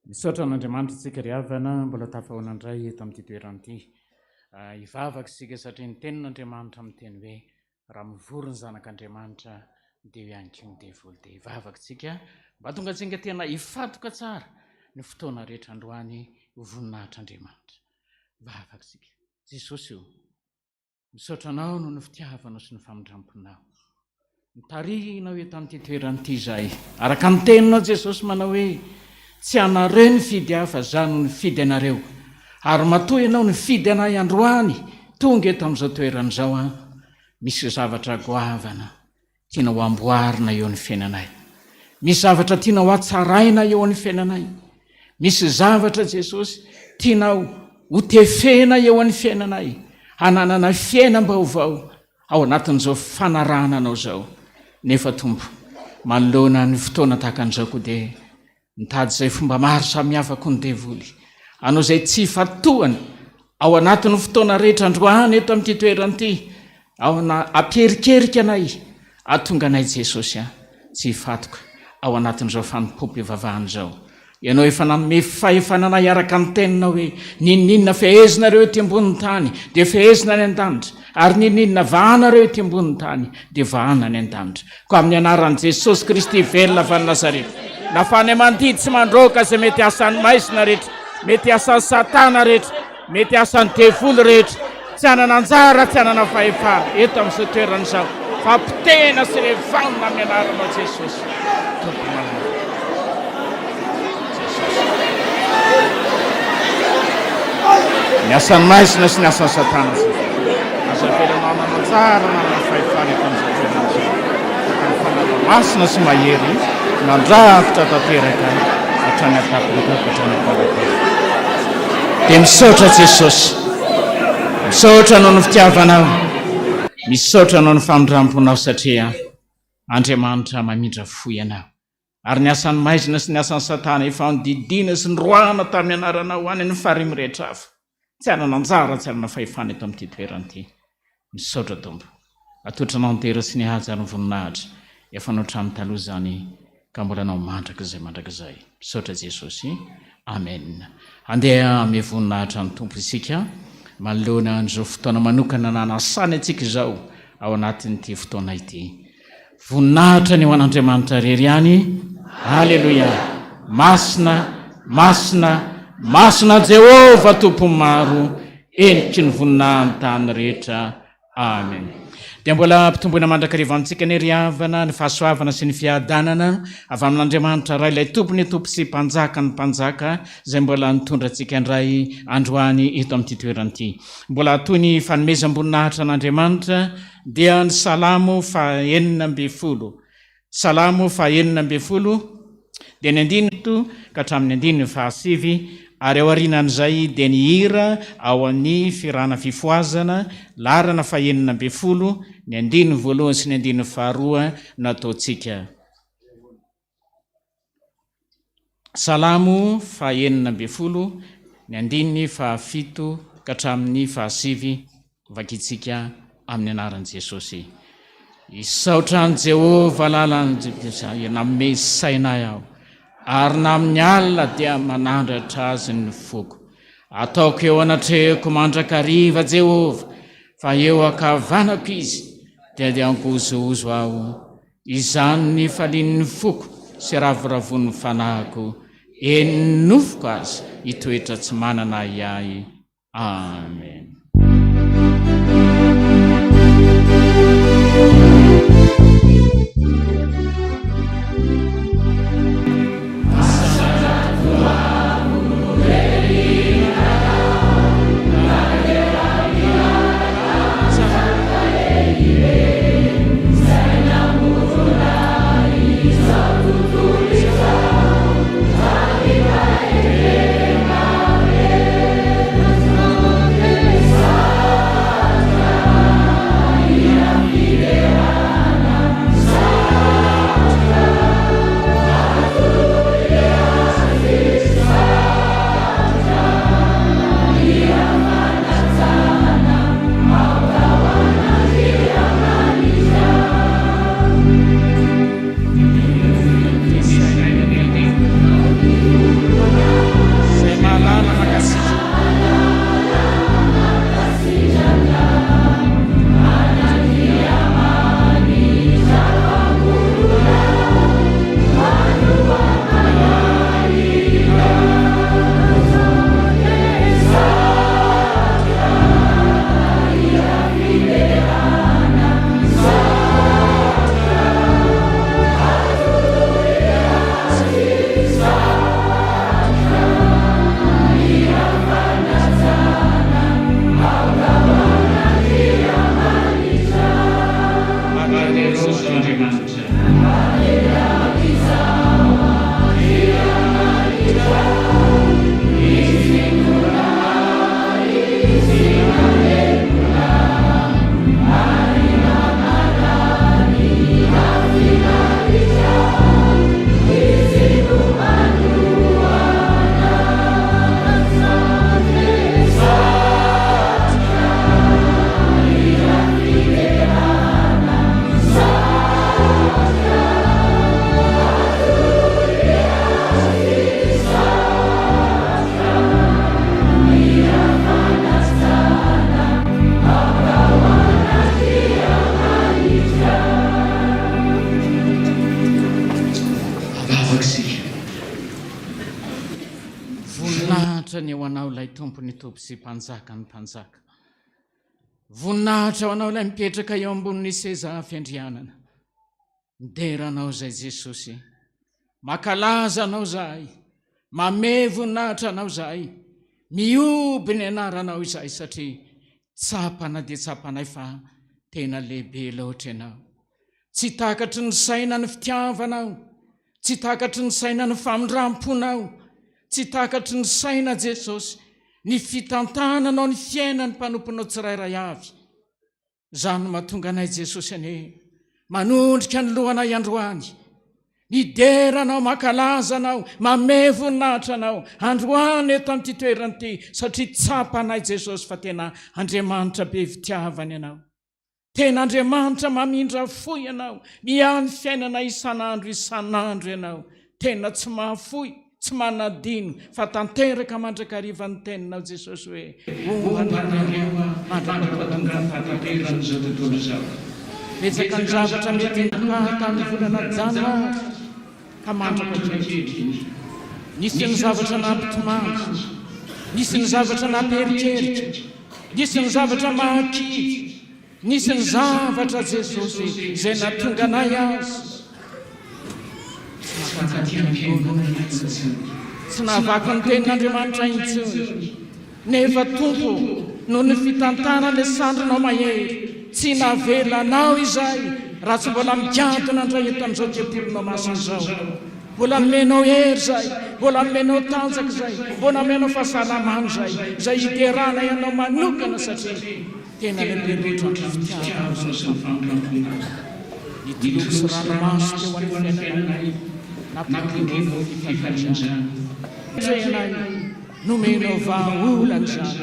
Misaotra an'Andriamanitra isika ry havana mbola tafahoana indray eto amin'ity toerana ity. Hivavaka isika satria ny tenin'Andriamanitra miteny hoe raha mivory ny zanak'Andriamanitra dia eo ihany koa ny devoly. Dia hivavaka isika mba hahatonga antsika tena hifantoka tsara ny fotoana rehetra androany ho voninahitr'Andriamanitra. Vavaka isika. Jesosy o! Misaotra Anao noho ny fitiavanao sy ny famindramponao. Nitarihinao eto amin'ity toerana ity izahay. Araka ny teninao Jesosy manao hoe, Tsy anareo nifidy ahy fa izaho no nifidy anareo. Ary matoa Ianao nifidy anay androany tonga eto amin'izao toerana izao aho, misy zavatra goavana Tianao amboarina eo ny fiainanay. Misy zavatra tianao hatsaraina eo ny fiainanay. Misy zavatra Jesosy tianao ho tefena eo ny fiainanay, hananana fiainam-baovao ao anatin'izao fanarahana anao izao. Nefa Tompo, manoloana ny fotoana tahaka an'izao koa dia Mitady izay fomba maro samihafa koa ny devoly hanao izay tsy hifantohana ao anatin'ny fotoana rehetra androany eto amin'ity toerana ity, ao na hampierikerika anay, hahatonga anay Jesosy a, tsy hifantoka ao anatin'izao fanompoam-pivavahana izao. Ianao efa nanome fahefana anay araka ny teninao hoe, n'inon'inona fehezinareo ety ambonin'ny tany dia fehezina any an-danitra, ary n'inon'inona vahanareo ety ambonin'ny tany dia vahana any an-danitra. Koa amin'ny anaran'i Jesosy Kristy velona avy any Nazareta, nafany aman-didy sy mandroaka izay mety asan'ny maizina rehetra, mety asan'i Satana rehetra, mety asan'ny devoly rehetra, tsy hanana anjara, tsy hanana fahefana eto amin'izao toerana izao, fa potehina sy revanina amin'ny anaranao Jesosy, Tompo malala. Jesosy. Ny asan'ny maizina sy ny asan'i Satana sy aza avelanao hanana anjara na hanana fahefana eto amin'izao toerana izao. Fa ny Fanahy Masina sy mahery nandrafitra tanteraka hatrany an-tampon-doha ka hatrany am-parakely. Dia misaotra Jesosy. Misaotra noho ny fitiavanao. Misaotra noho ny famindram-ponao satria Andriamanitra mamindra fo ianao. Ary ny asan'ny maizina sy ny asan'i Satana efa nodidiana sy noroahana tamin'ny anaranao any amin'ny farihy mirehitra afo. Tsy hanana anjara, tsy hanana fahefana eto amin'ity toerana ity. Misaotra Tompo. Atolotra Anao ny dera sy ny haja ary ny voninahitra. Efa anao hatramin'ny taloha izany ka mbola anao mandrakizay mandrakizay. Misaotra Jesosy. Amen. Andeha hanome voninahitra ny Tompo isika manoloana an'izao fotoana manokana nanasany antsika izao ao anatin'ity fotoana ity. Voninahitra ny ho an'Andriamanitra irery ihany. Aleloia! Masina, masina, masina Jehovah Tompon'ny maro, eniky ny voninahiny tany rehetra. Amen. Dia mbola ampitomboina mandrakariva amintsika anie ry havana ny fahasoavana sy ny fiadanana avy amin'Andriamanitra Ray ilay Tompon'ny Tompo sy Mpanjakan'ny Mpanjaka izay mbola nitondra antsika indray androany eto amin'ity toerana ity. Mbola toy ny fanomezam-boninahitra an'Andriamanitra dia ny Salamo faha-16. Salamo faha-16 dia ny andininy fito ka hatramin'ny andininy fahasivy, ary aorianan'izay dia ny hira ao amin'ny Fihirana Fifohazana, laharana faha-16, ny andininy voalohany sy ny andininy faharoa no ataontsika. Salamo faha-16, ny andininy fahafito ka hatramin'ny fahasivy, vakintsika amin'ny anaran'i Jesosy. Hisaotra an'i Jehovah lalan'i nanome saina ahy aho, ary na amin'ny alina dia manandratra azy ny foko. Ataoko eo anatrehako mandrakariva Jehovah, fa eo ankavanako izy, dia dia angozohozo aho. Izany no ifalian'ny foko sy ravoravoan'ny fanahiko, eny ny nofoko aza hitoetra tsy manana ahiahy. Amen. Voninahitra anie ho Anao ilay Tompon'ny Tompo sy Mpanjakan'ny Mpanjaka. Voninahitra ho Anao ilay mipetraka eo ambonin'ny seza fiandrianana. Midera Anao izay Jesosy. Makalaza Anao izahay. Mamehy voninahitra Anao izahay. Mihoby ny anaranao izahay satria tsapana dia tsapanay fa tena lehibe loatra Ianao. Tsy takatry ny saina ny fitiavanao, tsy takatry ny saina ny famindram-ponao, tsy takatry ny saina Jesosy ny fitantananao ny fiainan'ny mpanomponao tsirairay avy. Izany no mahatonga anay Jesosy anie manondrika ny lohanay androany, midera Anao, mankalaza Anao, mamehy voninahitra Anao androany eto amin'ity toerana ity satria tsapanay Jesosy fa tena Andriamanitra be fitiavana Ianao. Tena Andriamanitra mamindra fo Ianao, miahy ny fiainana isan'andro isan'andro Ianao. Tena tsy mahafoy, tsy manadino, fa tanteraka mandrakariva ny teninao Jesosy hoe, Homba anareo Aho mandra-pahatongan'ny fahatanteran'izao tontolo izao. Betsaka ny zavatra mety nitranga tamin'ny volana janoary ka mandrak'ankehitriny. Nisy ny zavatra nampitomany, nisy ny zavatra nampieritreritra, Nisy ny zavatra mahakivy, nisy ny zavatra Jesosy izay nahatonga anay azy tsy nankaty am-piangonana intsony, tsy nahavaky ny tenin'Andriamanitra intsony. Nefa Tompo, noho ny fitantanana ny sandrinao mahery, tsy navelanao izay raha tsy mbola migadona indray eto amin'izao tempolinao masina izao. Mbola nomenao hery izay, mbola nomenao tanjaka izay, mbola nomenao fahasalamana izay, izay hideranay Anao manokana satria tena lehibe loatra ny fitiavanao sy ny famindram-ponao. Ny toloko sy ranomaso teo amin'ny fiainanay, nampodianao fifaliana izany. Atrehinay. Nomenao vahaolana izany,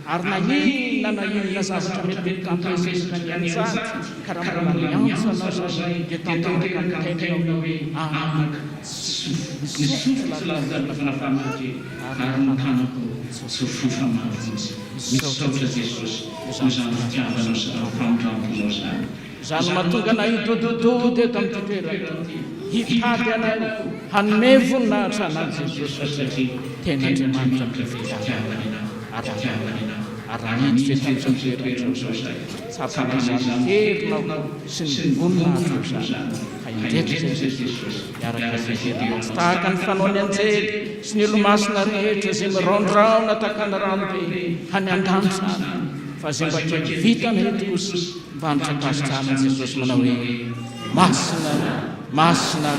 ary na inona na inona zavatra mety ho tampohezaka ny anjara, ka raha mbola miantso anao izahay, dia tanteraka ny teninao hoe, Anaka, tsy ny sofiko tsy lavitra fanafahan'ady, ary ny tanako tsy ho fofa mahavonjy. Misaotra Jesosy noho izany fitiavanao sy famindramponao izany. Izany no mahatonga anay hidodododo eto amin'ity toerana ity, hitady Anao, hanome voninahitra Anao Jesosy satria tena Andriamanitra be fitiavana Ianao, ary ary raha miditra eto amin'izao toerana izao izahay, tsapanay izany herinao sy ny voninahitrao izany, ka indreto izay Jesosy, miaraka hidera Anao tsy tahaka ny fanaon'ny anjely sy ny olomasina rehetra izay miraondraona tahaka ny ranobe any an-danitra any, fa izay mba kely vitana eto kosa, Mpanitra ankasitrahana Jesosy manao hoe, Masina, masina,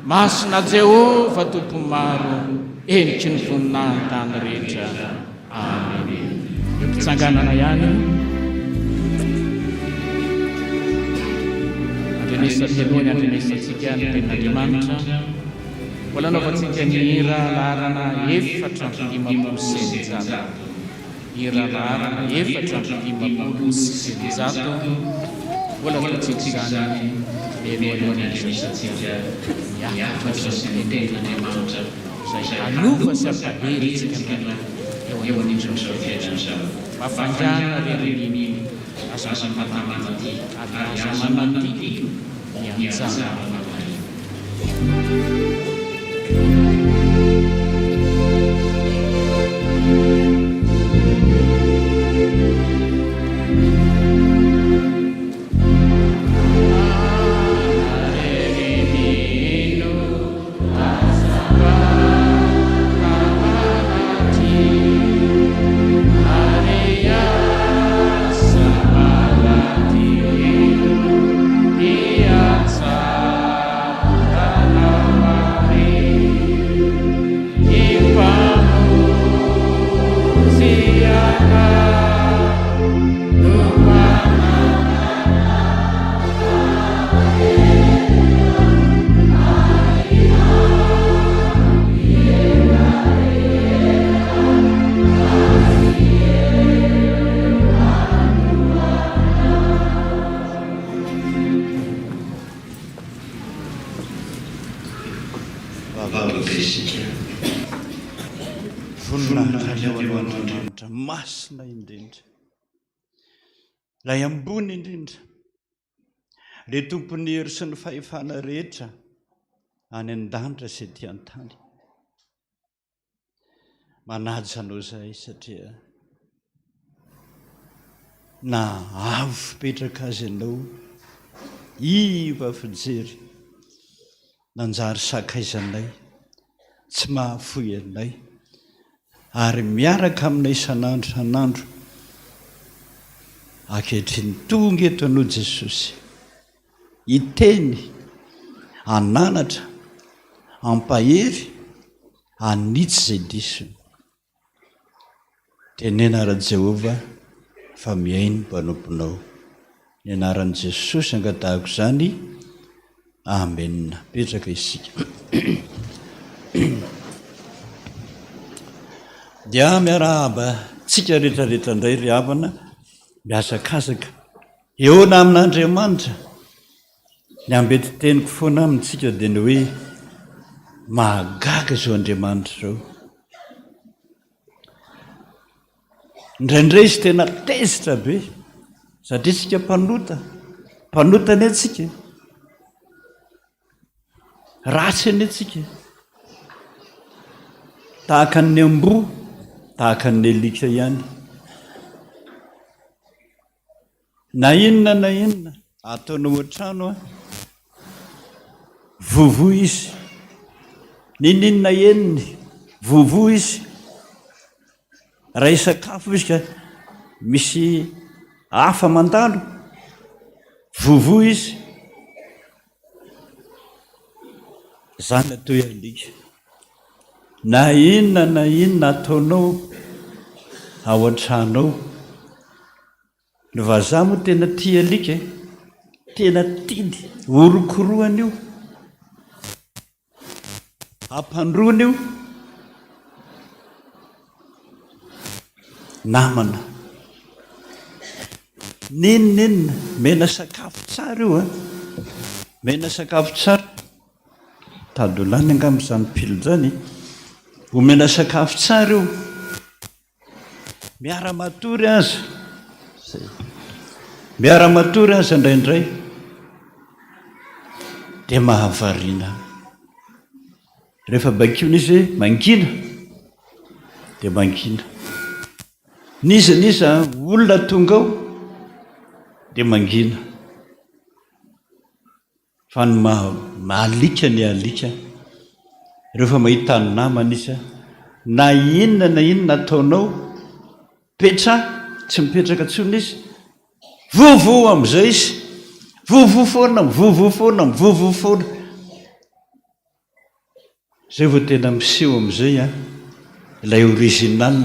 masina Jehovah Tompon'ny maro, heniky ny voninahin-tany rehetra. Amena. Eo am-pitsanganana ihany. Andrenesa mialoha ny andrenesantsika ny tenin'Andriamanitra. Mbola anaovantsika ny hira laharana 654. Hira laharana 654, Mbola ataontsika izany mialohan'ny handraisantsika ny hafatra sy ny Tenin'Andriamanitra izay hanova sy hampahery antsika androany eo anivon'izao fiainana izao. Mba faingàna re ry mino, aza mankatamana ary aza manadino ny anjaranao hariva. Vavaka isika. Voninahitra ny eo anao Andriamanitra masina indrindra. Ilay ambony indrindra. Ilay tompon'ny hery sy ny fahefana rehetra any an-danitra sy ety an-tany. Manaja Anao izahay satria na avo fipetraka aza Ianao, iva fijery, nanjary sakaizanay, tsy mahafoy anay, ary miaraka aminay isan'andro isan'andro. Ankehitriny tonga eto Ianao Jesosy, hiteny, hananatra, hampahery, hanitsy izay diso. Tenena ra Jehovah fa mihaino ny mpanomponao. Ny anaran'i Jesosy angatahako izany. Amena. Mipetraka isika. Dia miarahaba antsika rehetra rehetra indray ry havana mihazakazaka eona amin'Andriamanitra. Ny ambetiteniko foana amintsika dia ny hoe mahagaga izao Andriamanitra izao. Indraindray izy tena tezitra be satria isika mpanota. Mpanota anie tsika e. Ratsy anie tsika e. Tahaka ny amboa, tahaka ny alika ihany. Na inona na inona ataonao an-trano an, vovo izy. N'inon'inona henony, vovo izy. Raha hisakafo izy ka misy hafa mandalo, vovo izy. Izany atao hoe alika. Na inona na inona ataonao ao an-trano ao, Ny vazaha moa tena tia alika e! Tena tiany, orokorohany io, ampandroany io, namana. N'inon'inona, mena sakafo tsara io an, mena sakafo tsara, tady ho lany angamba izany pile izany e, omena sakafo tsara io. Miara-matory aza, zay. Miara-matory aza indraindray dia mahavariana. Rehefa baikoina izy hoe mangina dia mangina. N'iza n'iza olona tonga ao dia mangina. Fa ny maha alika ny alika, rehefa mahita ny namany izy, na inona na inona ataonao, petraha, tsy mipetraka intsony izy, vovo amin'izay izy, vovo foana, mivovo foana, mivovo foana. Zay vao tena miseho amin'izay an, ilay original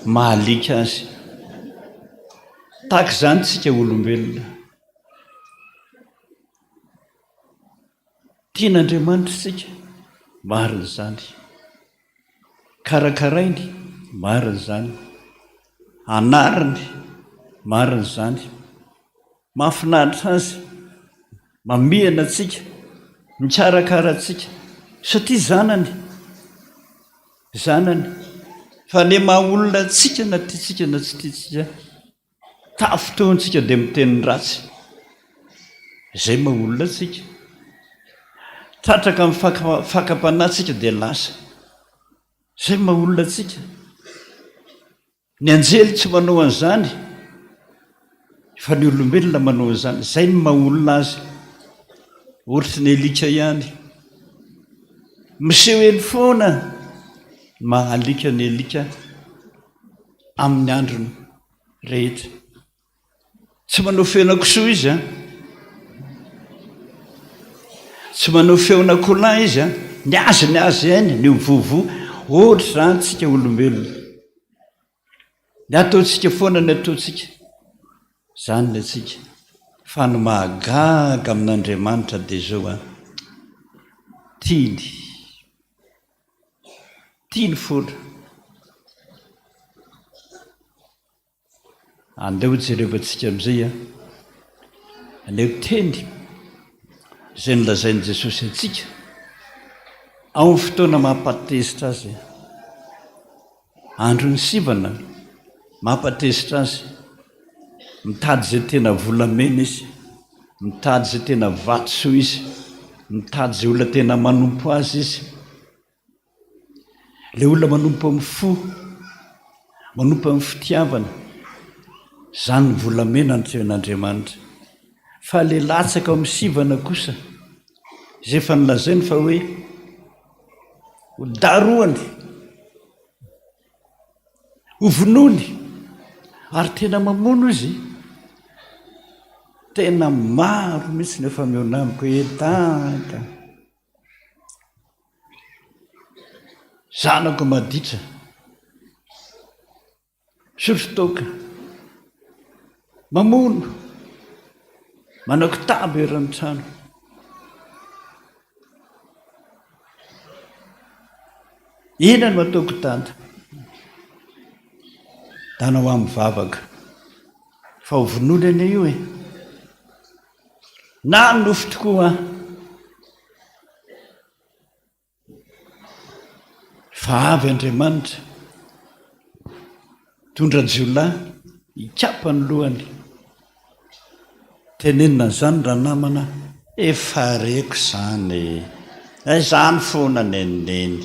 maha alika azy. Tahaka izany tsika olombelona. Tian'Andriamanitra isika, marina izany. Karakarainy, marina izany. Anariny, marina izany. Mahafinaritra azy, mamihana antsika, mikarakara antsika, satria zanany, zanany. Fa le maha olona antsika na tiantsika na tsy tiantsika, tafintohintsika dia miteny ratsy. Izay maha olona antsika. Tratraka amin'ny fakam-panahy tsika dia lasa. Izay maha olona antsika. Ny anjely tsy manao an'izany fa ny olombelona manao an'izany. Izay no maha olona azy. Ohatry ny alika ihany. Miseho eny foana ny maha alika ny alika amin'ny androny rehetra. Tsy manao feona kisoa izy an. Tsy manao feona akoholahy izy an. Ny azy ny azy ihany, ny mivovo. Ohatra izany tsika olombelona. Ny ataontsika foana ny ataontsika. Izany ny antsika. Fa ny mahagaga amin'Andriamanitra dia izao an. Tiany. Tiany foana. Andeo hojerevantsika amin'izay ilay teny izay nolazain'i Jesosy antsika ao amin'ny fotoana mampatezitra azy. Andron'ny sivana mampatezitra azy. Mitady izay tena volamena izy, mitady izay tena vatosoa izy, mitady izay olona tena manompo azy izy. Ilay olona manompo amin'ny fo, manompo amin'ny fitiavana, izany ny volamena antrehin'Andriamanitra. Fa ilay latsaka ao amin'ny sivana kosa, izay efa nolazainy fa hoe ho darohany, ho vonoiny, ary tena mamono izy. Tena maro mihitsy ny efa mihaona amiko hoe dada. Zanako maditra. Misotro toaka. Mamono. Manao kitapo eran'ny trano. Inona no ataoko dada? Dana ho amin'ny vavaka. Fa ho vonoina anie io e. Na nofy tokoa an. Fa avy Andriamanitra, mitondra jiolahy hikapa ny lohany. Tenenina an'izany ranamana, efa reko izany e! Izany foana neniny.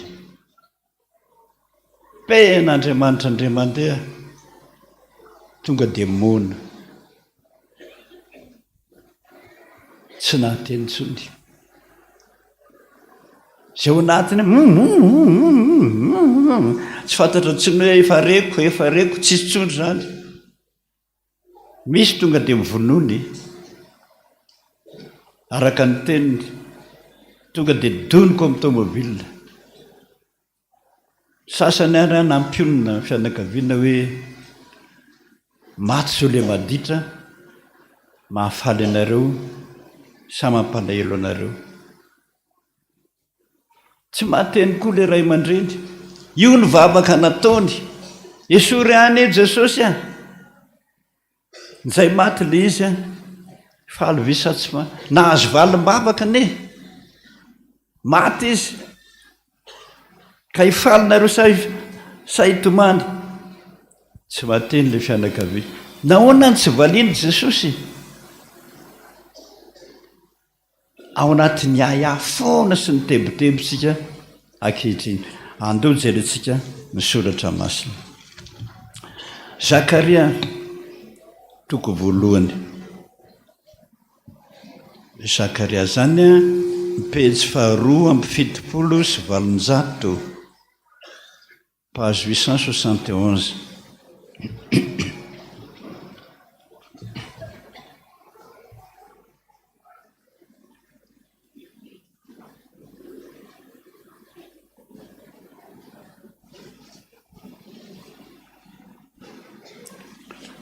Pehin'Andriamanitra indray mandeha, tonga dia moana. Tsy nahateny intsony. Izay ao anatiny, tsy fantatra intsony hoe efa reko, efa reko, tsisy intsony izany. Misy tonga dia mivonoiny, araka ny teniny, tonga dia doniko amin'ny tomobile. Sasany ary nampionona ny fianakaviana hoe maty zao le maditra, mahafaly anareo sa mampalahelo anareo. Tsy mahateny koa le ray aman-dreny. Io ny vavaka nataony. Esory any eo Jesosy a! Njay maty le izy a! Faly ve sa tsy faly? Nahazo valim-bavaka anie! Maty izy. Ka hifaly nareo sa sa hitomany? Tsy mahateny le fianakaviana. Nahoana no tsy valian'i Jesosy? Ao anatin'ny ahiahy foana sy ny tebiteby isika ankehitriny. Andao jerentsika ny soratra masina. Zakaria toko voalohany. Zakaria izany pejy faharoa 872. Page 871.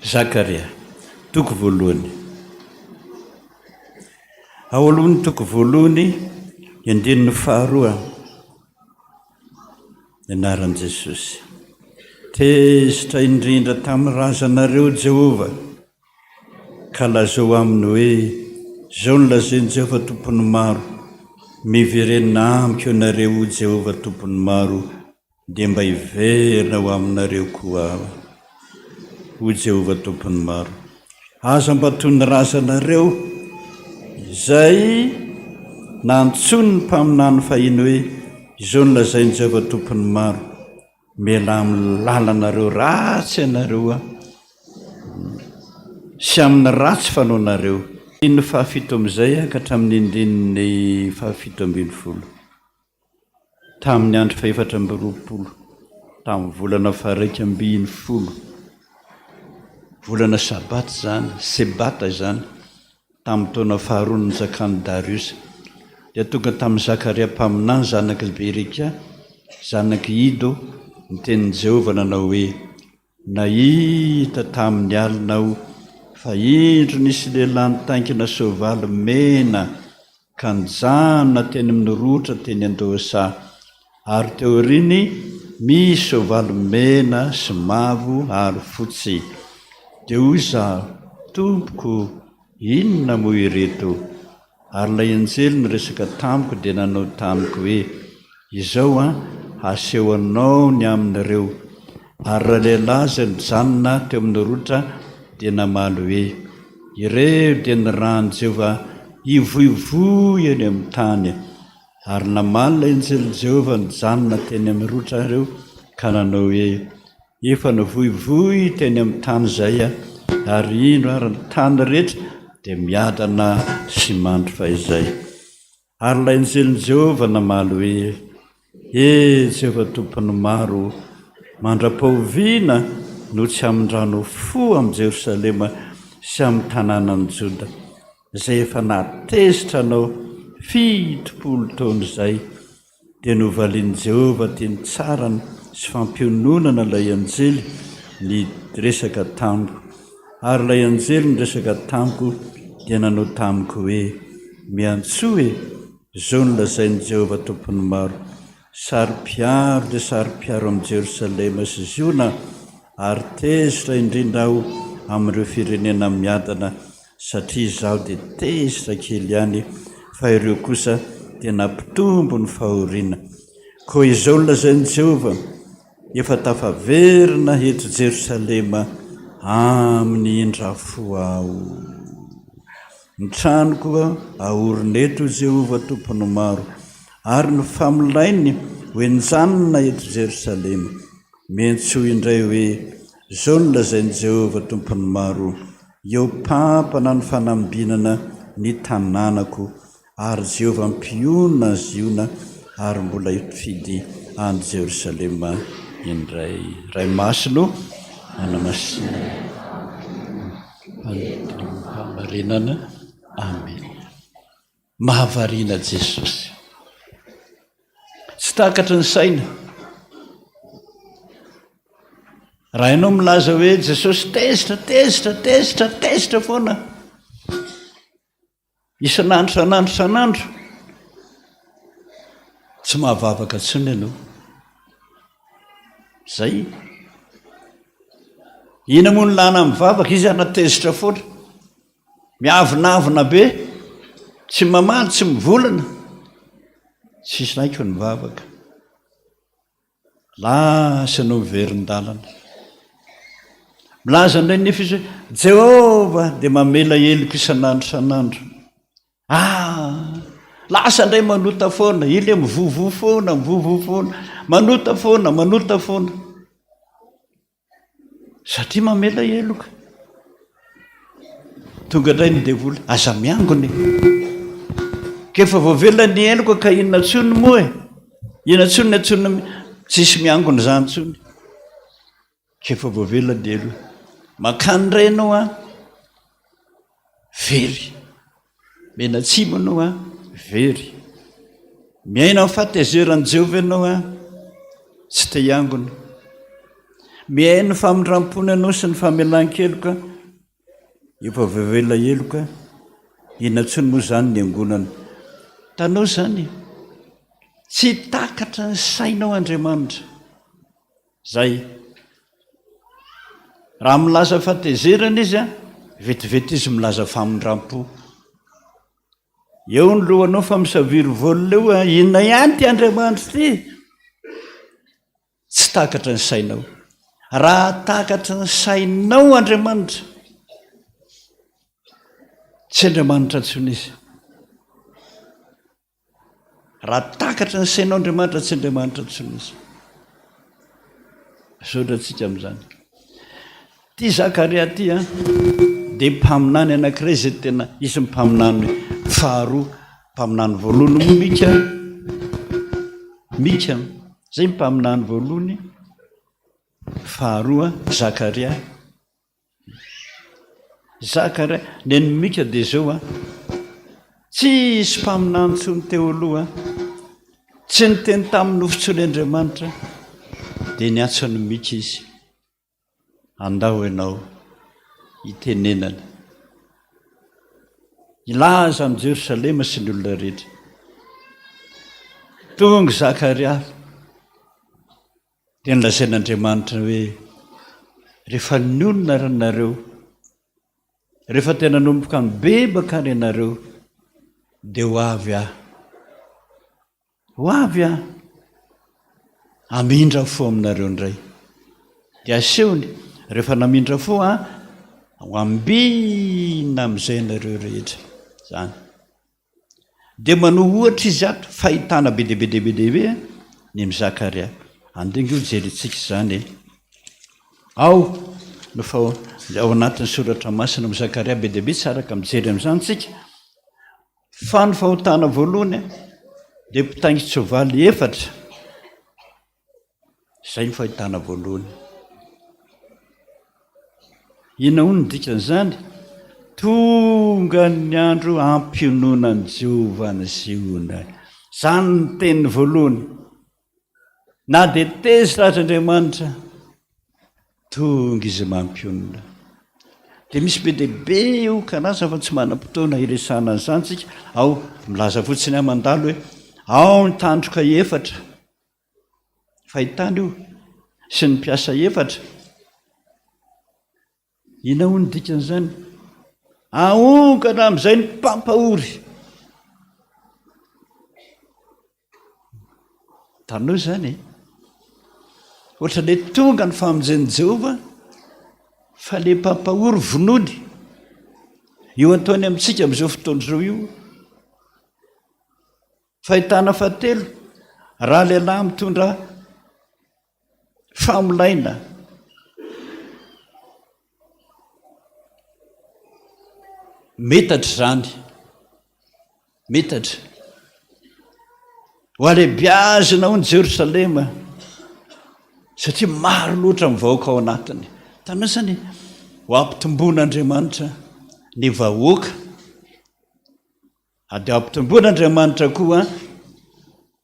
Zakaria, toko voalohany. Ao alohan'ny toko voalohany, ny andininy faharoa. Ny anaran'i Jesosy. Tezitra indrindra tamin'ny razanareo Jehovah, ka lazao aminy hoe, 'Izao no lazain'i Jehovah Tompon'ny maro, Miverena amiko ianareo, hoy Jehovah Tompon'ny maro, dia mba hiverina ho aminareo koa aho, hoy Jehovah Tompon'ny maro. Aza mba toy ny razanareo izay nantsoin'ny mpaminany fahiny hoe, 'Izao no lazain'i Jehovah Tompon'ny maro, Mialà amin'ny lalanareo ratsy ianareo sy amin'ny ratsy fanaonareo. Andininy fahafito amin'izay ka hatramin'ny andininy fahafito ambin'ny folo. Tamin'ny andro fahefatra amby 20, tamin'ny volana faharaika ambin'ny folo, volana Sabata izany, Sebata izany, tamin'ny taona faharoa nanjakan'i Dariosa, dia tonga tamin'i Zakaria mpaminany zanak'i Berekia, zanak'i Ido, ny tenin'i Jehovah nanao hoe, Nahita tamin'ny alina aho fa indro nisy lehilahy nitaingina soavaly mena ka nijanona teny amin'ny rotra teny an-dohasaha, ary teo aoriany misy soavaly mena sy mavo ary fotsy. Dia hoy izaho, Tompoko, inona moa ireto? Ary ilay anjely niresaka tamiko dia nanao tamiko hoe, Izao an, haseho anao ny amin'ireo. Ary ralehilahy izay nijanona teo amin'ny rotra dia namaly hoe, Ireo dia ny ran'i Jehovah hivoivoy eny amin'ny tany. Ary namaly ilay anjelin'i Jehovah nijanona teny amin'ny rotra ireo ka nanao hoe, Efa navoivoy teny amin'ny tany izay aho, ary indro ary ny tany rehetra dia miadana sy mandry fahizay. Ary ilay anjelin'i Jehovah namaly hoe, He, Jehovah Tompon'ny maro, mandra-pahoviana no tsy hamindranao fo amin'i Jerosalema sy amin'ny tanànan'i Joda? izay efa nahatezitra anao 70 taona izay, dia novalian'i Jehovah teny tsarany sy fampiononana ilay anjely niresaka tamiko. Ary ilay anjely niresaka tamiko dia nanao tamiko hoe, Miantsoa e! Izao no lazain'i Jehovah Tompon'ny maro, Saro-piaro dia saro-piaro amin'i Jerosalema sy Ziona, ary tezitra indrindra aho amin'ireo firenena miadana satria izaho dia tezitra kely ihany fa ireo kosa dia nampitombo ny fahoriana. Koa izao no lazain'i Jehovah, Efa tafaverina eto Jerosalema amin'ny indrafo aho. Ny tranoko aorina eto Jehovah Tompon'ny maro, ary ny famolainy hohenjanina eto Jerosalema. Miantsoa indray hoe, Izao no lazain'i Jehovah Tompon'ny maro, Eo am-pampana ny fanambinana ny tanànako, ary Jehovah hampionona an'i Ziona ary mbola hifidy an'i Jerosalema indray. Ray Masina ô, manamasina ny fahamarinana. Amena. Mahavariana Jesosy. Tsy takatry ny saina. Raha ianao milaza hoe Jesosy tezitra, tezitra, tezitra, tezitra foana. Isan'andro, isan'andro, isan'andro. Tsy mahavavaka intsony ianao. Zay. Ina moa ny lana mivavaka izy ana tezitra foana. Miavonavona be, tsy mamaly, tsy mivolana, tsisy naiko ny vavaka. Lasa ianao miverin-dalana. Milaza indray nefa izy hoe, Jehovah dia mamela heloka isan'andro isan'andro. Ah! Lasa indray manota foana, ila mivovo foana, mivovo foana, manota foana, manota foana. Satria mamela heloka. Tonga indray ny devoly, aza miangona e. Ka efa voavela ny heloka ka inona intsony moa e? Inona intsony ny antsoina tsisy miangona izany intsony. Ka efa voavela ny heloka. Mankany indray ianao an, very. Mianatsimo ianao an, very. Miaina amin'ny fahatezeran'i Jehovah ianao an, tsy te hiangona. Miaina ny famindram-pony ianao sy ny famelan-keloka, efa voavela heloka, inona intsony moa izany ny angonana. Hitanao izany, tsy takatra ny sainao Andriamanitra. Zay. Raha milaza fahatezerana izy an, vetivety izy milaza famindram-po. Eo ny lohanao fa misavirivolona eo an, inona ihany ity Andriamanitra ity? Tsy takatra ny sainao. Raha takatry ny sainao Andriamanitra, tsy Andriamanitra intsony izy. Raha takatry ny sainao Andriamanitra, tsy Andriamanitra intsony izy. Misaotra antsika amin'izany. Ity Zakaria ity an, dia mpaminany anankiray izay tena izy ny mpaminany faharoa, mpaminany voalohany moa Mika, Mika, izay ny mpaminany voalohany, faharoa Zakaria. Zakaria, ny an'i Mika dia izao an, tsisy mpaminany intsony teo aloha, tsy niteny tamin'ny nofo intsony Andriamanitra, dia niantso an'i Mika izy, andao ianao hitenenana, hilaza amin'i Jerosalema sy ny olona rehetra. Tonga Zakaria, Dia nolazain'Andriamanitra hoe, Rehefa nionona ary ianareo, rehefa tena nanomboka nibebaka ary ianareo, dia ho avy aho. Ho avy aho. Hamindra fo aminareo indray. Dia asehony, rehefa namindra fo aho, ho ambinina amin'izay ianareo rehetra. Izany. Dia manoa ohatra izy ato, fahitana be dia be dia be dia be ny amin'i Zakaria. Andeha ange ho jerentsika izany e. Ao no fa ao anatin'ny soratra masina amin'i Zakaria be dia be tsy araka mijery amin'izany tsika. Fa ny fahotana voalohany dia mpitaingin-tsoavaly efatra. Izay ny fahitana voalohany. Inona hono ny dikan'izany? Tonga ny andro hampiononan'i Jehovah an'i Ziona. Izany ny teniny voalohany. Na dia tezitra aza Andriamanitra, tonga izy mampionona. Dia misy be dia be io karazana fa tsy manam-potoana hiresahana an'izany tsika. Ao, milaza fotsiny aho mandalo hoe ao ny tandroka efatra. Fahitana io, sy ny mpiasa efatra. Inona hono ny dikan'izany? Ahongana amin'izay ny mpampahory. Hitanao izany e? Ohatran'ny hoe tonga ny famonjen'i Jehovah fa ilay mpampahory vonoiny. Io ataony amintsika amin'izao fotoana izao io. Fahitana fahatelo, raha lehilahy mitondra famolaina metatra izany, metatra. Ho alebiazina hono Jerosalema satria maro loatra ny vahoaka ao anatiny. Hitanao izany e? Ho ampitomboan'Andriamanitra ny vahoaka. Ary dia ampitomboan'Andriamanitra koa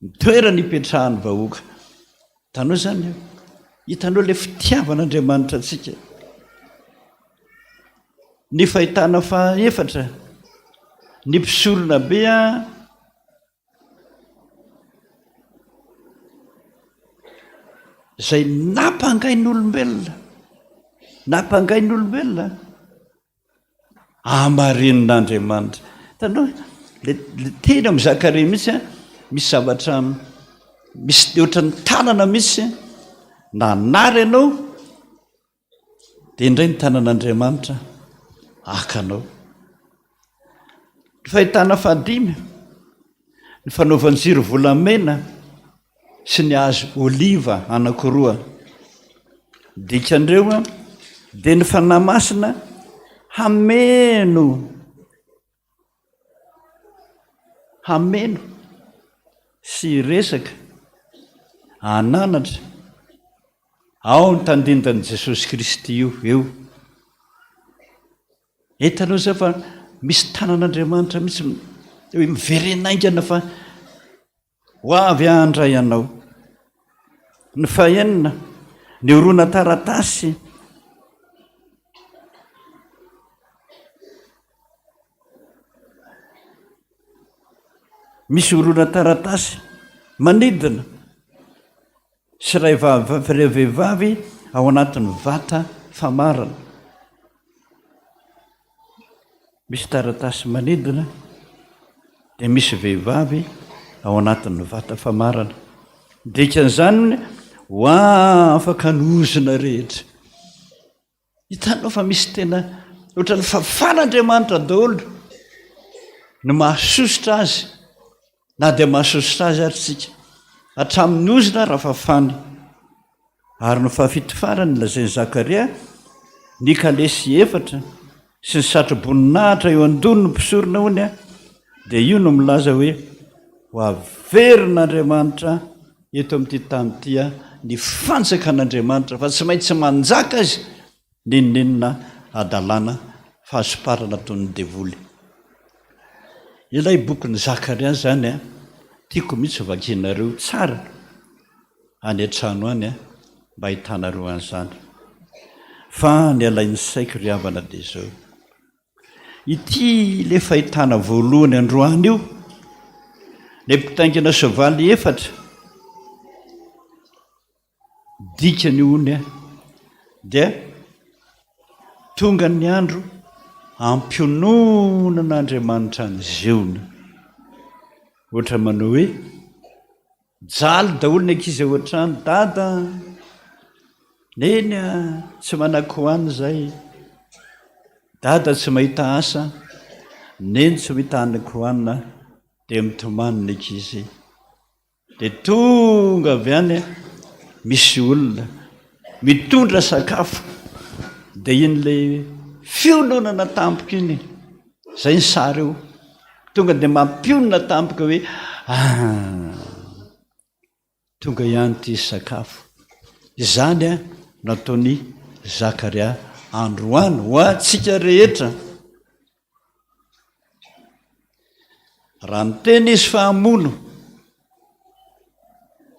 ny toerana ipetrahan'ny vahoaka. Hitanao izany io? Hitanao ilay fitiavan'Andriamanitra antsika. Ny fahitana fahaefatra, ny mpisorona be izay nampangain'olombelona, nampangain'olombelona. Hamarenin'Andriamanitra. Hitanao, le le teny amin'i Zakaria mihitsy an, misy zavatra misy ohatran'ny tanana mihitsy, nanary anao, dia indray ny tanan'Andriamanitra haka anao. Ny fahitana fahadimy, ny fanaovan-jiro volamena sy ny hazo oliva anankiroa. Dikan'ireo dia ny Fanahy Masina hameno hameno sy hiresaka, hananatra ao ny tandindon'i Jesosy Kristy io eo. Hitanao izao fa misy tanan'Andriamanitra mihitsy hoe miverena haingana fa ho avy aho handray anao. Ny fahenina, ny horonan-taratasy misy horonan-taratasy manidina sy iray vavy iray vehivavy ao anatin'ny vata famarana. Misy taratasy manidina dia misy vehivavy ao anatin'ny vata famarana. Dikan'izany ho afaka ny ozona rehetra. Hitanao fa misy tena ohatran'ny fafan'Andriamanitra daholo ny mahasosotra azy na dia mahasosotra azy ary tsika. Hatramin'ny ozona raha fafany. Ary ny fahafito farany lazain'i Zakaria, ny kalesy efatra sy ny satroboninahitra eo an-dohon'ny mpisorona hono, dia io no milaza hoe ho averin'Andriamanitra eto amin'ity tany ity ny fanjakan'Andriamanitra, fa tsy maintsy manjaka izy n'inon'inona hadalana fahasomparana ataon'ny devoly. Ilay bokin'i Zakaria izany tiako mihitsy vakianareo tsara. any an-trano any mba ahitanareo an'izany. Fa ny alain'ny saiko ry havana dia izao. Ity ilay fahitana voalohany androany io, ilay mpitaingina soavaly efatra, dikany hono dia tonga ny andro hampiononan'Andriamanitra an'i Ziona. Ohatra manao hoe Mijaly daholo ny ankizy ao an-trano, Dada a! Neny a! Tsy manan-kohanina izahay. Dada tsy mahita asa, Neny tsy mahita hanin-kohanina. Dia mitomany ny ankizy. Dia tonga avy any misy olona mitondra sakafo. Dia iny ilay fiononana tampoka iny, izay ny sary eo. Tonga dia mampionona tampoka hoe ah, tonga ihany ity sakafo. Izany no ataon'i Zakaria androany ho antsika rehetra. Raha niteny izy fa hamono,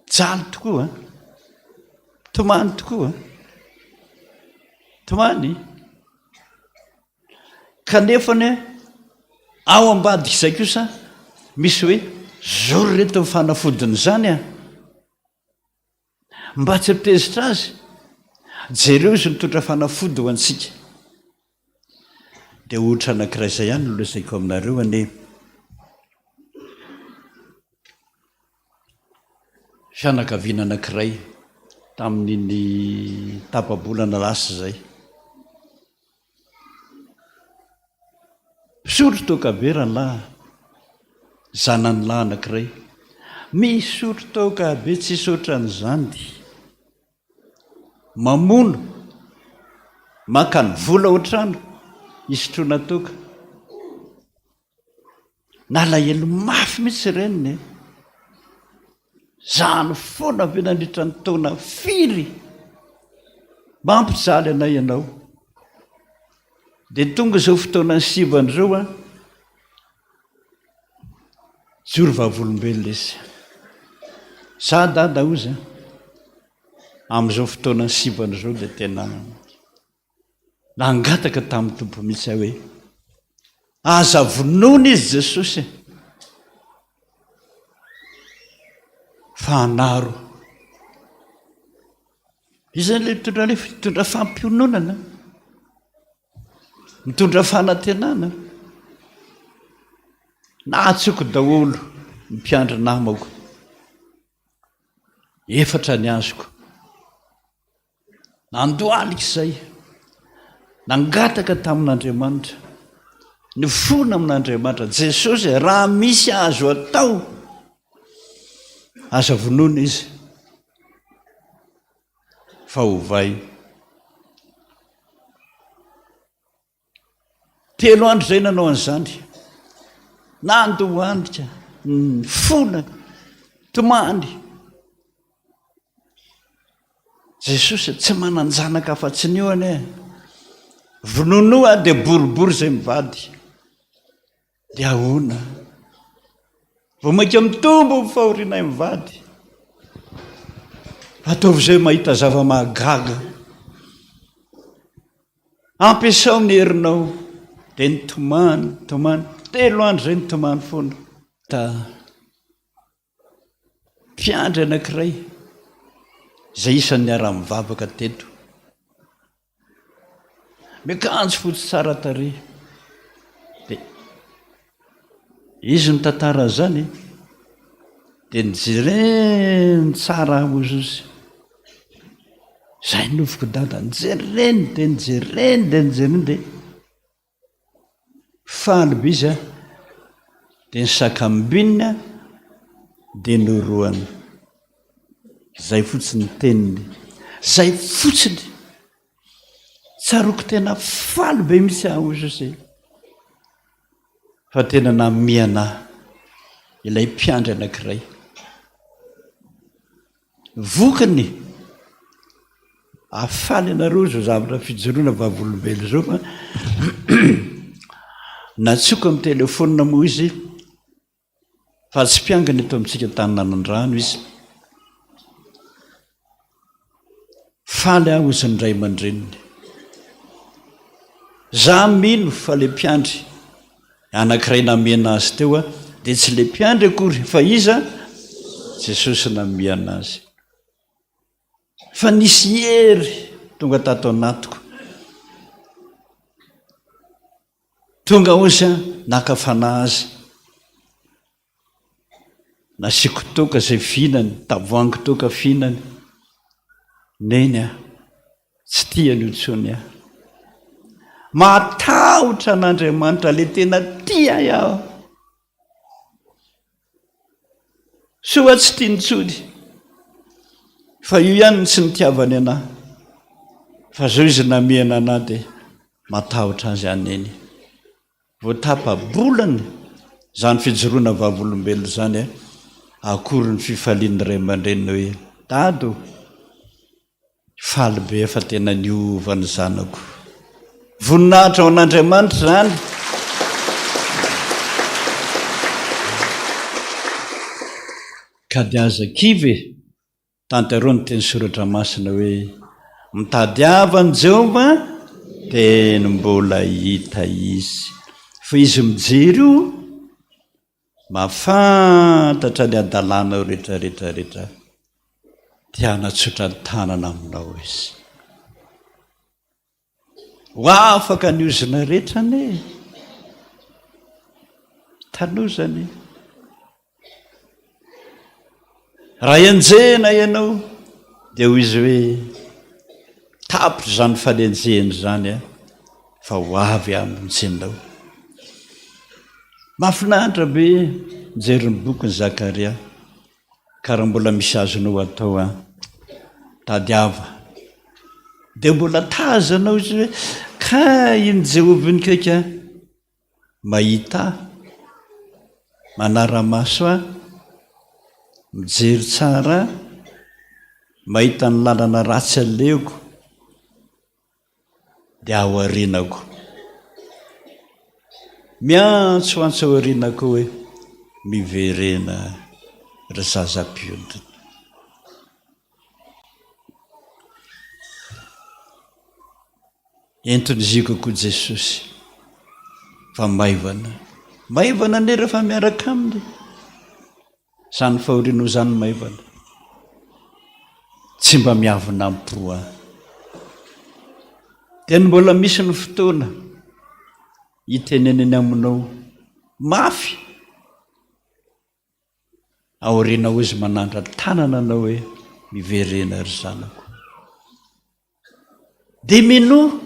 jaly tokoa, tomany tokoa, tomany. Kanefa anie ao ambadik'izay kosa misy hoe zao ry reto ny fanafodin'izany a! Mba tsy ho tezitra azy, jereo izy mitondra fanafody ho antsika. Dia ohatra anankiray izay ihany no lazaiko aminareo anie. Fianakaviana anankiray tamin'iny tapa-bolana lasa izay. Misotro toaka be rahalahy, zanany lahy anankiray. Misotro toaka be tsisy ohatran'izany. Mamono, maka ny vola ao an-trano hisotroana toaka. Nalahelo mafy mihitsy reniny e. Zany foana ve nandritra ny taona firy? Mampijaly anay ianao. Dia tonga izao fotoana nisivana izao an. Joro vavolombelona izy. Za dada ozy an. Amin'izao fotoana nisivana izao dia tena Nangataka tamin'ny Tompo mihitsy aho hoe, Aza vonoina izy Jesosy e! Fa anaro. Iza ilay mitondra ilay mitondra fampiononana, mitondra fanantenana. Nahatsoko daholo ny mpiandry namako. Efatra ny azoko. Nandohalika izay, nangataka tamin'Andriamanitra, nifona amin'Andriamanitra, Jesosy, raha misy azo atao, aza vonoina izy, fa ovay. Telo andro izay nanao an'izany. Nandohalika, nifona, tomany. Jesosy tsy manan-janaka afa-tsy ny io anie. Vononoa dia boribory izay mivady. Dia ahoana? Vao mainka mitombo ny fahorianay mivady. Ataovy izay mahita zava-mahagaga. Ampiasao ny herinao. Dia nitomany, nitomany, telo andro izay nitomany foana. Ta mpiandry anankiray izay isan'ny niara-nivavaka teto. Miakanjo fotsy tsara tarehy. Dia izy mitantara an'izany dia nijereny tsara aho hozy izy. Zay nofiko dada, nijereny dia nijereny dia nijereny dia faly be izy a, dia ny sakambininy dia norohany. Zay fotsiny ny teniny, zay fotsiny. Tsaroako tena faly be mihitsy aho hozy izy fa tena namihana ahy ilay mpiandry anankiray. Vokany, afaly anareo izao zavatra fijoroana vavolombelona izao fa nantsoiko amin'ny telefaonina moa izy fa tsy mpiangona eto amintsika Antananandrano izy. Faly aho hozy ny ray aman-dreniny. Za mino fa le mpiandry anankiray namena azy teo dia tsy le mpiandry akory fa iza? Jesosy namehana azy. Fa nisy hery tonga tato anatiko. Tonga hozy naka fanahy azy. Nasiako toaka izay fihinany, tavoahangy toaka fihinany. Neny a, tsy tia an'io intsony aho. Matahotra an'Andriamanitra ilay tena tia ahy aho. Soa aho tsy tiany intsony fa io ihany no tsy nitiavany anah fa zao izy namehana anah dia matahotra azy aho neny. Vao tapa-bolana izany fijoroana vavolombelona izany a, akory ny fifalian'ny ray aman-dreniny hoe Dada ô! Faly be aho fa tena niova ny zanako. Voninahitra ho an'Andriamanitra izany. Ka dia aza kivy e! Tanterao ny teny soratra masina hoe, Mitadiava an'i Jehovah dia ny mbola hita izy. Fa izy mijery io, Mahafantatra ny hadalanao rehetra rehetra rehetra dia hanatsotra ny tanana aminao izy. Ho afaka ny ozona rehetra anie. Tanozany. Raha enjehina ianao dia hoy izy hoe tapitra izany fanenjehina izany a fa ho avy hamonjy anao. Mahafinaritra be mijery ny bokin'i Zakaria ka raha mbola misy azonao atao an, tadiava. Dia mbola tazanao izy hoe kay iny Jehovah iny kaiky an, mahita ahy, manara-maso ahy, mijery tsara ahy, mahita ny lalana ratsy alehako. Dia ao aorianako. Miantsoantso ao aorianako hoe, Miverena ry zaza mpiodina. Ento ny zioga koa Jesosy fa maivana. Maivana anie rehefa miaraka aminy. Izany fahorianao izany maivana. Tsy mba miavona am-po aho. Dia ny mbola misy ny fotoana hitenenany aminao mafy. Aorianao izy manandra-tanana anao hoe miverena ry zanako. Dia minoa.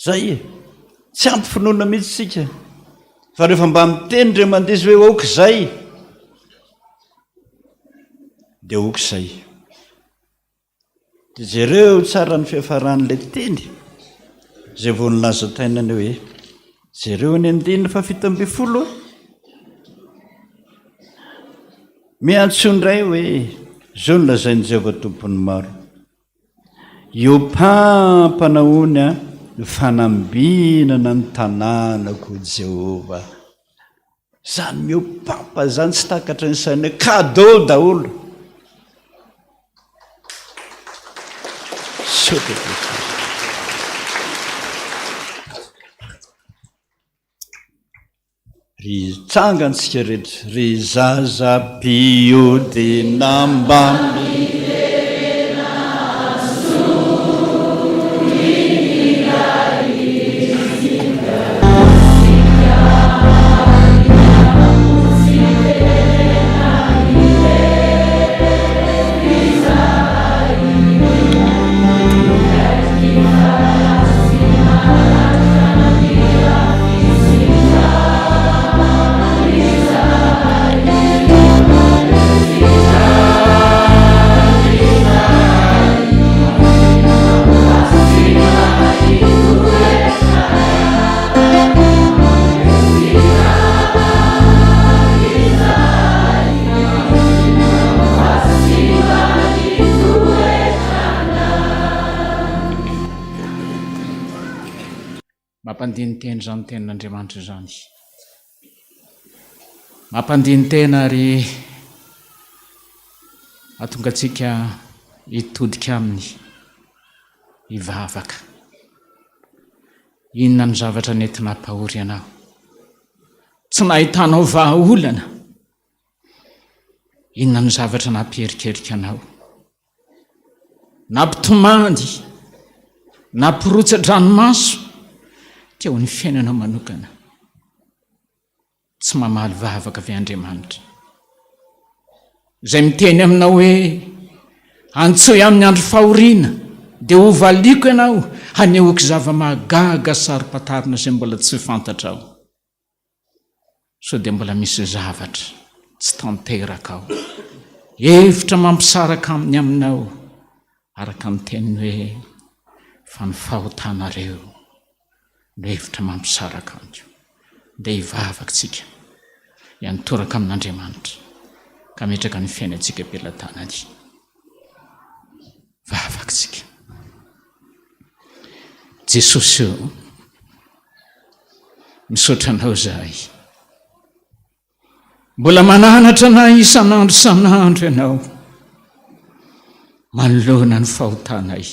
Zay e. Tsy ampy finoana mihitsy isika. Fa rehefa mba miteny indray mandeha izy hoe aoka izay, dia aoka izay. Dia jereo tsara ny fiafaran'ilay teny izay vao nilaza tainany hoe jereo ny andininy faha 17. Miantso indray hoe izao no lazain'i Jehovah Tompon'ny maro, Iompampana hono ny fanambinana ny tanànako, Jehovah. Izany miopampa izany tsy takatry ny saina hoe cadeau daholo. Misaotra Jesosy. Ry tsangantsika rehetra, ry zaza mpiodina mbamy. Mampandini-tena izany tenin'Andriamanitra izany. Mampandini-tena ary hahatonga antsika hitodika aminy, hivavaka. Inona no zavatra nety nampahory anao? Tsy nahitanao vahaolana. Inona no zavatra nampierikerika anao? Nampitomany, nampirotsa-dranomaso teo amin'ny fiainanao manokana. Tsy mamaly vavaka ve Andriamanitra? Izay miteny aminao hoe, Antsoy amin'ny andro fahoriana, dia hovaliako ianao, hanehoako zava-mahagaga saro-pantarina izay mbola tsy fantatrao. Sao dia mbola misy zavatra. Tsy tanteraka aho. Hevitra mampisaraka aminy aminao, araka ny teniny hoe, Fa ny fahotanareo no hevitra mampisaraka amiko. Ndeha hivavaka isika, hiantoraka amin'Andriamanitra, ka hametraka ny fiainantsika am-pelatanany. Vavaka isika. Jesosy ô, misaotra Anao izahay. Mbola mananatra anay isan'andro isan'andro Ianao manoloana ny fahotanay,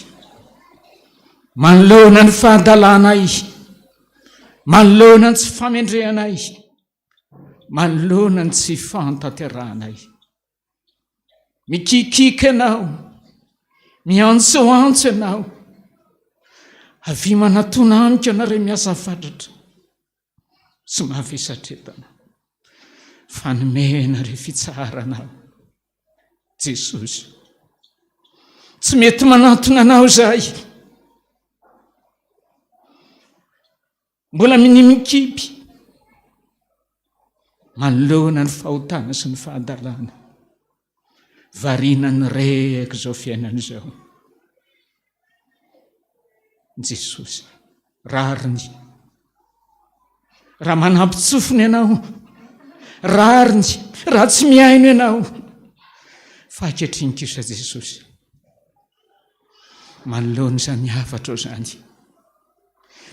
manoloana ny fahadalanay, manoloana ny tsy famendrehanay, manoloana ny tsy fahantanterahanay. Mikikiaka Ianao, miantsoantso Ianao, avia manatona amiko ianareo miasa fatratra. Tsy mahavesatretana fa nomena re fitsaharana aho Jesosy. Tsy mety manantona anao izahay. Mbola minia mikipy manoloana ny fahotana sy ny fahadalana. Variana nirehaka izao fiainana izao. Jesosy, rariny. Raha manampy-tsofina ianao, rariny, raha tsy mihaino ianao. Fa ankehitriny kosa Jesosy, manoloana izany hafatrao izany,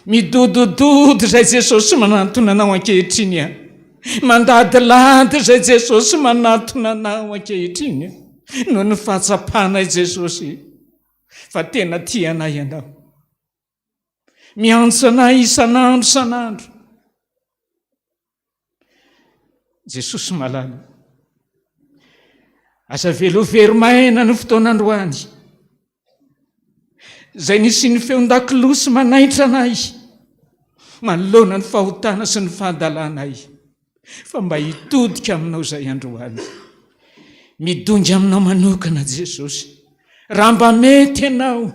Midodododo izay Jesosy manantona anao ankehitriny a. Mandadilady izay Jesosy manantona anao ankehitriny a. Noho ny fahatsapana i Jesosy fa tena tia anay ianao. Miantso anay isan'andro isan'andro. Jesosy malala. Aza avela ho very maina ny fotoana androany. Izay nisian'ny feon-dakolosy manaitra anay manoloana ny fahotana sy ny fahadalanay fa mba hitodika aminao izay androany. Midongy aminao manokana Jesosy. Raha mba mety ianao,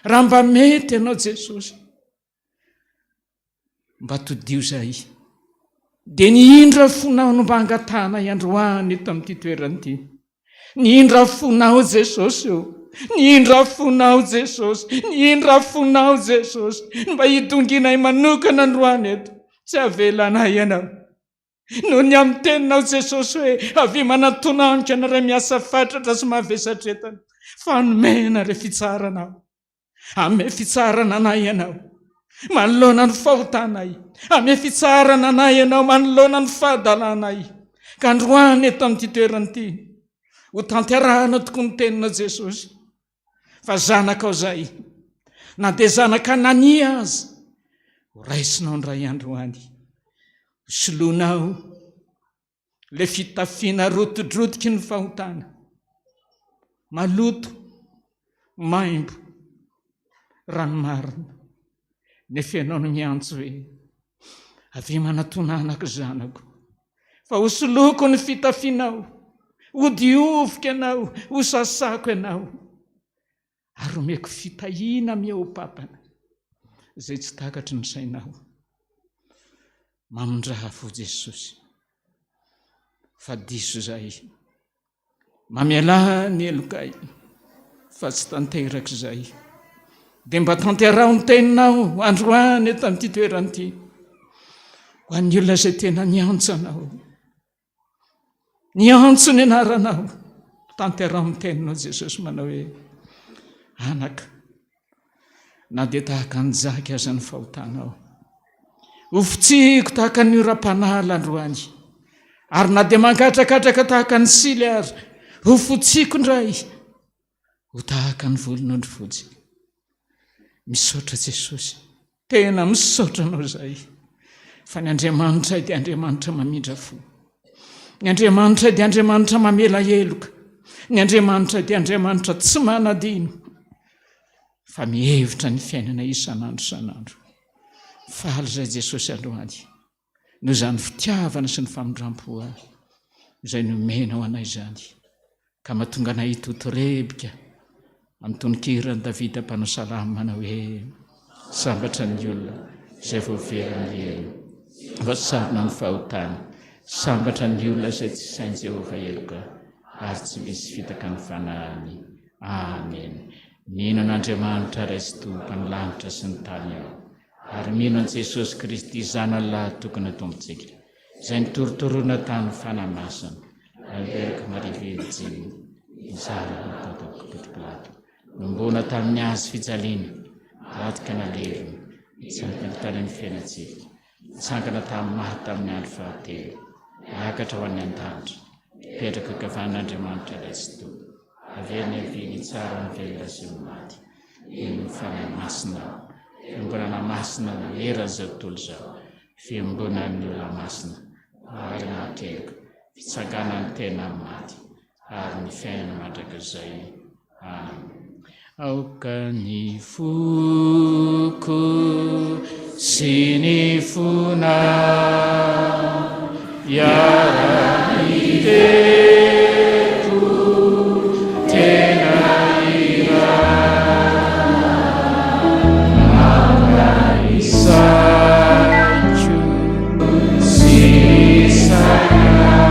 raha mba mety ianao Jesosy. Mba todiho zahay. Dia ny indra fonao no mba angatahanay androany eto amin'ity toerana ity. Ny indra fonao Jesosy ô. Ny indra fonao Jesosy. Ny indra fonao Jesosy. Mba hidonginay manokana androany eto. Tsy avelanay ianao. Noho ny amin'ny teninao Jesosy hoe avia manatona amiko ianareo miasa fatratra sy mavesatretana. Fa nomena re fitsaharana aho. Ame fitsaharana anay Ianao manoloana ny fahotanay. Ame fitsaharana anay Ianao manoloana ny fahadalanay. Ka androany eto amin'ity toerana ity, ho tanterahana tokoa ny teninao Jesosy, fa zanakao izay, na dia zanaka nania aza, ho raisinao indray androany, ho soloinao Ilay fitafiana rotidrotiky ny fahotana, maloto, maimbo, raha ny marina. Nefa ianao no miantso hoe, Avia manatona anaka zanako, fa hosoloiko ny fitafianao, hodioviko ianao, hosasako ianao, ary omeko fitahiana mihoa-papana izay tsy takatry ny sainao. Mamindraha fo Jesosy fa diso zahay. Mamelà ny helokay fa tsy tanteraka izay. Dia mba tanteraho ny teninao androany eto amin'ity toerana ity. Ho an'ny olona izay tena niantso anao. Niantso ny anaranao. Tanteraho ny teninao Jesosy manao hoe anaka na dia tahaka ny jaky aza ny fahotanao. Hofotsihiko tahaka ny oram-panala androany. Ary na dia mangatrakatraka tahaka ny sily ary hofotsiko indray ho tahaka ny volon'ondry fotsy. Misaotra Jesosy. Tena misaotra anao izahay fa ny Andriamanitray dia Andriamanitra mamindra fo. Ny Andriamanitray dia Andriamanitra mamela heloka. Ny Andriamanitray dia Andriamanitra tsy manadino fa mihevitra ny fiainana isan'andro isan'andro. Faly izay Jesosy androany noho izany fitiavana sy ny famindrampo izay nomenao anay izany. Ka mahatonga anay hitotorebika amin'ny tononkiran'i Davida mpanao salamo manao hoe, Sambatra ny olona izay voavela ny helony, voasarona ny fahotany. Sambatra ny olona izay tsy sain'i Jehovah heloka, ary tsy misy fitaka ny fanahiny. Amena. Mino an'Andriamanitra Ray sy Tompon'ny lanitra sy ny tany aho, ary mino an'i Jesosy Kristy Zanany Lahatokana Tompontsika, izay nitorotoroana tamin'ny Fanahy Masina, Alberque Maria Virjiny, nijaly natao tamin'ny Pilato, Nomboana tamin'ny hazo fijaliana, radika nalevina, nitsangana tany amin'ny fiainantsika, nitsangana tamin'ny maty tamin'ny andro fahatelo, niakatra ho any an-danitra, mipetraka ankavanan'Andriamanitra Ray sy Tompo, averiny havia hitsara ny velona sy ny maty, mino ny Fanahy Masina aho, Fiangonana masina eran'izao tontolo izao, fiombonan'ny olona masina, ary maha-keloka, fitsanganan'ny tena amin'ny maty, ary ny fiainana mandrakizay. Amen. Aoka ny foko sy ny fonao hiara-mitepo tena iray. Aoka ny saiko sy ny sainao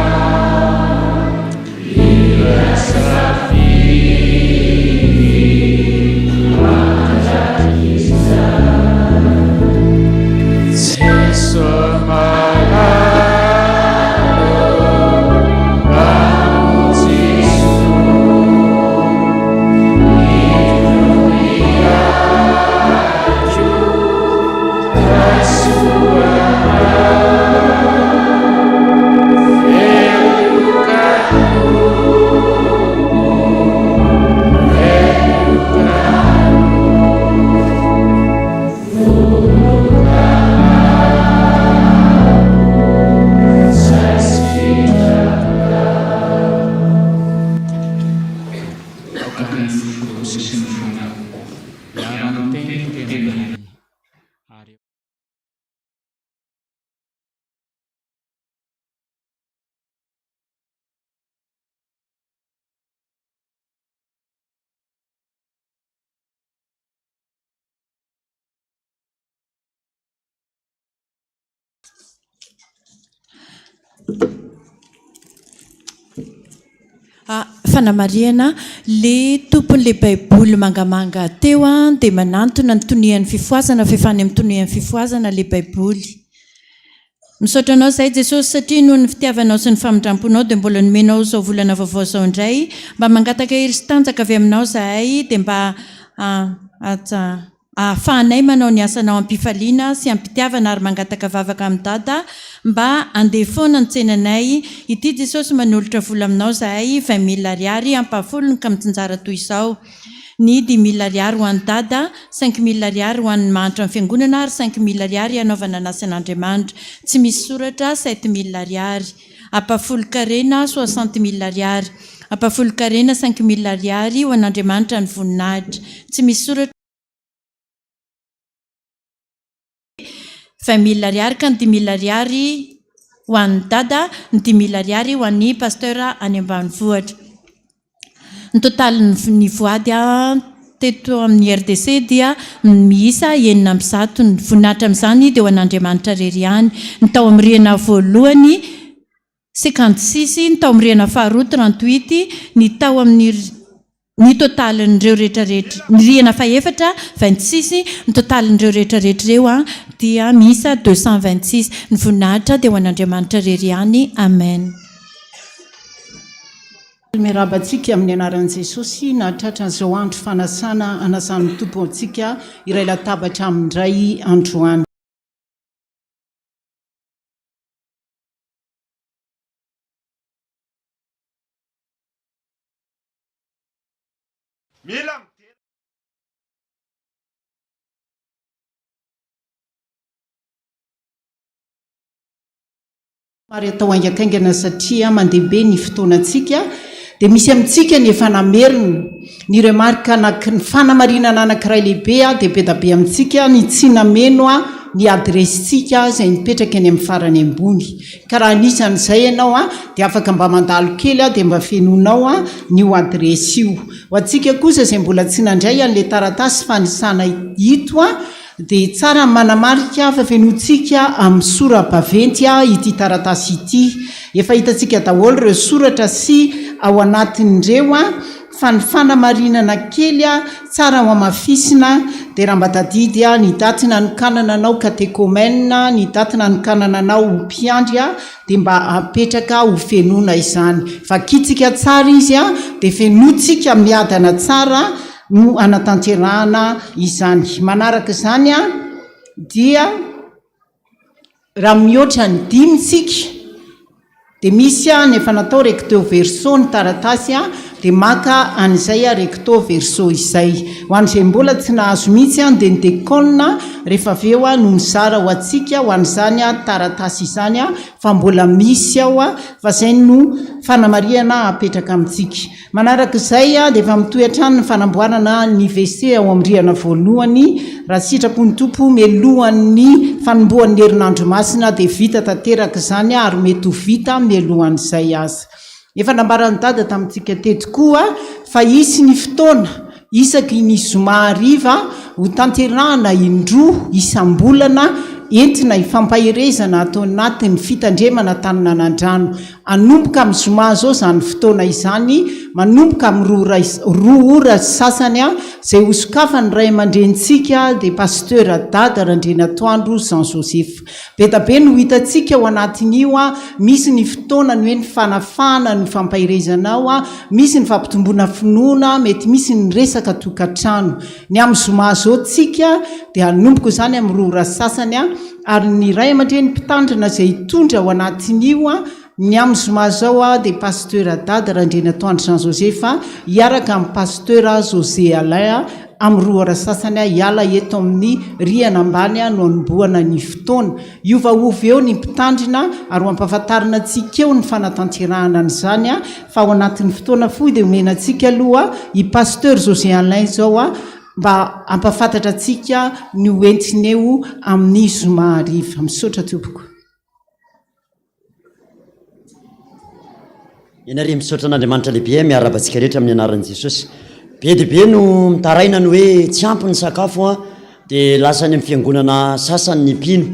Fanamarihana, Le tompon'le baiboly mangamanga teo an dia manantona ny tonian'ny fifohazana fa efa any amin'ny tonian'ny fifohazana le baiboly. Misaotra anao izahay Jesosy satria noho ny fitiavanao sy ny famindramponao dia mbola nomenao izao volana vaovao izao indray. Mba mangataka hery sy tanjaka avy aminao izahay dia mba ahafahanay manao ny asanao am-pifaliana sy am-pitiavana ary mangataka vavaka amin'i Dada mba handeha foana ny tsenanay. Ity Jesosy manolotra vola aminao izahay 20 mille ariary ampahafolony ka mitsinjara toy izao. Ny dix mille ariary ho an'i Dada, cinq mille ariary ho an'ny mahantra ny fiangonana ary cinq mille ariary hanaovana ny asan'Andriamanitra. Tsy misy soratra, sept mille ariary. Ampahafolon-karena, soixante mille ariary. Ampahafolon-karena, cinq mille ariary, ho an'Andriamanitra ny voninahitra. Tsy misy soratra. 20 mille ariary ka ny dix mille ariary ho an'i Dada, ny dix mille ariary ho an'ny Pasteur any ambanivohitra. Ny totalin'ny voady teto amin'ny RDC dia miisa 106. Ny voninahitra amin'izany dia ho an'Andriamanitra irery ihany. Ny tao amin'ny rihana voalohany 56, ny tao amin'ny rihana faharoa 38, ny tao amin'ny Ny totalin'ireo rehetra rehetra, ny rihana fahefatra, 26, ny totalin'ireo rehetra rehetra ireo dia miisa 226. Ny voninahitra dia ho an'Andriamanitra irery ihany. Amen. Miarahaba antsika amin'ny anaran'i Jesosy nahatratra an'izao andro fanasana anasan'ny Tompo antsika iray latabatra aminy indray androany. Mila midera. Somary atao haingankaingana satria mandeha be ny fotoanantsika dia misy amintsika ny efa namerina ny remarque anaky ny fanamarinana anankiray lehibe dia be da be amintsika ny tsy nameno ny adiresintsika izay mipetraka eny amin'ny farany ambony Ka raha anisan'izay ianao dia afaka mba mandalo kely dia mba fenoinao ny io adiresy io. Ho antsika kosa izay mbola tsy nandray an'ilay taratasy fanisana ito Dia tsara ny manamarika fa fenointsika amin'ny sora-baventy ity taratasy ity. Efa hitantsika daholo ireo soratra sy ao anatin'ireo fa ny fanamarinana kely tsara ho hamafisina dia raha mba tadidy ny daty nanokanana anao katekomena, ny daty nanokanana anao ho mpiandry dia mba apetraka ho fenoina izany. Vakintsika tsara izy dia fenointsika miadana tsara no hanatanterahana izany. Manaraka izany dia raha mihoatra ny dimy isika dia misy ny efa natao recto verso ny taratasy dia maka an'izay recto verso izay. Ho an'izay mbola tsy nahazo mihitsy dia ny dekona rehefa avy eo no mizara ho antsika ho an'izany taratasy izany fa mbola misy ao fa izay no fanamarihana apetraka amintsika. Manaraka izay dia efa mitohy hatrany ny fanamboarana ny WC ao amin'ny rihana voalohany. Raha sitrapon'ny Tompo, mialohan'ny fanombohan'ny herinandro masina dia vita tanteraka izany ary mety ho vita mialohan'izay aza. Efa nambaran'i Dada tamintsika teto koa fa hisy ny fotoana isaky ny zoma hariva ho tanterahana indroa isam-bolana entina hifampaherezana ato anatin'ny fitandremana Taninanandrano. Hanomboka amin'ny zoma izao izany fotoana izany, manomboka amin'ny roa ora roa ora sy sasany, izay hosokafan'ny ray aman-drenintsika dia Pasteur Dada Randrianatoandro Jean Joseph. Be da be no ho hitantsika ao anatin'io, misy ny fotoana ny hoe ny fanafahana ny fampaherezana ao, misy ny fampitomboana finoana, mety misy ny resaka tokantrano. Ny amin'ny zoma izao tsika dia hanomboka izany amin'ny roa ora sy sasany, Ary ny ray aman-dreny mpitandrina izay hitondra ao anatin'io ny amin'ny zoma izao dia Pasteur Dada Randrianatoandro Jean Joseph hiaraka amin'i Pasteur José Alain amin'ny roa ora sasany hiala eto amin'ny rihana ambany no hanombohana ny fotoana. Hiovaova eo ny mpitandrina ary ho ampahafantarina antsika eo ny fanatanterahana an'izany fa ao anatin'ny fotoana fohy dia omena antsika aloha i Pasteur José Alain izao Mba hampafantatra antsika ny ho entiny eo amin'ny zoma hariva. Misaotra tompoko. Eny ary, misaotra an'Andriamanitra lehibe, miarahaba antsika rehetra amin'ny anaran'i Jesosy. Be dia be no mitaraina ny hoe tsy ampy ny sakafo an, dia lasa any amin'ny fiangonana sasany ny mpino.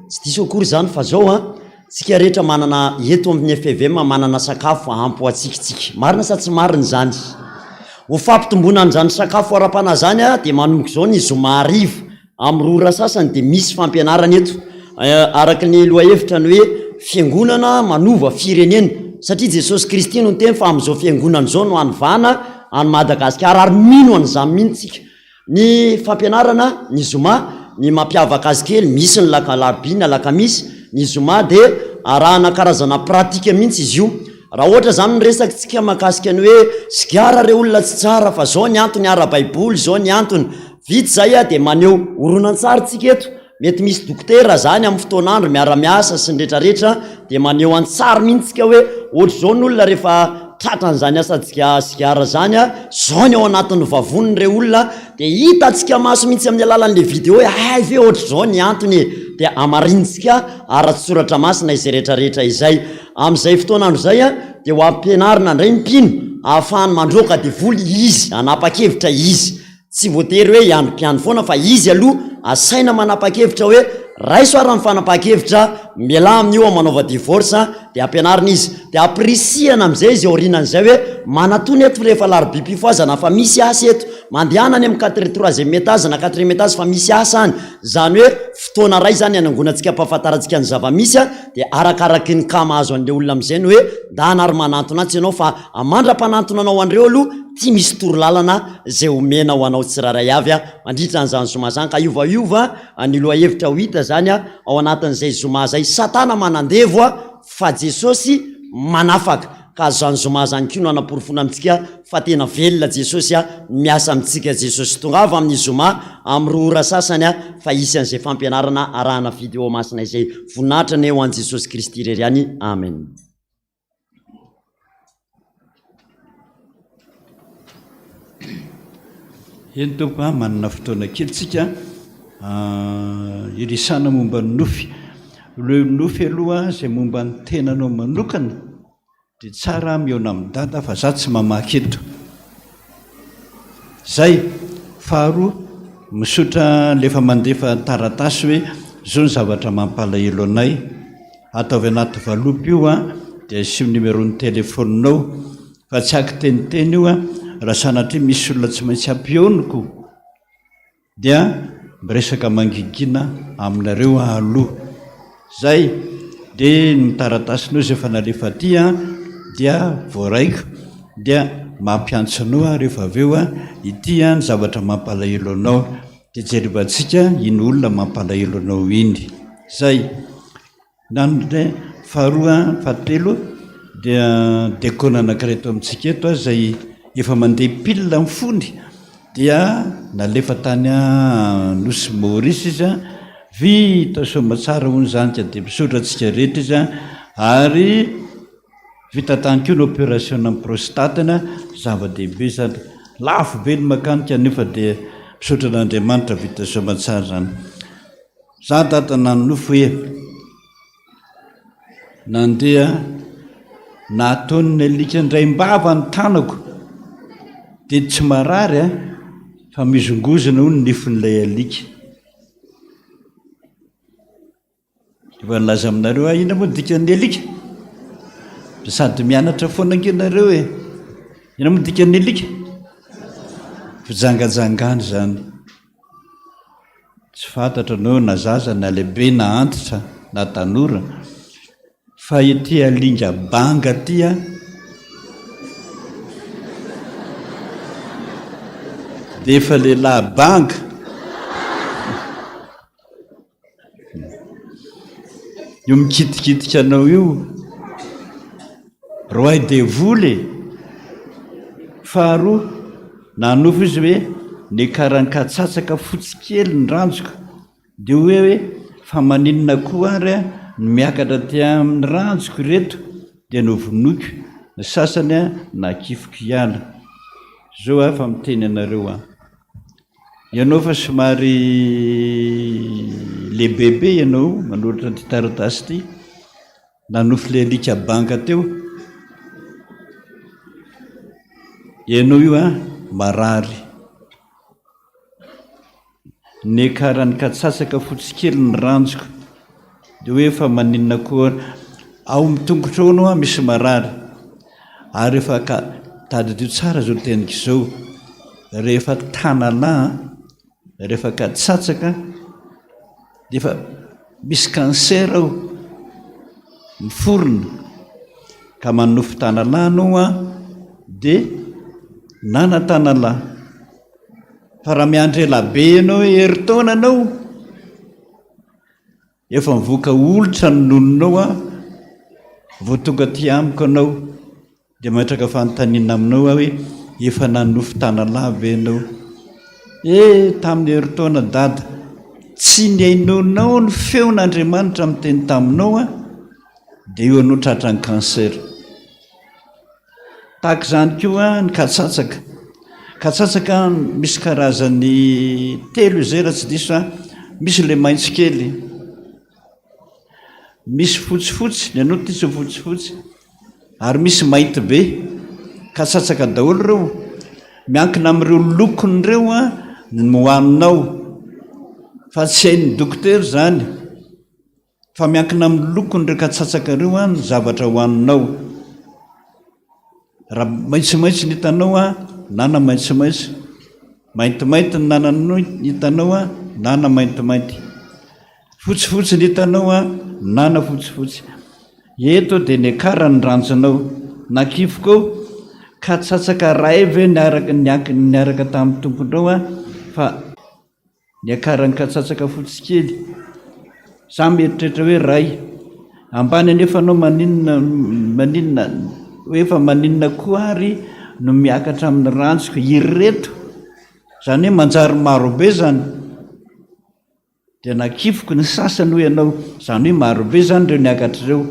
Tsy diso akory izany fa zao an, Tsika rehetra manana eto amin'ny FEVM manana sakafo ampy ho antsika tsika. Marina sa tsy marina izany? Ho fampitomboana an'izany sakafo ara-panahy izany dia manomboka izao ny zoma hariva amin'ny roa ora sasany dia misy fampianarana eto araka ny lohahevitra ny hoe fiangonana manova firenena satria Jesosy Kristy no niteny fa amin'izao fiangonana izao no hanovana an'i Madagasikara ary mino an'izany mihitsy tsika. Ny fampianarana ny zoma, ny mampiavaka azy kely, misy ny laka alarobia, ny alakamisy, ny zoma dia arahana karazana pratique mihitsy izy io. Raha ohatra izany ny resaka tsika mahakasika ny hoe sigara re olona tsy tsara fa zao ny antony ara-baiboly, zao ny antony. Vita izay dia maneho horonantsary tsika eto. Mety misy dokotera zany amin'ny fotoan'andro miara-miasa sy ny retraretra dia maneho an-tsary mihitsy tsika hoe ohatr'izao ny olona rehefa tratran'izany asa sigara zany a, zao ny ao anatin'ny vavoniny re olona dia hitantsika maso mihitsy amin'ny alalan'le vidéo hoe hay ve ohatr'izao ny antony e, dia hamarinintsika ara-tsoratra masina izay retraretra izay. Amin'izay fotoan'andro izay a dia ho ampianarina indray ny mpino ahafahany mandroaka devoly izy, hanapa-kevitra izy. Tsy voatery hoe hiandry mpiandry foana fa izy aloha asaina manapa-kevitra hoe raiso ary ny fanapahan-kevitra, mialà amin'io aho manaova divorce dia ampianarina izy. Dia ampirisihana amin'izay izy aorianan'izay hoe manatona eto rehefa alarobia-pifohazana fa misy asa eto, mandehana any amin'ny quatre troisième étage na quatrième étage fa misy asa any. Izany hoe fotoana iray izany hanangonantsika ampahafantarantsika ny zava-misy dia arakaraky ny cas mahazo an'ilay olona amin'izay ny hoe ndana ary manantona atsy ianao fa mandra-panantona anao an'ireo aloha tsy misy torolalana izay omena ho anao tsirairay avy mandritra an'izany zoma izany ka hiovahiova ny lohahevitra ho hita izany ao anatin'izay zoma izay. Satana manandevo fa Jesosy manafaka ka izany zoma izany koa no hanaporofoana amintsika fa tena velona Jesosy, miasa amintsika Jesosy. Tongava amin'ny zoma amin'ny roa ora sasany fa hisy an'izay fampianarana arahana video masina izay. Voninahitra anie ho an'i Jesosy Kristy irery ihany. Amen. Eny tompoko a, manana fotoana kely tsika hiresahana momba ny nofy. Ireo nofy aloha izay momba ny tenanao manokana dia tsara mihaona amin'i Dada fa za tsy mamaky eto. Zay. Faharoa. Misaotra le efa mandefa taratasy hoe zao ny zavatra mampalahelo anay. Ataovy anaty valopy io an, dia asio numéro ny téléphone-nao fa tsy akiteniteny io an, raha sanatria misy olona tsy maintsy ampihaoniko dia miresaka mangigina aminareo aho aloha. Zay, dia ny taratasinao izay efa nalefa aty an, dia voaraiko, dia mampiantso anao aho rehefa avy eo an, ity an ny zavatra mampalahelo anao, dia jerevantsika iny olona mampalahelo anao iny. Zay. Ny faharoa, fahatelo dia diakona anankiray eto amintsika eto izay efa mandeha pile ny fony dia nalefa tany Nosy Maurice izy, vita soamatsara hono izany ka dia misaotra antsika rehetra izy ary vita tany koa ny opération amin'ny prostate-ny, zava-dehibe izany, lafo be ny makanika nefa dia misaotra an'Andriamanitra vita soamatsara izany. Za dada nanonofy hoe nandeha nahataon'ny alika indraim-bava ny tanako dia tsy marary a fa mihozongozona hono ny nifin'ilay alika. Efa nilaza aminareo aho inona moa ny dikan'ny alika? Sady mianatra foana ange nareo e. Inona moa ny dikan'ny alika? Fijangajangana izany. Tsy fantatra anao na zaza na lehibe na antitra na tanora fa ity alinga banga ity a dia efa lehilahy banga. Io mikitikitika anao io, roahy devoly e! Faharoa, nanofy izy hoe niakaran-katsatsaka fotsy kely ny ranjoko, dia hoe hoe fa maninona koa ary no miakatra aty amin'ny ranjoko ireto, dia novonoiko, ny sasany nakifiko hiala. Zao aho fa miteny anareo an! Ianao fa somary lehibebe ianao manoratra an'ity taratasy ity, nanofy ilay alika banga teo. Ianao io an, marary. Niakaran'ny katsatsaka fotsy kely ny ranjoko. Dia hoe fa maninona koa ao amin'ny tongotra ao anao misy marary. Ary rehefa ka tadidio tsara izao teniko izao, rehefa tanalahy, rehefa katsatsaka dia efa misy cancer ao miforona ka manonofy tanalahy anao an, dia nana tanalahy. Fa raha miandry ela be ianao hoe herintaona anao, Efa mivoaka olitra ny nononao an, vao tonga aty amiko ianao dia mametraka fanontaniana aminao aho hoe efa nanonofy tanalahy ve ianao? Eh, tamin'ny herintaona dada, tsy nihainoanao ny feon'Andriamanitra miteny taminao an, dia eo ianao tratran'ny cancer. Tahaka izany koa ny katsatsaka. Katsatsaka misy karazany telo izay raha tsy diso aho. Misy ilay maitso kely, misy fotsifotsy, ny anao ity tsy fotsifotsy, ary misy mainty be. Katsatsaka daholo ireo. Miankina amin'ireo lokony ireo no hohaninao fa tsy hain'ny dokotera izany. Fa miankina amin'ny lokon'ireo katsatsaka ireo ny zavatra hohaninao. Raha maitsomaitso ny hitanao an, nana maitsomaitso. Maintimainty ny nananao hitanao an, nana maintimainty. Fotsifotsy ny hitanao an, nana fotsifotsy. Eto dia niakarany ny rantsonao. Nakifiko ao, katsatsaka iray ve niaraka niaraka tamin'ny tomponao an, fa. Niakaran'ny katsatsaka fotsy kely. Za mieritreritra hoe ray. Ambany anefa anao maninona maninona hoe fa maninona koa ary no miakatra amin'ny rantsiko ireto. Zany hoe manjary marobe zany. Dia nakifiko ny sasany hoy ianao. Zany hoe marobe zany ireo niakatra ireo.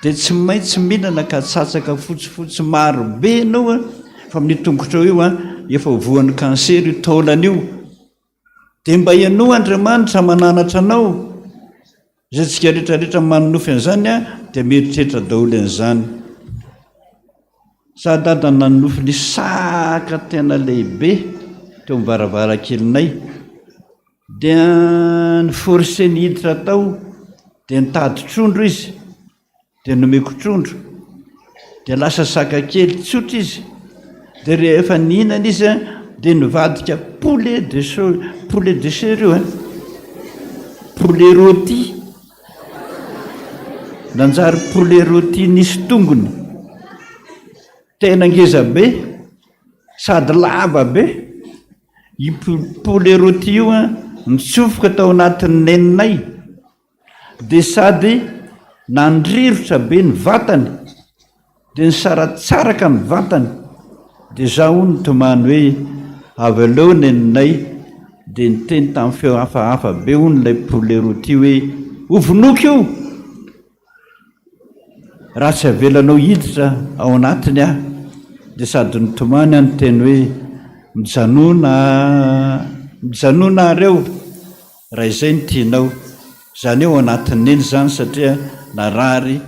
Dia tsy maintsy mihinana katsatsaka fotsifotsy marobe ianao an. Fa amin'io tongotrao io an, efa ho voan'ny cancer io taolana io. Dia mba ianao Andriamanitra mananatra anao. Izay tsika rehetra rehetra manonofy an'izany an, dia mieritreritra daholo an'izany. Za dada nanonofy ny saka tena lehibe teo amin'ny varavarankelinay. Dia ni-forcer-ny hiditra tao, dia nitady trondro izy, dia nomeko trondro, dia lasa saka kely tsotra izy, dia rehefa nihinana izy an, dia nivadika poulet de so- poulet de chair io an, poulet rôti, nanjary poulet rôti nisy tongony, tena ngeza be sady lava be. Io poulet rôti io an, nitsofoka tao anatin'ny neninay, dia sady nandrirotra be ny vatany, dia nisaratsaraka ny vatany, dia za hono nitomany hoe avelao neninay, dia niteny tamin'ny feo hafahafa be hono ilay poulet rôti hoe hovonoiko io! Raha tsy avelanao hiditra ao anatiny aho, dia sady nitomany aho niteny hoe, Mijanòna, mijanòna àry eo, raha izay no tianao. Izany hoe ao anatin'i Neny izany satria narary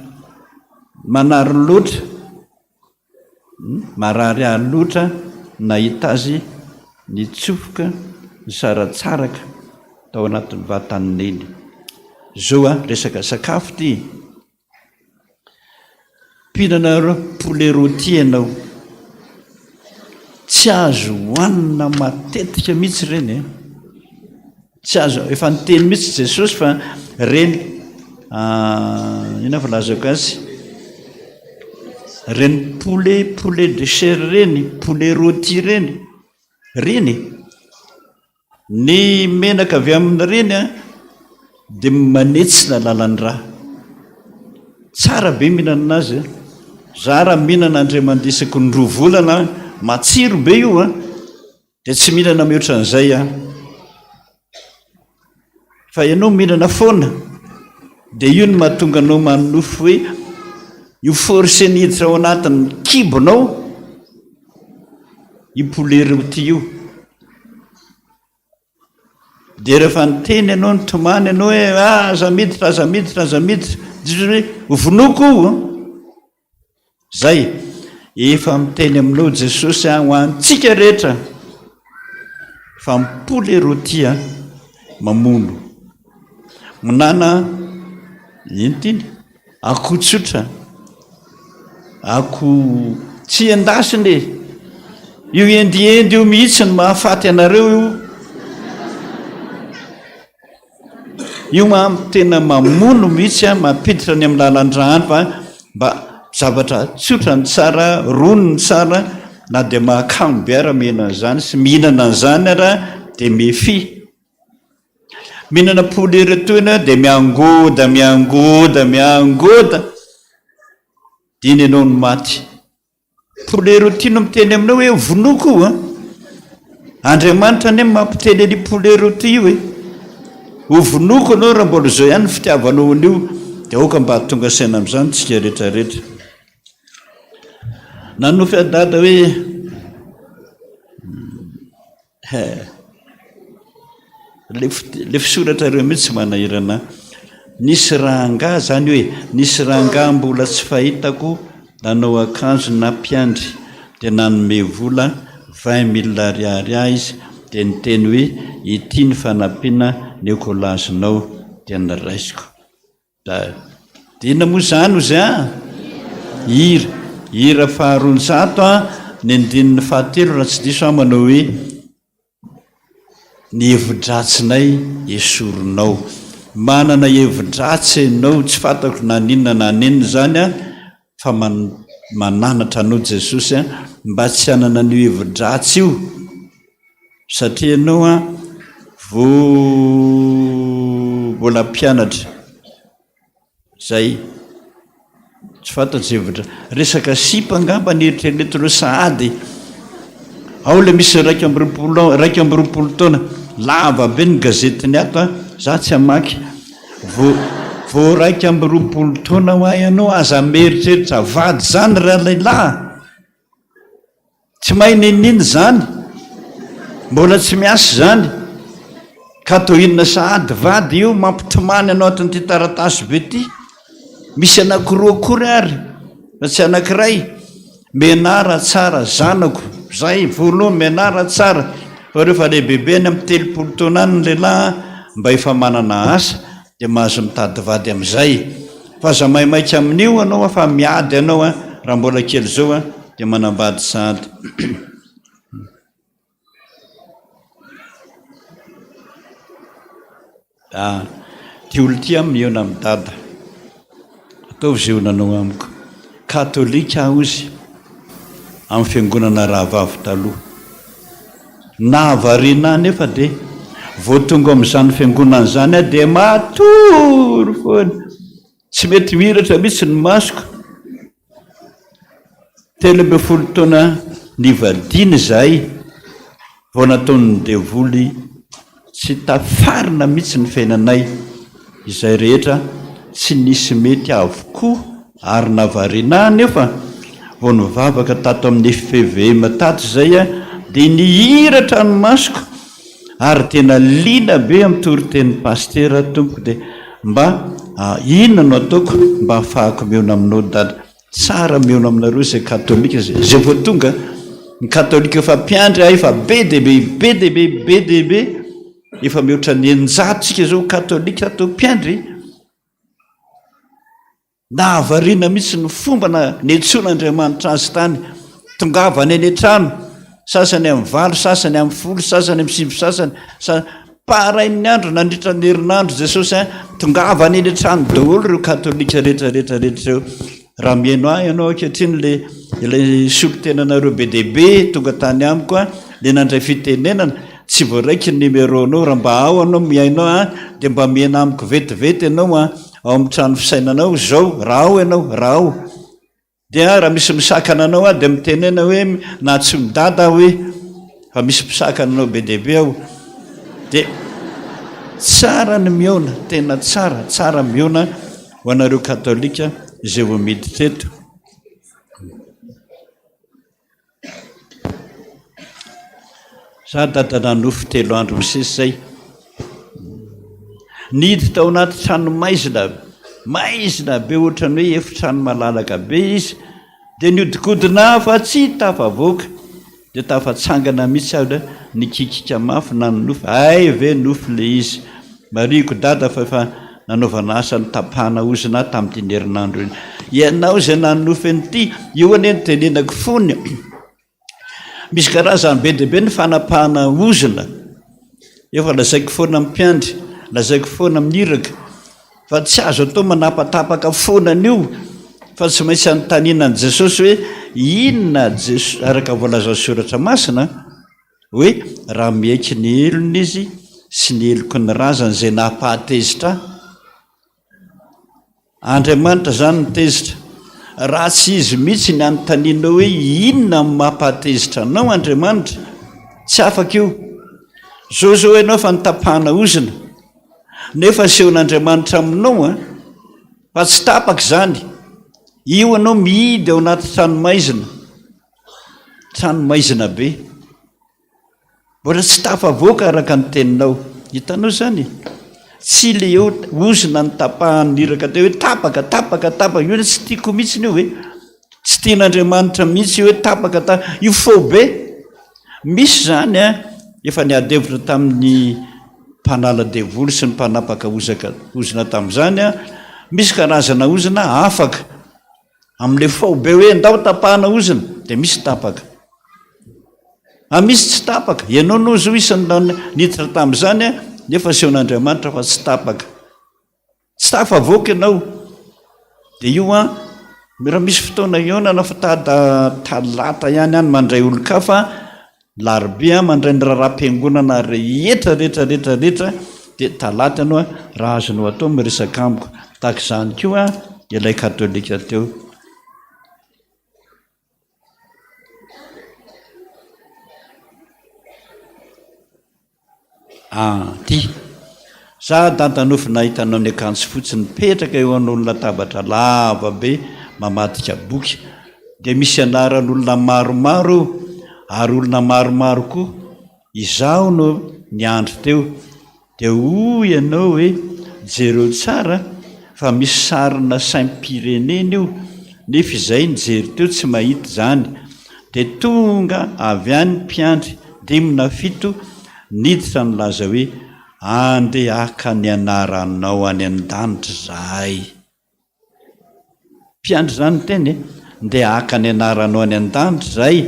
manary loatra, marary ahy loatra nahita azy nitsofoka nisaratsaraka tao anatin'ny vatan'i Neny. Zao an, resaka sakafo ity e. Mpihinana poulet rôti ianao. Tsy azo hohanina matetika mihitsy ireny e. Tsy azo, efa niteny mihitsy Jesosy fa reny inona filazako azy? Reny poulet, poulet de chair reny, poulet rôti reny, reny e. Ny menaka avy amin'ireny dia manetsina lalan-drà. Tsara be mihinana azy a. Za raha mihinana andriamandisaky ny roa volana, matsiro be io a, dia tsy mihinana mihoatra an'izay aho. Fa ianao mihinana foana, dia io no mahatonga anao manonofy hoe io force-ny hiditra ao anatin'ny kibonao io poulet rôti io. Dia rehefa niteny ianao, nitomany ianao hoe ah, aza miditra, aza miditra, aza miditra, dia hoe hovonoiko io. Zay, efa miteny aminao Jesosy ah, ho antsika rehetra fa ny poulet rôti ah, mamono. Minana ino ty iny? Akoho tsotra, akoho tsy endasina e! Io endiendy io mihitsy no mahafaty anareo io. Io ma tena mamono mihitsy a, mampiditra any amin'ny lalan-drà any fa mba zavatra tsotra ny tsara, rony ny tsara na dia mahakamo be ara mihinana an'izany sy mihinana an'izany ara dia mefia. Mihinana poulet retoina dia miangoda, miangoda, miangoda, dia iny ianao no maty. Poulet rôti no miteny aminao hoe vonoiko io an! Andriamanitra anie mampiteny an'io poulet rôti io e! Ho vonoiko ianao raha mbola izao ihany ny fitiavanao an'io, dia aoka mba hahatonga saina amin'izany tsika rehetra rehetra. Nanonofy an'i Dada hoe He. Le le fisoratra ireo mihitsy manahirana ahy. Nisy rangahy zany hoe, nisy rangahy mbola tsy fahitako nanao akanjo na mpiandry dia nanome vola vingt mille ariary ahy izy dia niteny hoe ity ny fanampiana ny ekolazinao dia noraisiko. Da inona moa izany ozy a? Hira. Hira faharoanjato a, ny andininy fahatelo raha tsy diso aho manao hoe ny hevi-dratsinay esorinao. Manana hevi-dratsy ianao, tsy fantako na n'inona na n'inona izany a, fa mananatra anao Jesosy a, mba tsy hanana an'io hevi-dratsy io. Satria ianao an, vao mbola mpianatra, zay, tsy fantatro hevitra, resaka sipa angamba ny eritreretinao sahady, ao ilay misy 21, 21 taona, lava be ny gazetiny ato an, za tsy hamaky, vao, vao 21 taona hoa ianao aza mieritreritra vady zany ralehilahy. Tsy mahay n'inon'inona izany, mbola tsy miasa izany, ka atao inona sahady vady io mampitomany anao atin'ity taratasy be ity? Misy anankiroa akory ary fa tsy anankiray, mianara tsara zanako, zay voalohany mianara tsara. Fa rehefa lehibebe any amin'ny 30 taona any ny lehilahy mba efa manana asa dia mahazo mitady vady amin'izay. Fa aza maimaika amin'io anao fa miady anao raha mbola kely izao dia manambady sahady. Ah, ty olo ty aho mihaona amin'i Dada. Ataovy izay honanao amiko. Katolika aho ozy, amin'ny fiangonana rahavavy taloha. Nahavariana ahy nefa dia vao tonga amin'izany fiangonana izany aho dia matory foana. Tsy mety mihiratra mihitsy ny masoko. 13 taona nivadiana izahay vao nataon'ny devoly tsy tafarina mihitsy ny fiainanay, izay rehetra tsy nisy mety avokoa ary nahavariana ahy anefa vao nivavaka tato amin'ny fpvm tato izay aho dia nihiratra ny masoko ary tena liana be amin'ny toritenin'ny pasitera tompoko dia mba inona no ataoko mba hahafahako mihaona aminao dada? Tsara mihaona aminareo izay katolika izay izay vao tonga ny katolika efa mpiandry aho efa be dia be be dia be be dia be efa mihoatra ny 600 tsika izao katolika ato mpiandry Nahavariana mihitsy ny fomba niantsoan'Andriamanitra azy tany. Tongavany any an-trano, sasany amin'ny valo, sasany amin'ny folo, sasany amin'ny sivy, sasany sa parain'ny andro nandritra ny herinandro Jesosy a, tongavany any an-trano daholo ireo katolika rehetra rehetra rehetra ireo. Raha mihaino ahy ianao ankehitriny le ilay solontenanareo be dia be tonga tany amiko a, le nandray fitenenana, tsy voaraiky ny numéro-nao, raha mba ao ianao mihaino ahy dia mba mihena amiko vetivety ianao a. Ao amin'ny trano fisainanao izao, raha ao ianao, raha ao, dia raha misy misakana anao aho dia mitenena hoe na tsy midada aho hoe fa misy mpisakana anao be dia be aho. Dia tsara ny mihaona, tena tsara, tsara mihaona ho anareo katolika izay vao miditra eto. Za dada nanofy telo andro misesy zay. Nidy tao anaty trano maizina, maizina be ohatran'ny hoe efitrano malalaka be izy. Dia niodikodina aho fa tsy tafavoaka. Dia tafatsangana mihitsy aho nikikika mafy nanonofy. Hay ve nofy le izy. Marihiko dada fa efa nanaovana asa nitapahana ozona ahy tamin'ity herinandro iny. Ianao izay nanonofy an'ity, io anie no tenenako fony. Misy karazany be dia be ny fanapahana ozona. Efa lazaiko foana amin'ny mpiandry, lazaiko foana amin'ny iraka fa tsy azo atao manapatapaka foana an'io fa tsy maintsy anontaniana an'i Jesosy hoe inona Jesosy araka voalazan'ny soratra masina hoe raha miaiky ny helony izy sy ny heloky ny razany izay nampahatezitra ahy. Andriamanitra izany no tezitra. Raha tsy izy mihitsy ny anontanianao hoe inona no mampahatezitra anao Andriamanitra, tsy afaka io. Zao zao ianao fa notapahana ozona, nefa asehon'Andriamanitra aminao an, fa tsy tapaka izany. Io ianao mihidy ao anaty trano maizina, trano maizina be. Mbola tsy tafavoaka araka ny teninao. Hitanao izany? Tsy le eo ozona notapahan'ny iraka teo hoe tapaka, tapaka, tapaka. Io tsy tiako mihitsy io e. Tsy tian'Andriamanitra mihitsy io hoe tapaka, tapaka. Io faux be. Misy izany a, efa niady hevitra tamin'ny mpanala devoly sy ny mpanapaka ozaka ozona tamin'izany a, misy karazana ozona afaka. Amin'ilay faobe hoe ndao tapahana ozona dia misy tapaka. Ah misy tsy tapaka. Ianao no zo isan'ny niditra tamin'izany nefa asehon'Andriamanitra fa tsy tapaka. Tsy tafavoaka ianao. Dia io an, raha misy fotoana hihaonana fa tada talata ihany any mandray olon-kafa, Larobia mandray ny raharaham-piangonana rehetra rehetra rehetra rehetra dia talata ianao raha azonao atao miresaka amiko. Tahaka izany koa ilay katolika teo. Ah, ty. Za dada nofy nahita anao niakanjo fotsy nipetraka eo anolon'ny latabatra lava be mamadika boky. Dia misy anaran'olona maromaro eo ary olona maromaro koa. Izaho no niandry teo. Dia hoy ianao hoe jereo tsara fa misy sarina saim-pirenena io nefa izay nijery teo tsy mahita izany. Dia tonga avy any mpiandry. dimy na fito niditra nilaza hoe, Andeha haka ny anaranao any an-danitra izahay. Mpiandry izany ny teny e! Ndeha haka ny anaranao any an-danitra izahay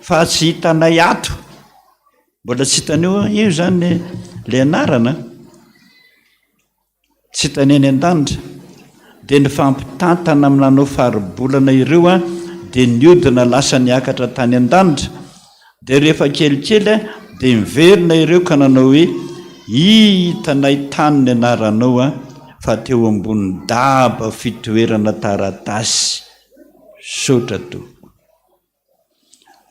fa tsy hitanay ato. Mbola tsy hitan'io io izany ilay anarana. Tsy hitany any an-danitra. Dia nifampitantana amin'ny nanao faribolana ireo an, dia niodina lasa niakatra tany an-danitra. Dia rehefa kelikely an, dia niverina ireo ka nanao hoe, Hitanay tany ny anaranao an, fa teo ambonin'ny daba fitoerana taratasy. Misaotra tompoko.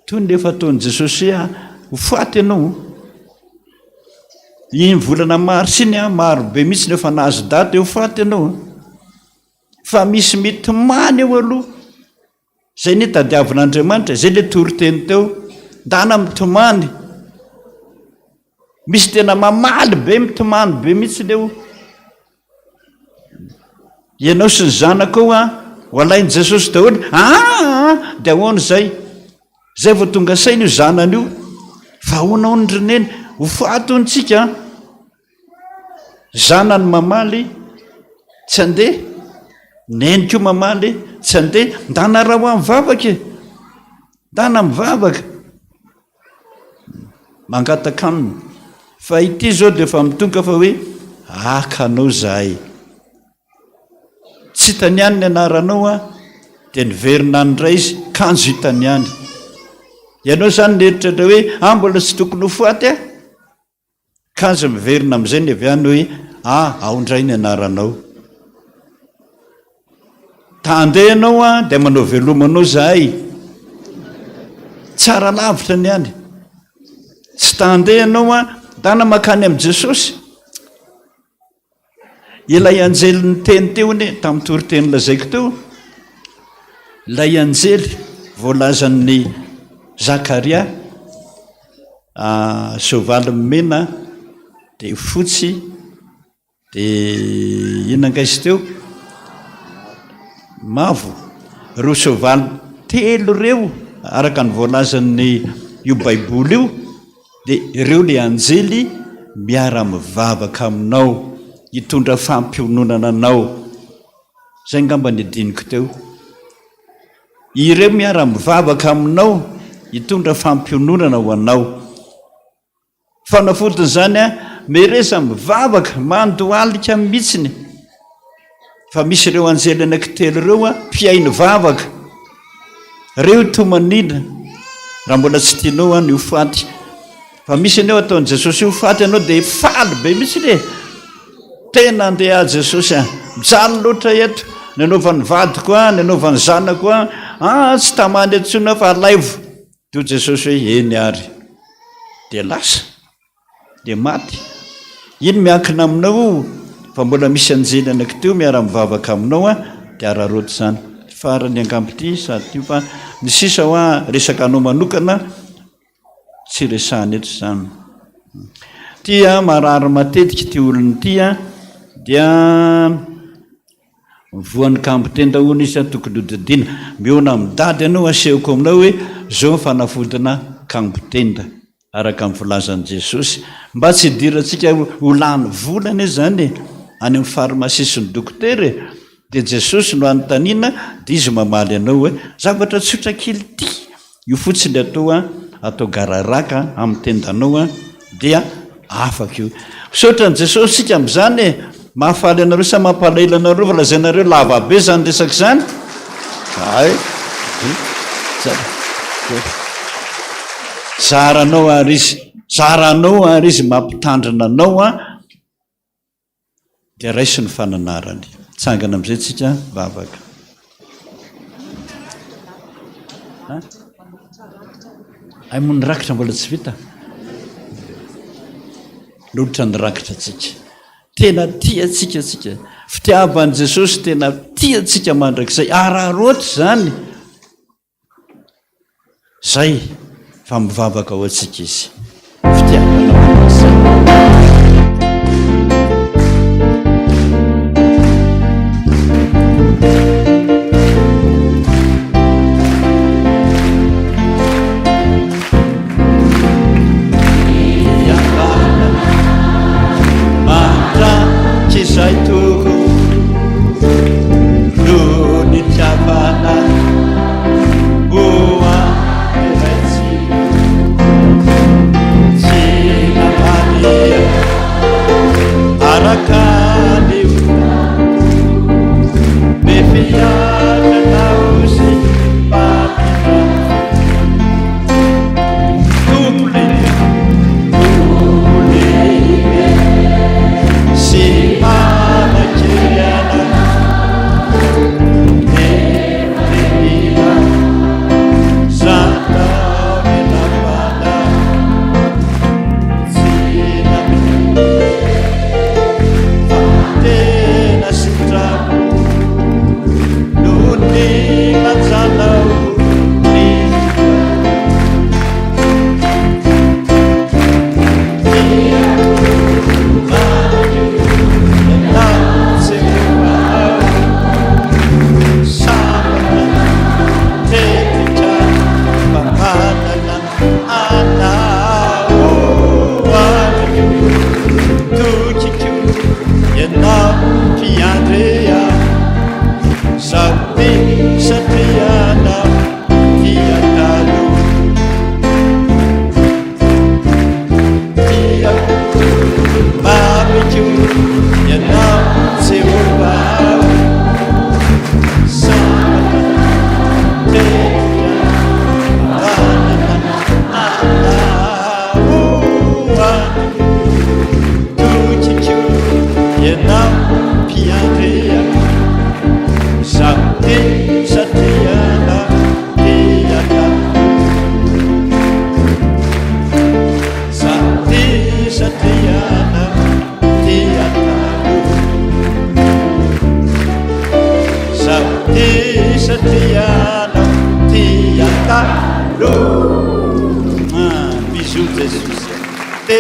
Toy ny efa ataon'i Jesosy hoe ho faty ianao. Iny volana marsa iny an, maro be mihitsy ny efa nahazo daty hoe ho faty ianao. Fa misy mitomany eo aloha. Izay ny tadiavin'Andriamanitra, izay ilay toriteny teo. Ndana mitomany. Misy tena mamaly be, mitomany be mihitsy eo. Ianao sy ny zanakao an, ho alain'i Jesosy daholo. Aa! Dia ahoana izay? Izay vao tonga saina io zanany io. Fa ahoana hono ry neny? Ho faty hono tsika an. Zanany mamaly, tsy handeha. Neny koa mamaly, tsy handeha. Ndana raha ho amin'ny vavaka e. Ndana mivavaka. Mangataka aminy. Fa ity izao dia efa mitonka fa hoe haka anao izahay. Tsy hitany ihany ny anaranao an, dia niverina any indray izy, kanjo hitany ihany. Ianao izany nieritreritra hoe ah mbola tsy tokony ho faty aho. Kanjo miverina amin'izay ny avy any hoe, ah, ao indray ny anaranao. Ta handeha ianao an, dia manao veloma anao izahay. Tsara lavitra ny any. Tsy ta handeha ianao an, dana mankany amin'i Jesosy. Ilay anjely niteny teo anie, tamin'ny toriteny lazaiko teo, ilay anjely voalazan'ny Zakaria, soavaly mena dia fotsy dia inona angaha izy teo? Mavo. Ireo soavaly telo ireo, araka ny voalazan'ny io Baiboly io, Dia ireo ilay anjely miara-mivavaka aminao, hitondra fampiononana anao. Izay angamba ny adinoko teo. Ireo miara-mivavaka aminao, hitondra fampiononana ho anao. Fanafodin'izany an, mereza mivavaka, mandohalika mihitsiny. Fa misy ireo anjely anankitelo ireo an, mpihaino vavaka. Ireo tomanina, raha mbola tsy tianao an ny ho faty. Fa misy an'io ataon'i Jesosy ho faty ianao dia faly be mihitsy e. Tena andeha Jesosy an. Mijaly loatra eto. Ny anaovan'ny vadiko an, ny anaovan'ny zanako an. Ah, tsy tamany intsony aho fa alaivo. Dia hoy Jesosy hoe eny ary. Dia lasa. Dia maty. Iny miankina aminao io fa mbola misy anjely anankiteo miara-mivavaka aminao an, dia araraoty izany. Farany angamba ity sady ity fa ny sisa hoa resaka anao manokana tsy resahana eto izany. Ity an, marary matetika ity olona ity an, dia voan'ny kambo-tenda hono izy an, tokony hodidiana. Mihaona amin'i Dada ianao asehoko aminao hoe zao ny fanafodina kambo-tenda. Araka ny volazan'i Jesosy. Mba tsy hidirantsika ho lany vola anie izany e, any amin'ny pharmacie sy ny dokotera e, dia Jesosy no anontaniana dia Izy mamaly anao hoe, zavatra tsotra kely ity, io fotsiny atao an, atao gararaka amin'ny tendanao an, dia afaka io. Misaotra an'i Jesosy isika amin'izany e! Mahafaly anareo sa mampalahelo anareo fa lazainareo lava be izany resaka izany? Hay! Zaranao ary izy, zaranao ary izy mampitandrina anao an, dia raiso ny fananarany. Tsangana amin'izay tsika vavaka. Hay moa ny rakitra mbola tsy vita. Lolotra ny rakitra tsika. Tena tia antsika tsika. Fitiavan'i Jesosy tena tia antsika mandrakizay. Araraotra izany. Zay fa mivavaka ho antsika izy. Fitiavana mandrakizay.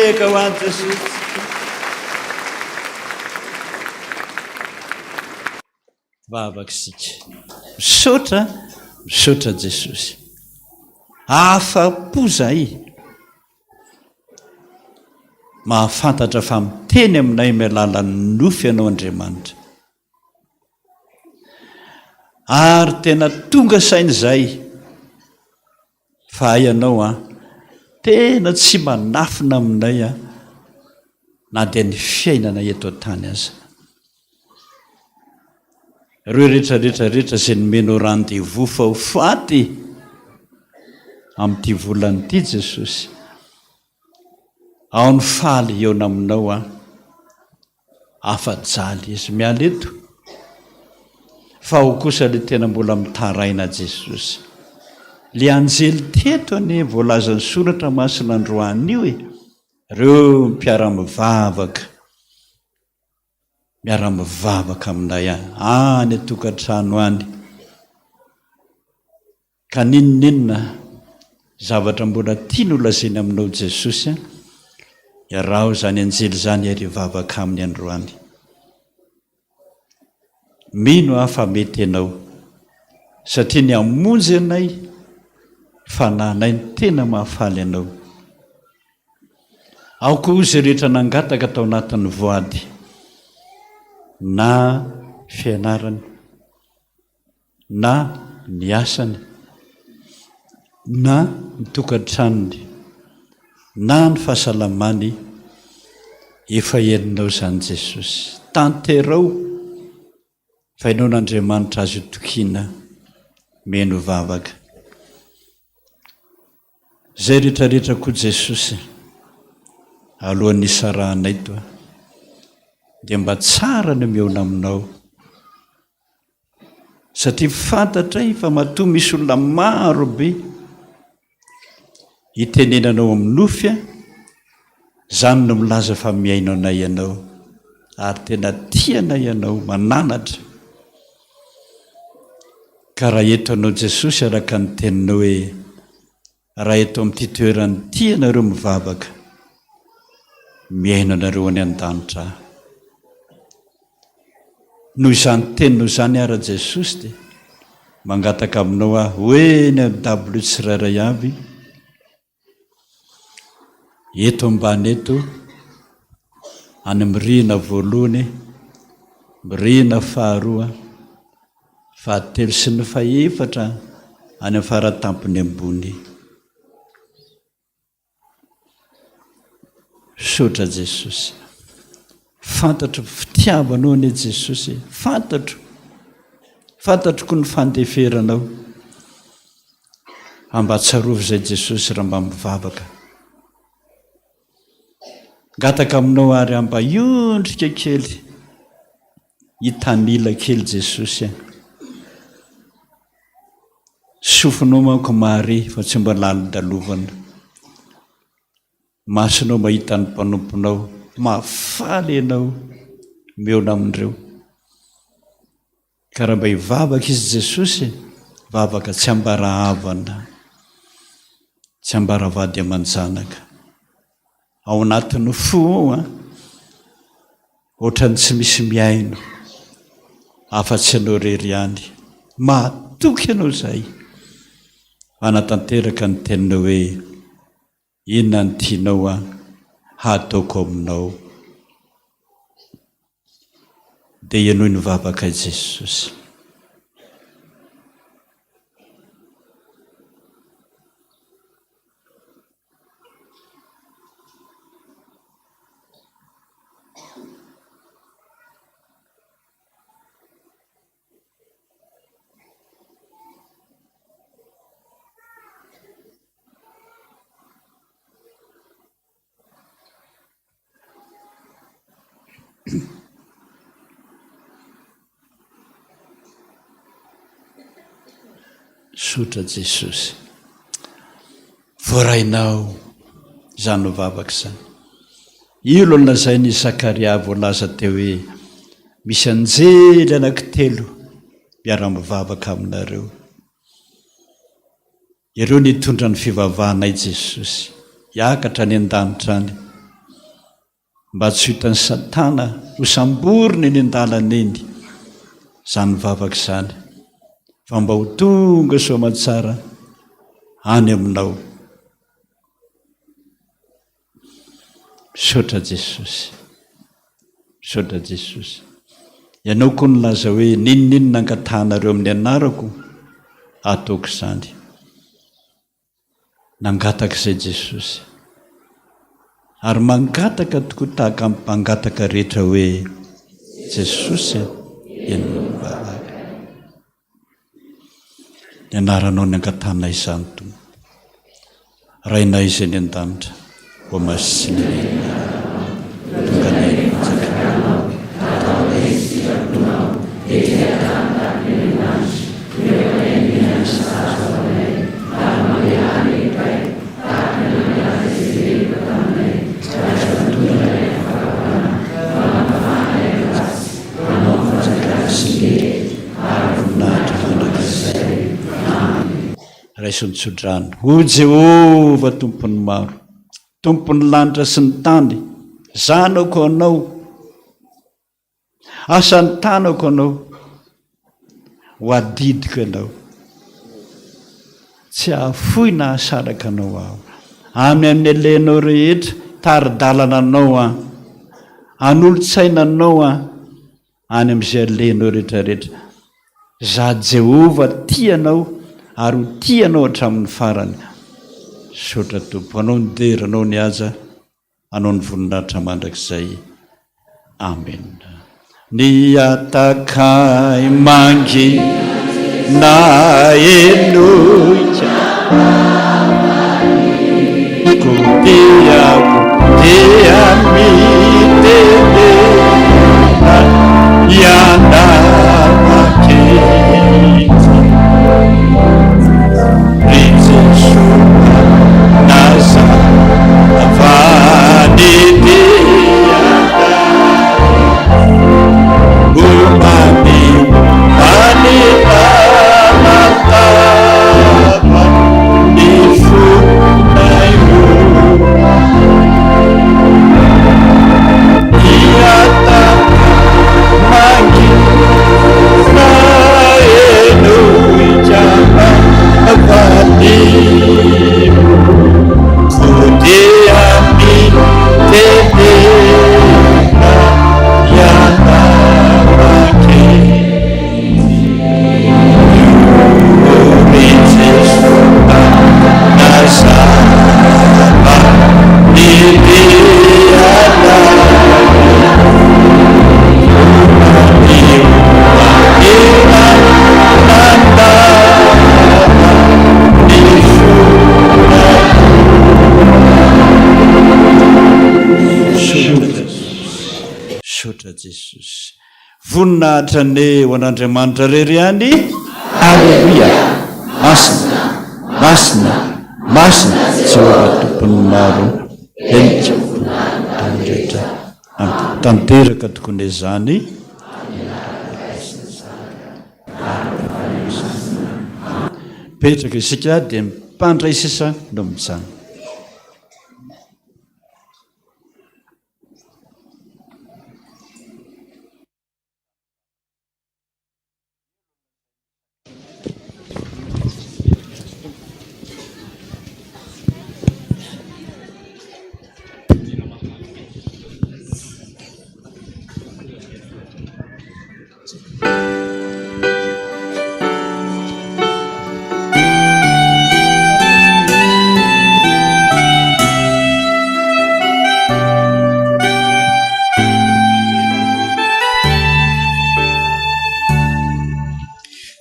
Tehaka ho an'i Jesosy. Vavaka isika. Misaotra, misaotra Jesosy. Afa-po zahay. Mahafantatra fa miteny aminay amin'ny alalan'ny nofy ianao Andriamanitra. Ary tena tonga saina izay fa hay ianao an, tena tsy manafina aminay an, na dia ny fiainana eto an-tany aza. Ireo rehetra rehetra rehetra izay nomenao rendez-vous fa ho faty amin'ity volana ity Jesosy. Ao ny faly hihaona aminao aho. Afa-jaly izy miala eto. Fa ao kosa le tena mbola mitaraina Jesosy. Le anjely teto anie voalazan'ny soratra masina androany io e. Reo mpiara-mivavaka. Miara-mivavaka aminay any an-tokantrano any. Ka n'inon'inona zavatra mbola tiany ho lazaina aminao Jesosy a, iaraho izany anjely izany ary hivavaka aminy androany. Mino aho fa mety ianao, satria ny hamonjy anay, fanahinay no tena mahafaly anao. Ao koa izay rehetra nangataka tao anatin'ny voady na fianarana. na ny asany, na ny tokantranony, na ny fahasalamany, efa henonao izany Jesosy. Tanterao fa Ianao no Andriamanitra azo itokiana, meno vavaka. Izay rehetra rehetra koa Jesosy, alohan'ny hisarahanay toa, dia mba tsara ny mihaona aminao. Satria fantatray fa matoa misy olona maro be itenenanao amin'ny nofy an, izany no milaza fa mihaino anay ianao ary tena tia anay ianao, mananatra. Ka raha eto anao Jesosy araka ny teninao hoe raha eto amin'ity toerana ity ianareo mivavaka, mihaino anareo any an-danitra aho. Noho izany teninao izany ara Jesosy dia mangataka aminao aho hoe eny amin'ny dabilio tsirairay avy, eto ambany eto, any amin'ny rihana voalohany, rihana faharoa, fahatelo sy ny fahefatra any amin'ny faratampony ambony. Misaotra Jesosy. Fantatro fitiavanao anie Jesosy e. Fantatro. Fantatro koa ny fandeferanao. Mba tsarovy izay Jesosy raha mba mivavaka. Gataka aminao ary mba hiondrika kely, hitanila kely Jesosy a. Sofinao manko mahare fa tsy mba lalodalovana. Masonao mahita ny mpanomponao, mahafaly ianao mihaona amin'ireo. Ka raha mba hivavaka izy Jesosy, vavaka tsy ambara havana, tsy ambara vady aman-janaka. Ao anatin'ny fo ao an, ohatran'ny tsy misy mihaino, afa-tsy ianao irery ihany. Mahatoky ianao izahay, hanatanteraka ny teninao hoe, Inona no tianao aho hataoko aminao? Dia henoy ny vavakay Jesosy. Misaotra Jesosy. Voarainao izany vavaka izany. Io no nolazain'i Zakaria voalaza teo hoe misy anjely anankitelo miara-mivavaka aminareo. Ireo nitondra ny fivavahanay Jesosy hiakatra any an-danitra any. Mba tsy ho hitan'i Satana ho samborina eny an-dalana eny izany vavaka izany, fa mba ho tonga soamantsara any aminao. Misaotra Jesosy. Misaotra Jesosy. Ianao koa nilaza hoe n'inon'inona angatahanareo amin'ny anarako, ataoko izany. Nangataka izay Jesosy. Ary mangataka tokoa tahaka ny mpangataka rehetra hoe, Jesosy a, henoy ny vavaka. Ny anaranao ny angatahanay izany, Tompo. Rainay izay any an-danitra, hohamasina anie ny anaranao. Tonga anie ny fanjakanao. Atao anie ny sitraponao, ety an-tany tahaka ny any an-danitra. Raiso ny tsodrano. O Jehovah Tompon'ny maro, Tompon'ny lanitra sy ny tany, zanako anao. Asan'ny tanako anao, ho adidiko ianao. Tsy hahafoy na hahasaraka anao aho. Any amin'ny alehanao rehetra, tari-dalana anao aho. Hanolo-tsaina anao aho, any amin'izay alehanao rehetrarehetra. Izaho Jehovah tia anao ary ho tia anao hatramin'ny farany. Misaotra Tompo. Anao ny dera, anao ny haja. Anao ny voninahitra mandrakizay. Amen. Ny atakay mangina henoika Kotiako dia mitenena ianao ankehitriny Ry Jesoa nazava ny dianay Ho maneho any lalandava ny fonay ho Hihataka mangina henoika Misaotra Jesosy. Voninahitra anie ho an'Andriamanitra irery ihany. Aleloia! Masina, masina, masina Jehovah Tompon'ny maro, henika tany rehetra. Tanteraka tokoa anie izany. Mipetraka isika dia ny mpandray sisa no mijanona.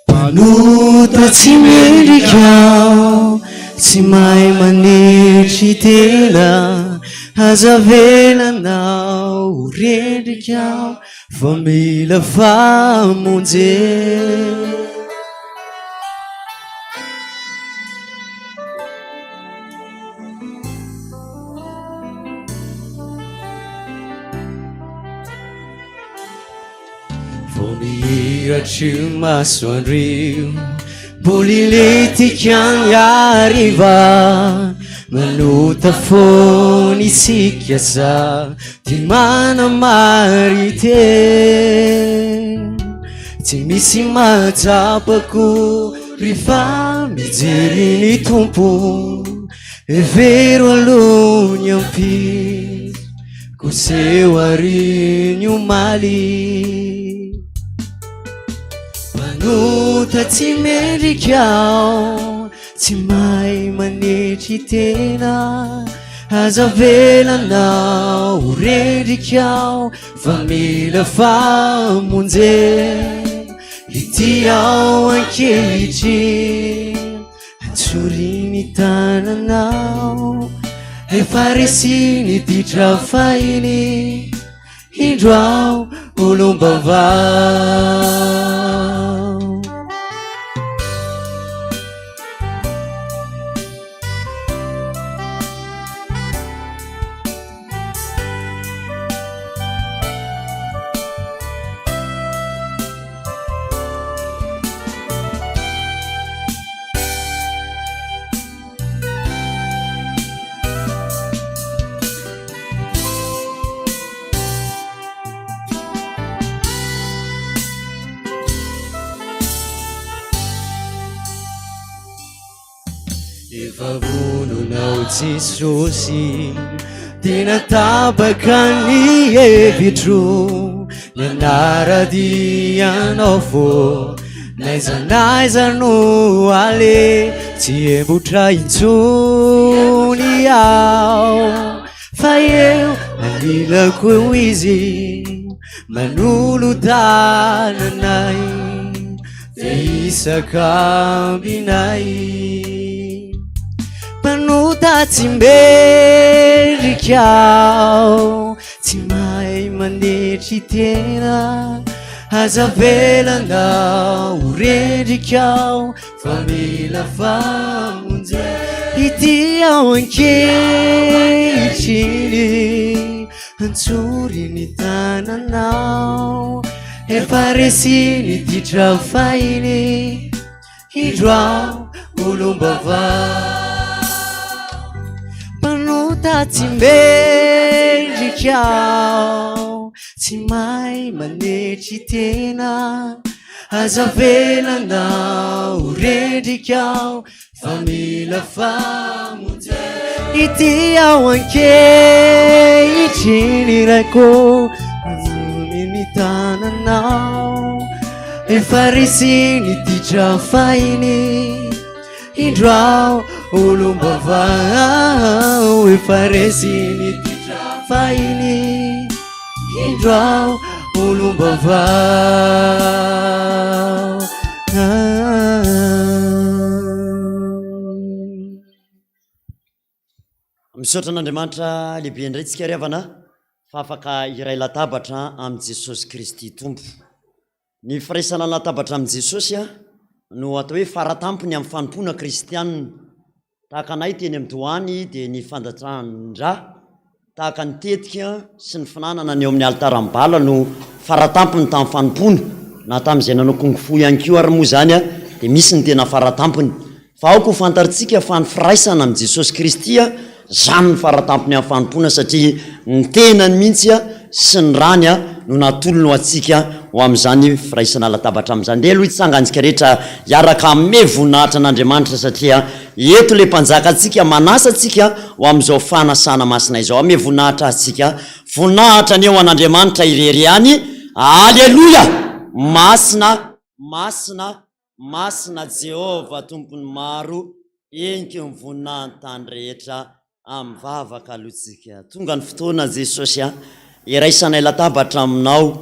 Mpanota tsy mendrika aho, tsy mahay manetry tena, aza avelanao ho rendrika aho fa mila famonjena. Vao mihiratra io masoandro io, mbola ilentika ny hariva. Manota foana isika sady manamari-tena. Tsy misy mahatsapa akory fa mijery ny Tompo. Hevero aloha ny ampitso, koseho àry ny omaly. Mpanota tsy mendrika aho, tsy mahay manetry tena. Aza avelanao ho rendrika aho, fa mila famonjena. Ity aho ankehitriny. Antsory ny tananao, efa resy ny ditra fahiny. Indro aho olom-baovao. Efa vonona aho Jesosy, tena tapaka ny hevitro, ny hanara-dia Anao fô, n'aiza n'aiza no aleha, tsy hembotra intsony aho, fa eo anilako eo Izy, manolo-tanana ahy. Dia isakambinay Mpanota tsy mendrika aho Tsy mahay manetry tena Aza avelanao ho rendrika aho Fa mila famonjena Ity aho ankehitriny Antsory ny tananao Efa resy ny ditra fahiny Indro aho olom-baovao Mpanota tsy mendrika aho Tsy mahay manetry tena Aza avelanao ho rendrika aho Fa mila famonjena Ity aho ankehitriny Raiko Azony ny tananao Efa resy ny ditra fahiny Indro aho olom-baovao Efa resy ny ditra fahiny Indro aho olom-baovao. Misaotra an'Andriamanitra lehibe indray tsika ry havana fa afaka hiray latabatra amin'i Jesosy Kristy Tompo. Ny firaisana latabatra amin'i Jesosy no atao hoe faratampony amin'ny fanompoana kristianina. Tahaka anay teny amin'ny doany dia ny fandatsahan-dra tahaka ny tetika sy ny finanana ny eo amin'ny alitaran'ny bala no faratampony tamin'ny fanompoana, na tamin'izay nanao kung fu ihany koa ary moa izany dia misy ny tena faratampony. Fa aoka ho fantarintsika fa ny firaisana amin'i Jesosy Kristy izany no faratampony amin'ny fanompoana satria ny tenany mihitsy sy ny rany no natolony ho antsika ho amin'izany firaisana latabatra amin'izany. Ndeha aloha hitsangantsika rehetra hiaraka hanome voninahitra an'Andriamanitra satria eto ilay Mpanjakantsika manasa antsika ho amin'izao fanasana masina izao. Hanome voninahitra Azy tsika. Voninahitra anie ho an'Andriamanitra irery ihany. Aleloia! Masina, masina, masina Jehovah Tompon'ny maro, heniky ny voninahiny tany rehetra. Amin'ny vavaka aloha tsika. Tonga ny fotoana Jesosy a, iraisanay latabatra aminao.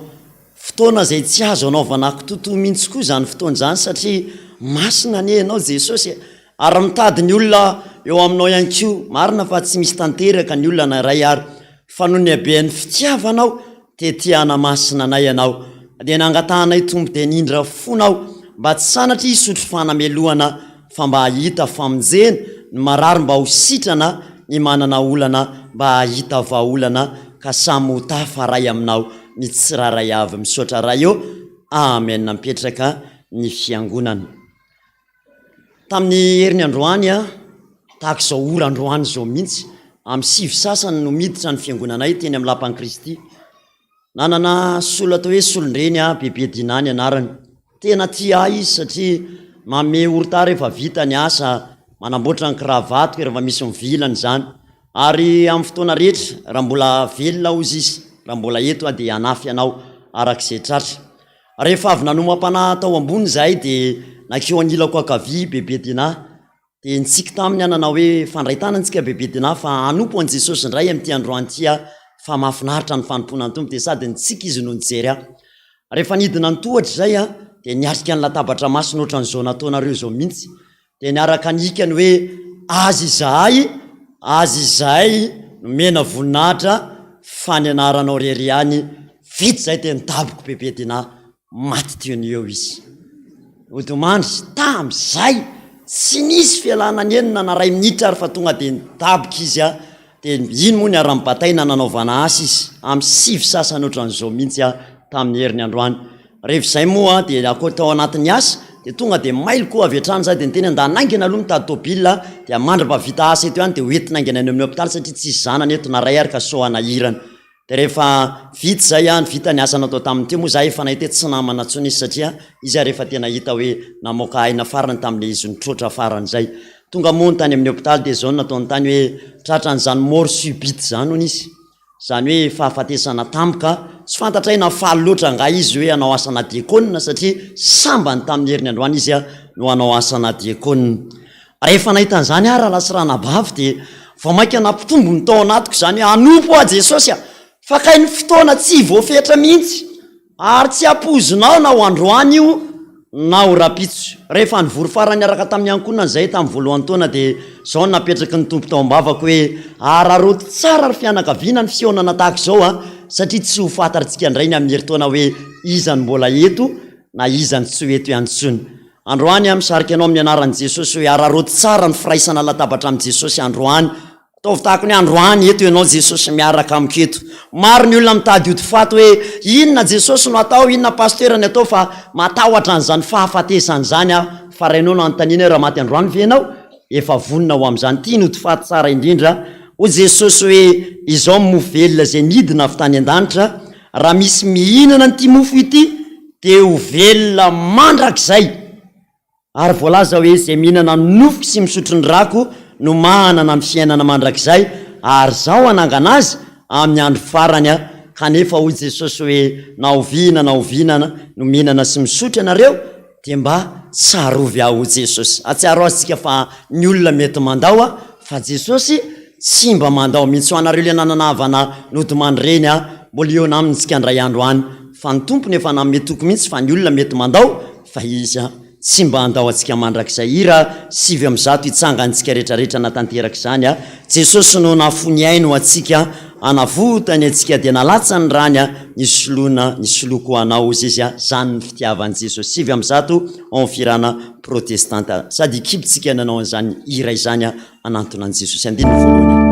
Fotoana izay tsy azo anaovana kitotoa mihitsy koa izany fotoana izany satria masina anie ianao Jesosy e. Ary mitady ny olona eo aminao ihany koa. Marina fa tsy misy tanteraka ny olona na iray ary fa noho ny habean'ny fitiavanao dia tia hanamasina anay ianao. Dia nangatahanay Tompo dia nindra fonao mba tsy sanatria hisotro fanamelohana fa mba hahita famonjena, ny marary mba ho sitrana, ny manana olana mba hahita vahaolana ka samy ho tafaray aminao ny tsirairay avy. Misaotra Ray ô. Amen. Mipetraka ny fiangonana. Tamin'ny heriny androany. Tahaka izao ora androany izao mihitsy, amin'ny sivy sasany no miditra ny fiangonanay teny amin'ny Lapan'i Kristy. Nanana solo atao hoe solon-dreny aho, Bebe Dinah ny anarany. Tena tia ahy izy satria manome orta ahy rehefa vita ny asa, manamboatra ny kravatiko rehefa misy mivilana izany. Ary amin'ny fotoana rehetra, raha mbola velona hozy izy, raha mbola eto aho dia hanafy anao araka izay tratra. Rehefa avy nanomam-panahy tao ambony izahay dia nankeo anilako ankavia i Bebe Dinah. Dia nitsiky taminy aho nanao hoe, Fandray tanana isika Bebe Dinah fa hanompo an'i Jesosy indray amin'ity androany ity aho fa mahafinaritra ny fanompoana ny Tompo. Dia sady nitsiky izy no nijery ahy. Rehefa nidina ny tohatra izay aho dia niatrika ny latabatra masina ohatran'izao nataonareo izao mihitsy. Dia niaraka nihika ny hoe, Azy izahay, Azy izahay, nomena voninahitra fa ny anaranao irery ihany. Vita izay dia nidaboka Bebe Dinah Maty teo no eo izy. Nodimandry tamin'izay. Tsy nisy fialana nenina na ray minitra ary fa tonga dia nidaboka izy a. Dia iny moa niara-nibataina nanaovana asa izy. Amin'ny sivy sasany ohatran'izao mihitsy a, tamin'ny heriny androany. Rehefa izay moa dia akory tao anatin'ny asa dia tonga dia mailo koa avy hatrany izaho dia niteny andaha naingana aloha mitady tôbila dia mandra-pahavita asa eto ihany dia hoentina haingana any amin'ny hôpitaly satria tsisy zanany eto na ray ary ka sao hanahirana. Dia rehefa vita izay an, vita ny asa natao taminy teo moa za efa nahita hoe tsy namana intsony izy satria izy ary efa tena hita hoe namoaka aina farany tamin'ilay izy nitroatra farany izay. Tonga moa ny tany amin'ny hopitaly dia izao no nataony tany hoe tratran'izany mort subite izany hono izy. Izany hoe fahafatesana tampoka, tsy fantatray na faly loatra angaha izy hoe hanao asana diakona satria sambany tamin'ny heriny androany izy no hanao asana diakona. Rehefa nahita an'izany aho rahalahy sy ranabavy dia vao mainka nampitombo ny tao anatiko izany hoe hanompo aho Jesosy a! Fa kay ny fotoana tsy voafetra mihitsy ary tsy ampoizinao na ho androany io na ho rahampitso. Rehefa nivory farany niaraka tamin'ny ankohonana izahay tamin'ny voalohan'ny taona dia izao no napetraky ny Tompo tao am-bavako hoe araraoty tsara ry fianakaviana ny fihaonana tahaka izao a! satria tsy ho fantatrtsika indray ny amin'ny herintaona hoe iza no mbola eto na iza no tsy ho eto ihany intsony. Androany aho misarika anao amin'ny anaran'i Jesosy hoe araraoty tsara ny firaisana latabatra amin'i Jesosy androany. Ataovy tahaka ny hoe androany eto ianao Jesosy miaraka amiko eto. Maro ny olona mitady hody faty hoe inona Jesosy no atao, inona pasteur ny atao fa matahotra an'izany fahafatesana izany aho. Fa rainao no anontaniana hoe raha maty androany ve ianao? Efa vonona ho amin'izany. Ity no hody faty tsara indrindra. Hoy Jesosy hoe izao ny mofo velona izay nidina avy tany an-danitra, raha misy mihinana an'ity mofo ity dia ho velona mandrakizay. Ary voalaza hoe izay mihinana ny nofoko sy misotro ny rako no manana ny fiainana mandrakizay, ary Izaho hanangana azy amin'ny andro farany. Kanefa hoy Jesosy hoe, Na oviana na oviana no mihinana sy misotro ianareo, dia mba tsarovy aho hoy Jesosy. Ahatsiaro azy tsika fa ny olona mety mandao fa Jesosy tsy mba mandao mihitsy. Ho anareo ilay nanana havana nodimandry ireny mbola hihaona aminy tsika indray andro any fa ny Tompony efa nanome toky mihitsy fa ny olona mety mandao fa Izy tsy mba handao antsika mandrakizay. Hira 109 hitsangantsika rehetra rehetra natanteraka izany. Jesosy no nahafoy ny ainy ho antsika hanavotany antsika dia nalatsany ny rany nisoloana nisoloky ho anao hozy izy zany ny fitiavan'i Jesosy 109 ao amin'ny fihirana protestanta sady ekipintsika nanao an'izany hira izany hanantona an'i Jesosy andininy voalohany.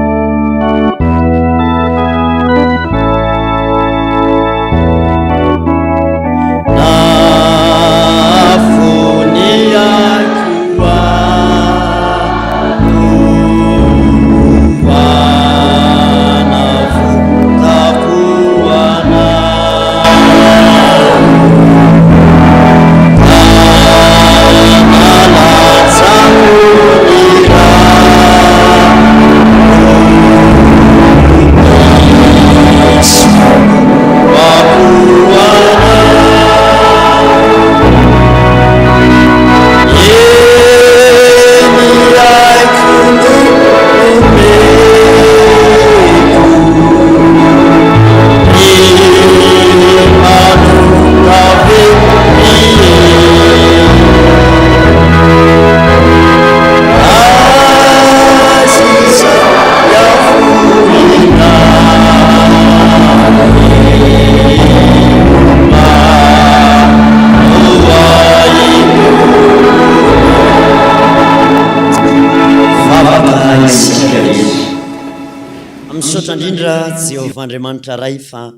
Misaotra indrindra Jehovah Andriamanitra Ray fa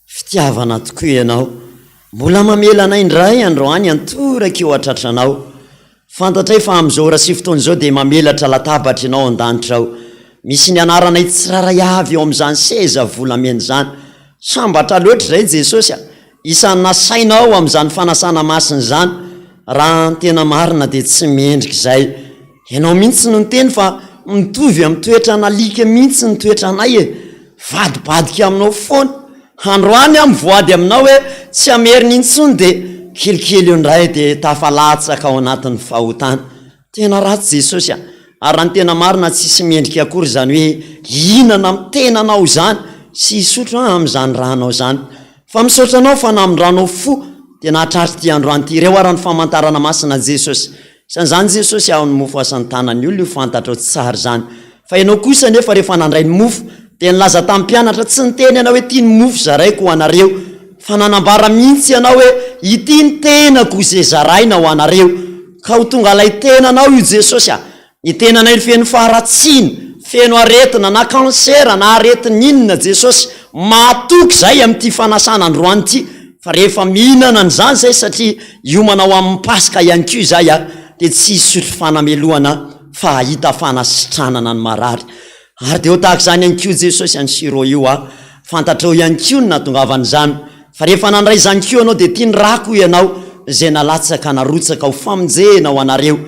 fitiavana tokoa Ianao. Mbola mamela anay indray androany antoraka eo an-tratranao. Fantatray fa amin'izao ora sy fotoana izao dia mamelatra latabatra Ianao ao an-danitra ao. Misy ny anaranay tsirairay avy eo amin'izany seza volamena izany. Sambatra loatra izay Jesosy a! Isan'ny nasainao amin'izany fanasana masina izany. Raha ny tena marina dia tsy mendrika izay. Ianao mihitsy no niteny fa mitovy amin'ny toetran'alika mihitsy ny toetranay e! Vadibadika aminao foana. Androany aho mivoady aminao hoe tsy hamerina intsony dia kelikely eo indray dia tafalatsaka ao anatin'ny fahotana. Tena ratsy Jesosy a! Ary raha ny tena marina tsisy mendrika akory izany hoe hihinana amin'ny tenanao izany sy hisotro amin'izany rànao izany. Fa misaotra anao fa namindranao fo dia nahatratra ity androany ity. Ireo ara ny famantarana masina Jesosy. Isan'izany Jesosy aho ny mofo asan-tanan'ny olona io fantatrao tsara izany. Fa ianao kosa anefa rehefa nandray ny mofo dia nilaza tamin'ny mpianatra tsy niteny ianao hoe ity ny mofo zaraiko ho anareo fa nanambara mihitsy ianao hoe ity ny tenako izay zaraina ho anareo. Ka ho tonga ilay tenanao io Jesosy a! Ny tenanay feno faharatsiana, feno aretina na cancer na aretin'inona Jesosy mahatoky zay amin'ity fanasana androany ity fa rehefa mihinana an'izany zay satria hiomana ho amin'ny Paska ihany koa izay a dia tsy hisotro fanamelohana fa hahita fanasitranana ny marary ary dia ho tahaka izany ihany koa Jesosy any Siro io a fantatrao ihany koa ny nahatongavan'izany fa rehefa nandray izany koa ianao dia tia ny rako ianao izay nalatsaka narotsaka ho famonjena ho anareo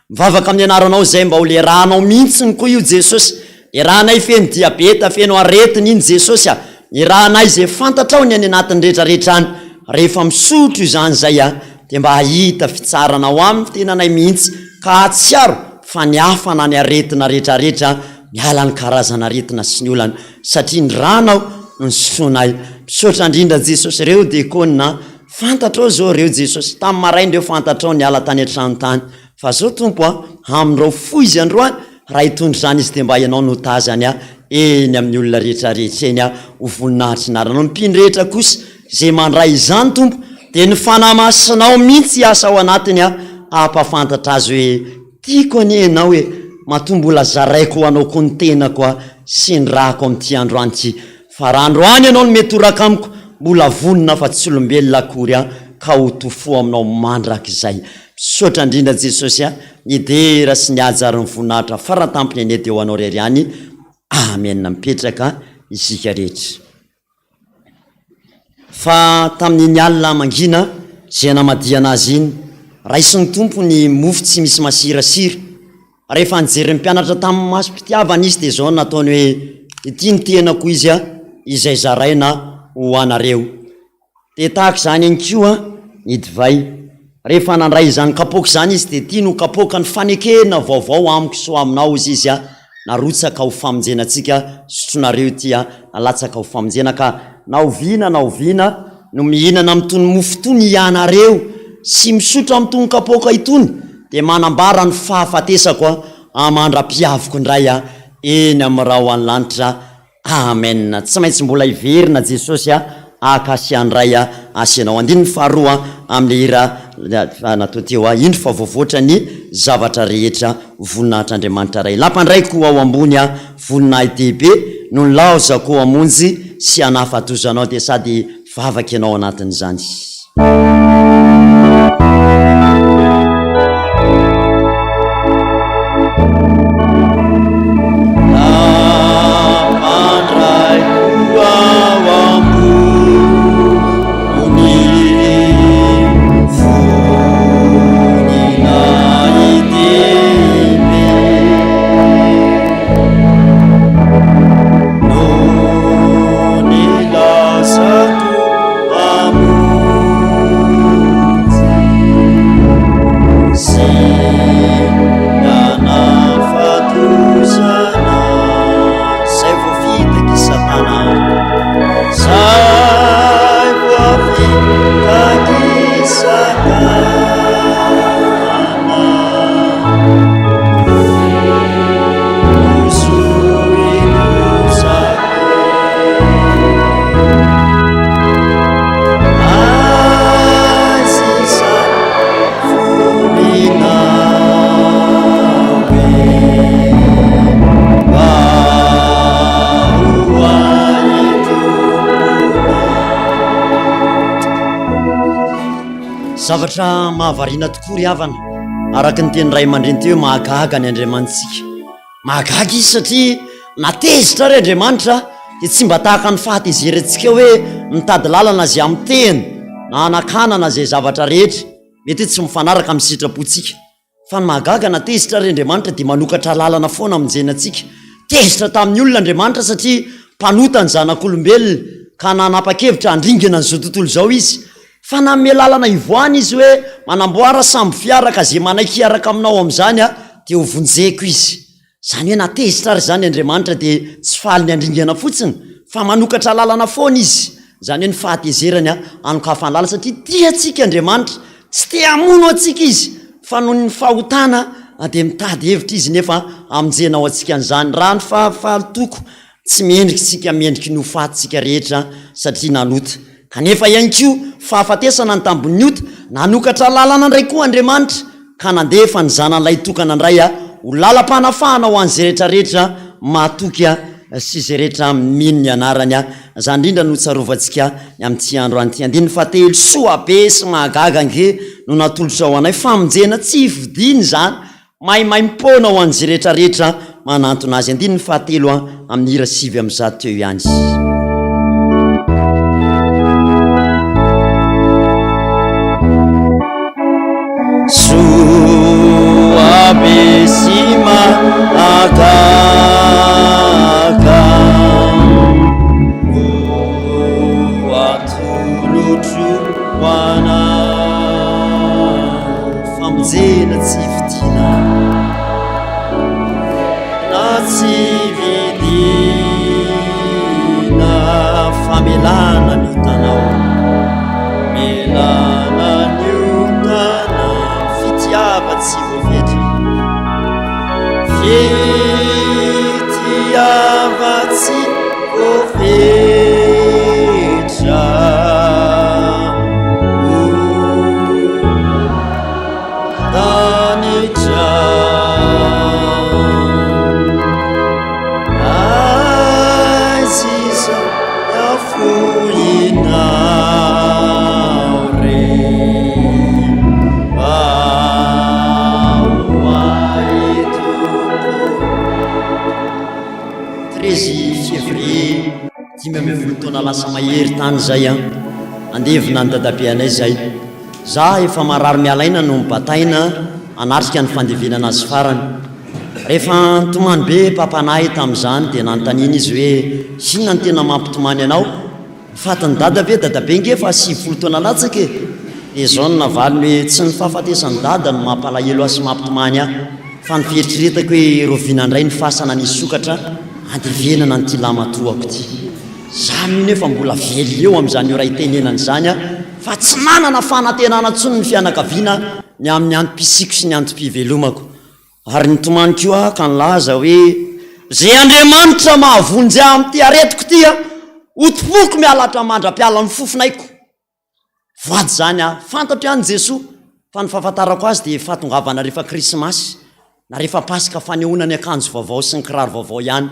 Mivavaka amin'ny anaranao izay mba ho le rànao mihitsiny koa io Jesosy, le rànay feno diabeta, feno aretina iny Jesosy a, ny rànay izay fantatrao ny any anatiny retraretra any, rehefa misotro izany izay a, dia mba hahita fitsarana ao aminy tenanay mihitsy ka hahatsiaro fa ny hafa na ny aretina retraretra miala ny karazana aretina sy ny olana satria ny rànao no nisotroanay. Misaotra indrindra Jesosy, ireo dekona Fantatrao zao reo Jesosy, tamin'ny maraina reo fantatrao niala tany an-trano tany, fa zao Tompo a, amindrao fo izy androany, raha hitondra izany izy dia mba Ianao no tazany a, eny amin'ny olona rehetra rehetra eny a, ho voninahitry ny anaranao. Ny mpino rehetra kosa izay mandray izany Tompo, dia ny Fanahy Masinao mihitsy hiasa ao anatiny a, hampahafantatra azy hoe tiako anie Ianao e, matoa mbola zaraiko ho Anao koa ny tenako a, sy ny rako amin'ity androany ity. Fa raha androany ianao no mitoraka amiko, mbola vonona fa tsy olombelona akory aho ka ho to fo aminao mandrakizay. Misaotra indrindra Jesosy a, ny dera sy ny haja ary ny voninahitra faratampony anie dia ho anao irery ihany. Amen. Mipetraka isika rehetra. Fa tamin'iny alina mangina izay namadihana azy iny, raisin'ny Tompo ny mofo tsy misy masirasira, Rehefa nijery ny mpianatra tamin'ny masom-pitiavana Izy dia izao no nataony hoe, Ity ny tenako izy izay zaraina ho anareo. Dia tahaka izany ihany koa ny divay. Rehefa nandray izany kapoaka izany Izy dia ity no kapoakan'ny fanekena vaovao amiko sy ho aminao hozy Izy, narotsaka ho famonjena antsika, sotronareo ity, nalatsaka ho famonjena ka na oviana na oviana no mihinana amin'itony mofo itony hianareo sy misotro amin'itony kapoaka itony dia manambara ny fahafatesako aho mandra-piaviko indray aho eny amin'ny rahon'ny lanitra. Amen. Tsy maintsy mbola hiverina Jesosy haka sy handray ahy ianao. Andininy faharoa amin'ilay hira natao teo, Indro fa voavoatra ny zavatra rehetra, voninahitr'Andriamanitra Ray. Lampandraiko ao ambony aho, voninahi-dehibe no nilaozako hamonjy sy hanafa-doza anao dia sady vavaka ianao anatin'izany. Zavatra mahavariana tokoa ry havana. Araka ny teny ray aman-dreny teo hoe mahagaga ny Andriamanitsika. Mahagaga izy satria na tezitra ary Andriamanitra dia tsy mba tahaka ny fahatezerantsika hoe mitady lalana izay hamotehina na hanakanana izay zavatra rehetra mety hoe tsy mifanaraka amin'ny sitrapontsika. Fa ny mahagaga na tezitra ary Andriamanitra dia manokatra lalana foana hamonjena antsika. Tezitra tamin'ny olona Andriamanitra satria mpanota ny zanak'olombelona ka nanapa-kevitra handringana an'izao tontolo izao izy. Fa nanome lalana hivoahana izy hoe manamboara sambo fiara ka ze manaiky hiaraka aminao amin'izany dia ho vonjeko izy. Izany hoe na tezitra ary izany Andriamanitra dia tsy faly ny handringana fotsiny fa manokatra lalana foana izy. Izany hoe ny fahatezerany hanokafany lalana satria tia antsika Andriamanitra, tsy te hamono antsika izy fa noho ny fahotana dia mitady hevitra izy nefa hamonjena ho antsika an'izany. Raha ny fahafaly-toko Tsy mendrika isika mendriky ny ho faty isika rehetra satria nanota. Kanefa ihany koa fahafatesana ny tambin'ny ota, nanokatra lalana indray koa Andriamanitra ka nandefa ny Zanany Lahitokana indray ho lalam-panafahana ho an'izay rehetra rehetra matoky sy izay rehetra mino ny anarany. Izany indrindra no tsarovantsika ny amin'ity androany ity. Andininy fahatelo, Soa be sy mahagaga ange no natolotrao anay, famonjena tsy fidiny izany Maimaimpoana ho an'izay rehetra rehetra manantona azy. Andininy fahatelo amin'ny hira 109 teo ihany. Soa be sy mahagaga no atolotro ho anao. Famonjena tsy vidiana na tsy vidiana famelana ny otanao melana ny otanao fitiava tsy voafetra fitiava tsy voafetra Taona lasa mahery tany zay an, andevina ny dadabe anay zay. Za efa marary miala aina no mibataina hanatrika ny fandevenana azy farany. Rehefa nitomany be papanahy tamin'izany dia nanontaniana izy hoe inona no tena mampitomany anao? Ny fatin'i dada ve? Dadabe nge efa 90 taona latsaka e! Dia izao no navaliny hoe tsy ny fahafatesan'i dada no mampalahelo ahy sy mampitomany ahy fa ny fieritreretako hoe rahoviana indray ny fasana nisokatra handevenana an'ity lamatoako ity. Za mino efa mbola velona eo amin'izany ora itenenana izany aho fa tsy manana fanantenana intsony ny fianakaviana ny amin'ny antom-pisiako sy ny antom-pivelomako. Ary nitomany koa aho ka nilaza hoe, Izay Andriamanitra mahavonjy ahy amin'ity aretiko ity aho, hotompoiko miala mandra-piala ny fofonaiko. Voady izany aho. Fantatro ihany Jesoa, fa ny fahafantarako azy dia fahatongavana rehefa Krismasy, na rehefa Paska fanehoana ny akanjo vaovao sy ny kiraro vaovao ihany.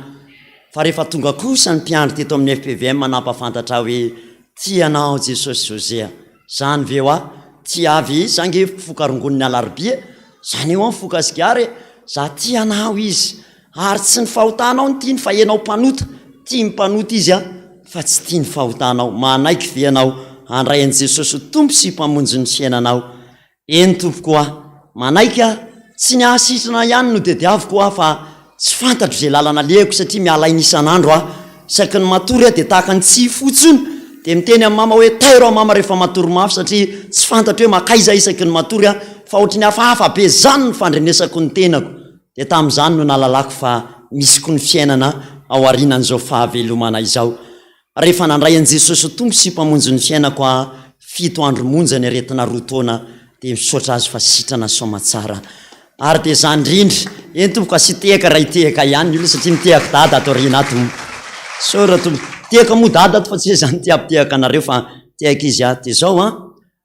Fa rehefa tonga kosa ny mpiandry teto amin'ny fpvm nampahafantatra ahy hoe, Tia anao Jesosy José a! Zany ve hoa? Tia avy za nge mpifoka rongony ny alarobia e! Zany hoa mifoka sigara e! Za tia anao izy! Ary tsy ny fahotanao no tiany fa ianao mpanota, tia ny mpanota izy an, fa tsy tia ny fahotanao. Manaiky ve ianao handray an'i Jesosy ho Tompo sy Mpamonjy ny fiainanao? Eny tompoko a, manaiky aho, tsy ny hahasitrana ihany no tediaviko aho fa tsy fantatro izay lalana alehako satria miala aina isan'andro aho, isaky ny matory aho dia tahaka ny tsy hifoha intsony, dia miteny amin'i mama hoe tairo aho mama rehefa matory mafy satria tsy fantatro hoe mankaiza aho isaky ny matory aho fa ohatry ny hafahafa be izany ny fandrenesako ny tenako. Dia tamin'izany no nahalalako fa misy koa ny fiainana ao aorianan'izao fahavelomana izao. Rehefa nandray an'i Jesosy ho Tompo sy Mpamonjy ny fiainako aho, fito andro monja ny aretina roa taona, dia misaotra Azy fa sitrana soamatsara. Ary dia izany indrindra, eny tompoko asia tehaka raha hitehaka ihany ny olona satria mitehaka dada ato aoriana ato. Misaora tompoko. Tehaka moa dada ato fa tsy hoe izany te hampitehaka anareo fa tehaka izy aho. Dia izao an.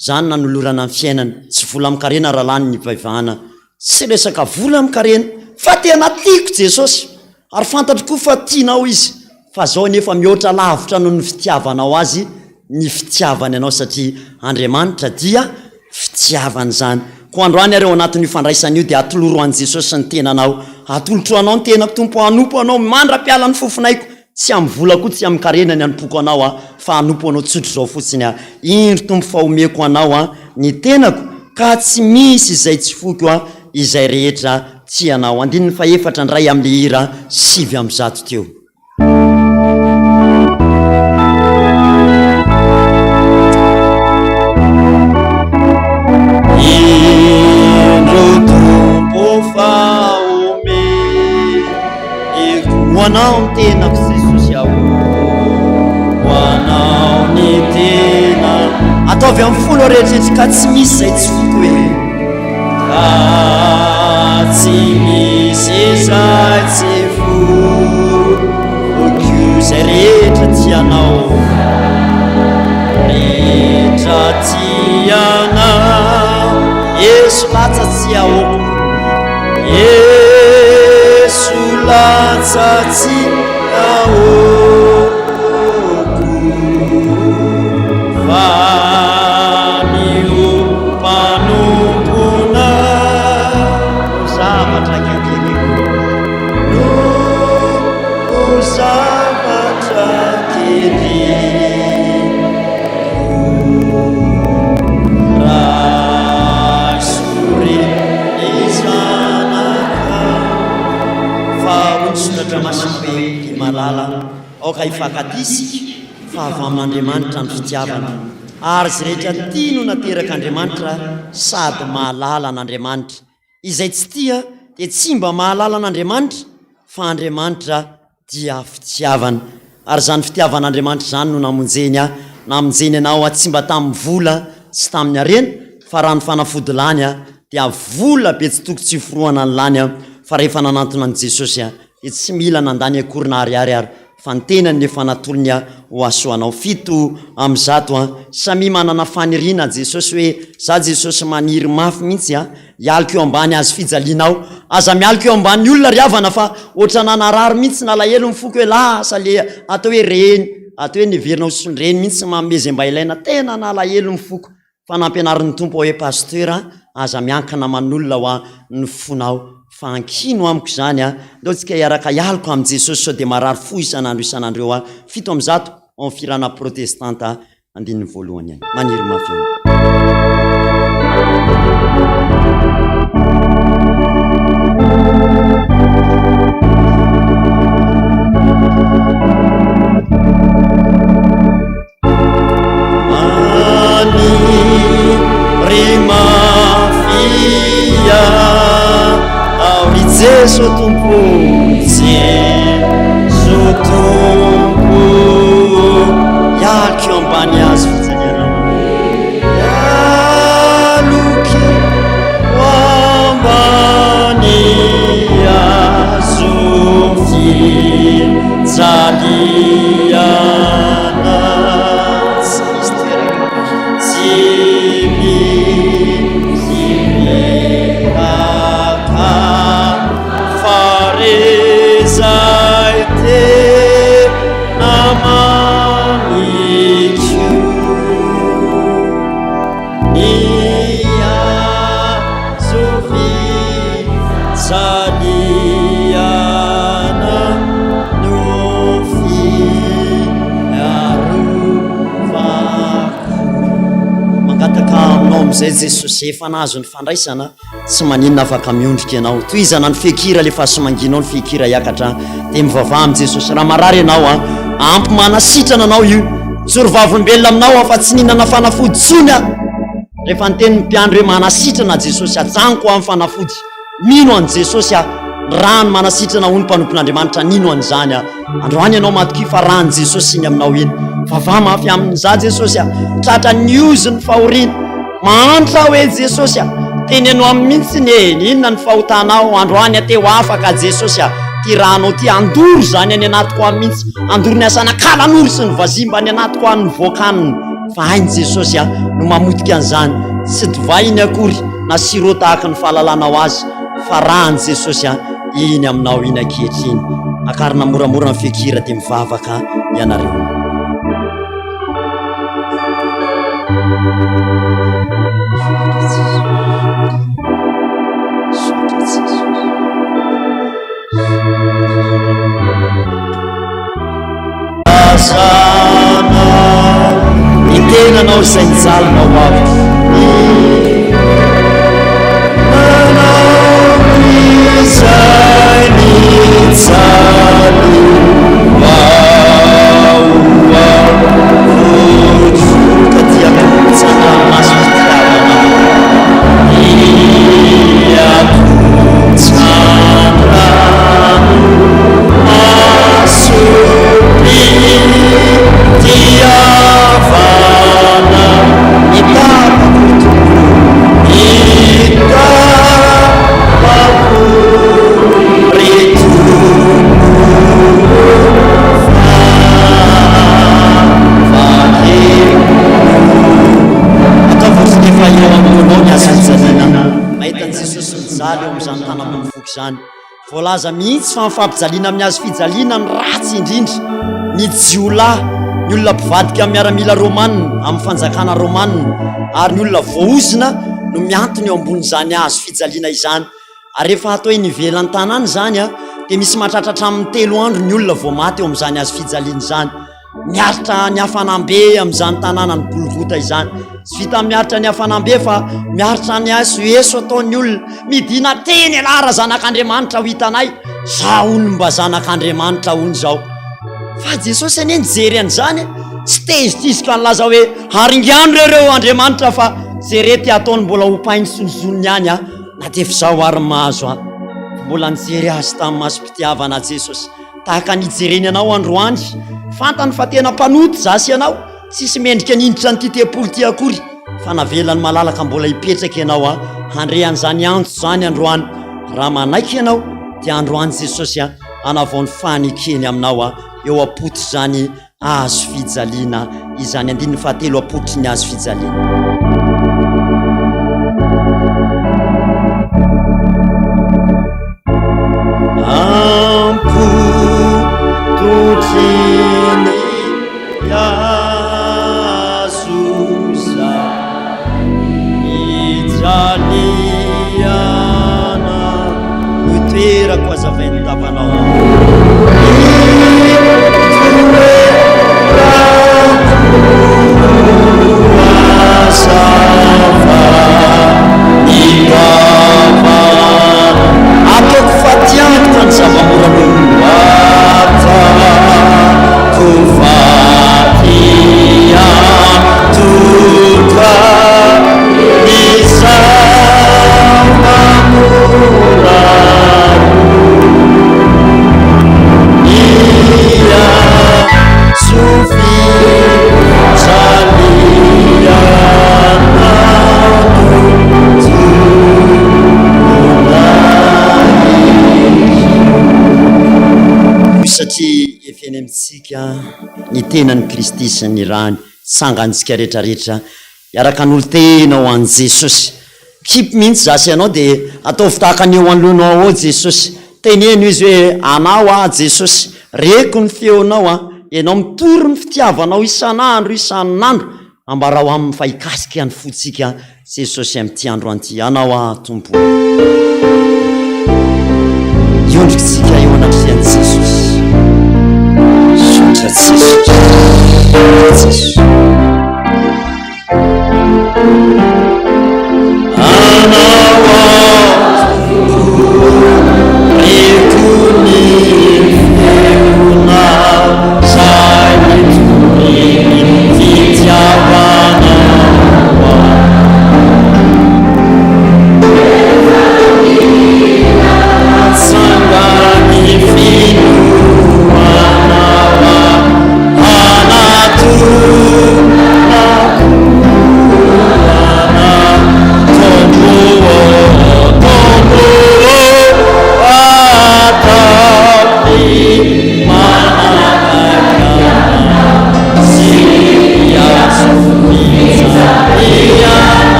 Zany nanolorana ny fiainana, tsy vola amin-karena raha lany ny ivavahana, tsy resaka vola amin-karena fa tena tiako Jesosy ary fantatro koa fa tianao Izy fa zao anefa mihoatra lavitra noho ny fitiavanao Azy ny fitiavany anao satria Andriamanitra dia fitiavana izany. Koa androany ary ao anatin'io fandraisana io dia atoloro an'i Jesosy ny tenanao. Atolotro anao ny tenako Tompo, hanompo anao mandra-piala ny fofonaiko. Tsy amin'ny vola koa, tsy amin-karena ny hanompoako anao aho, fa hanompo anao tsotr'izao fotsiny aho. Indro Tompo fa omeko anao aho ny tenako, ka tsy misy izay tsy foiko aho, izay rehetra tianao. Andininy fahefatra indray amin'ilay hira 109 teo. Indro Tompo fa omeko Ho anao ny tenako Jesosy aho Ho anao ny tena Ataovy amin'ny fonao rehetra ka tsy misy izay tsy foko e Ka tsy misy izay tsy foko Izay rehetra tianao Rehetra tianao Yesu latsa tsy ahoako Yesu latsa tsy ahoako fa ny ho mpanompona no zavatra kendreko no zavatra kendreko raiso re ny zanaka Fa hoy ny Soratra Masina hoe, Ry malala, aoka hifankatia isika, fa avy amin'Andriamanitra ny fitiavana, ary izay rehetra tia no naterak'Andriamanitra sady mahalala an'Andriamanitra. Izay tsy tia dia tsy mba mahalala an'Andriamanitra, fa Andriamanitra dia fitiavana. Ary izany fitiavan'Andriamanitra izany no namonjeny ahy, namonjeny anao aho tsy mba tamin'ny vola sy tamin'ny harena, fa raha ny fanafody lany aho dia vola be tsy toko tsy hoforohana ny lany aho, fa rehefa nanantona an'i Jesosy aho dia tsy mila nandany akory na ariary ary fa ny tenany no efa natolony ahy ho hasoanao. 107 an, samia manana faniriana Jesosy hoe za Jesosy maniry mafy mihitsy an, Hialoka eo ambany hazo fijaliana aho. Aza mialoka eo ambany olona ry havana fa ohatrana narary mihitsy nalahelo ny foko hoe lasa le atao hoe reny, atao hoe neverina ho sondreny mihitsy manome izay mba ilaina, tena nalahelo ny foko fa nampianarin'ny Tompo aho hoe Pasteur a, aza miankina aman'olona hoa ny fonao fa ankino amiko izany a, ndao tsika hiaraka hialoka amin'i Jesosy sao dia marary fo isan'andro isan'andro eo a, 107 ao amin'ny fihirana protestanta Andininy voalohany ihany. Maniry mafy eo. Maniry mafy aho ry Jeso Tompo, Jeso Tompo. Hialoka eo ambany hazo fijaliana Hialoka eo ambany hazo fijaliana Tsy misy toerana Tsy misy toerana Fa re izay tena mamiko ny hazo fijaliana no fiarovako. Mangataka aminao amin'izay Jesosy, efa nahazo ny fandraisana. Tsy maninona afaka miondrika ianao. Tohizana ny feon-kira alefaso mangina ao ny feon-kira hiakatra dia mivavaha amin'i Jesosy. Raha marary ianao a, ampy manasitrana anao io. Tsory vavolombelona aminao aho fa tsy nihinana fanafody intsony aho. Rehefa niteny ny mpiandry hoe manasitrana Jesosy, ajanoko aho ny fanafody. Mino an'i Jesosy aho. Ny rany manasitrana hoy ny mpanompon'Andriamanitra, nino an'izany aho. Androany ianao matokia fa rany Jesosy iny aminao iny. Vavaha mafy aminy, za Jesosy a, tratra ny ozin'ny fahoriana. Mahantra aho e Jesosy a! Teneno aminy mihitsy e, inona ny fahotanao, androany aho te ho afaka Jesosy a! Ty ranao ty andoro izany any anatiko any mihitsy, andoro ny asana kalanoro sy ny vazimba any anatiko any mivoaka any, fa hainy Jesosy a no mamotika an'izany, tsy divay iny akory na sirop tahaka ny fahalalanao azy fa rany Jesosy a iny aminao iny ankehitriny. Akarina moramora ny feon-kira dia mivavaka ianareo. tenanao izay nijalinao ho avy. Ny tenanao izay nijaly ho ahy. Vorovoroka dia totsan-dranomaso fitiavana. Dia totsan-dranomaso fitiavana. Ny tapako ry Tompo, ny tapako ry Tompo fa Ataovy ohatran'ny efa eo anoloanao ny hazo fijaliana. Mahita an'i Jesosy mijaly eo amin'izany tanam-bovoka izany. Voalaza mihitsy fa ny fampijaliana amin'ny hazo fijaliana ny ratsy indrindra. Ny jiolahy, ny olona mpivadika amin'ny miaramila romanina, amin'ny fanjakana romanina, ary ny olona voaozona no mihantona eo ambonin'izany hazo fijaliana izany. Ary rehefa atao eny ivelan'ny tanàna izany dia misy mahatratra hatramin'ny telo andro ny olona vao maty eo amin'izany hazo fijaliana izany. Miaritra ny hafanam-be amin'izany tanànan'i Golgota izany. Tsy vitan'ny miaritra ny hafanam-be fa miaritra ny eso eso ataon'ny olona. Midina teny ialahy raha zanak'Andriamanitra ho hitanay. Za hono mba zanak'Andriamanitra hono izao. Fa Jesosy anie nijery an'izany, tsy tezitra izy ka nilaza hoe haringano ireo ireo Andriamanitra fa jere ty ataony mbola hopainy sy hozoniny ihany aho. Na dia efa izao ary ny mahazo ahy. Mbola nijery azy tamin'ny masom-pitiavana Jesosy. Tahaka ny hijereny anao androany. Fantany fa tena mpanota izaho sy ianao. Tsisy mendrika ny hiditra an'ity tempoly ity akory. Fa navelany malalaka mbola hipetraka ianao a, handre an'izany antso izany androany. Raha manaiky ianao, dia androany Jesosy a, hanavao ny fanekeny aminao a, eo am-pototr'izany hazo fijaliana izany. Andininy fahatelo am-pototry ny hazo fijaliana. Am-pototry ny hazo fijaliana no toerako hazavain'ny tavanao. Ataoko fatiantoka ny zava-mora noho ny Ataoko fatiantoka ny zava-mora Satria efa eny amintsika ny tenan'i Kristy sy ny rany, tsangantsika rehetrarehetra Hiaraka hanolo-tena ho an'i Jesosy. Kipy mihitsy za sy ianao dia ataovy tahaka ny eo anoloanao ao Jesosy. Teneno Izy hoe, Anao aho Jesosy, reko ny feonao an, Ianao mitory ny fitiavanao isan'andro isan'andro, ambarao aminy fa hikasika ny fontsika Jesosy amin'ity andro an'ity. Anao aho Tompo o. Hiondrika isika eo anatrehan'i Jesosy. Misaotra Jesosy. Jesosy. Anao aho reko ny feonao zay mitory ny fitiavanao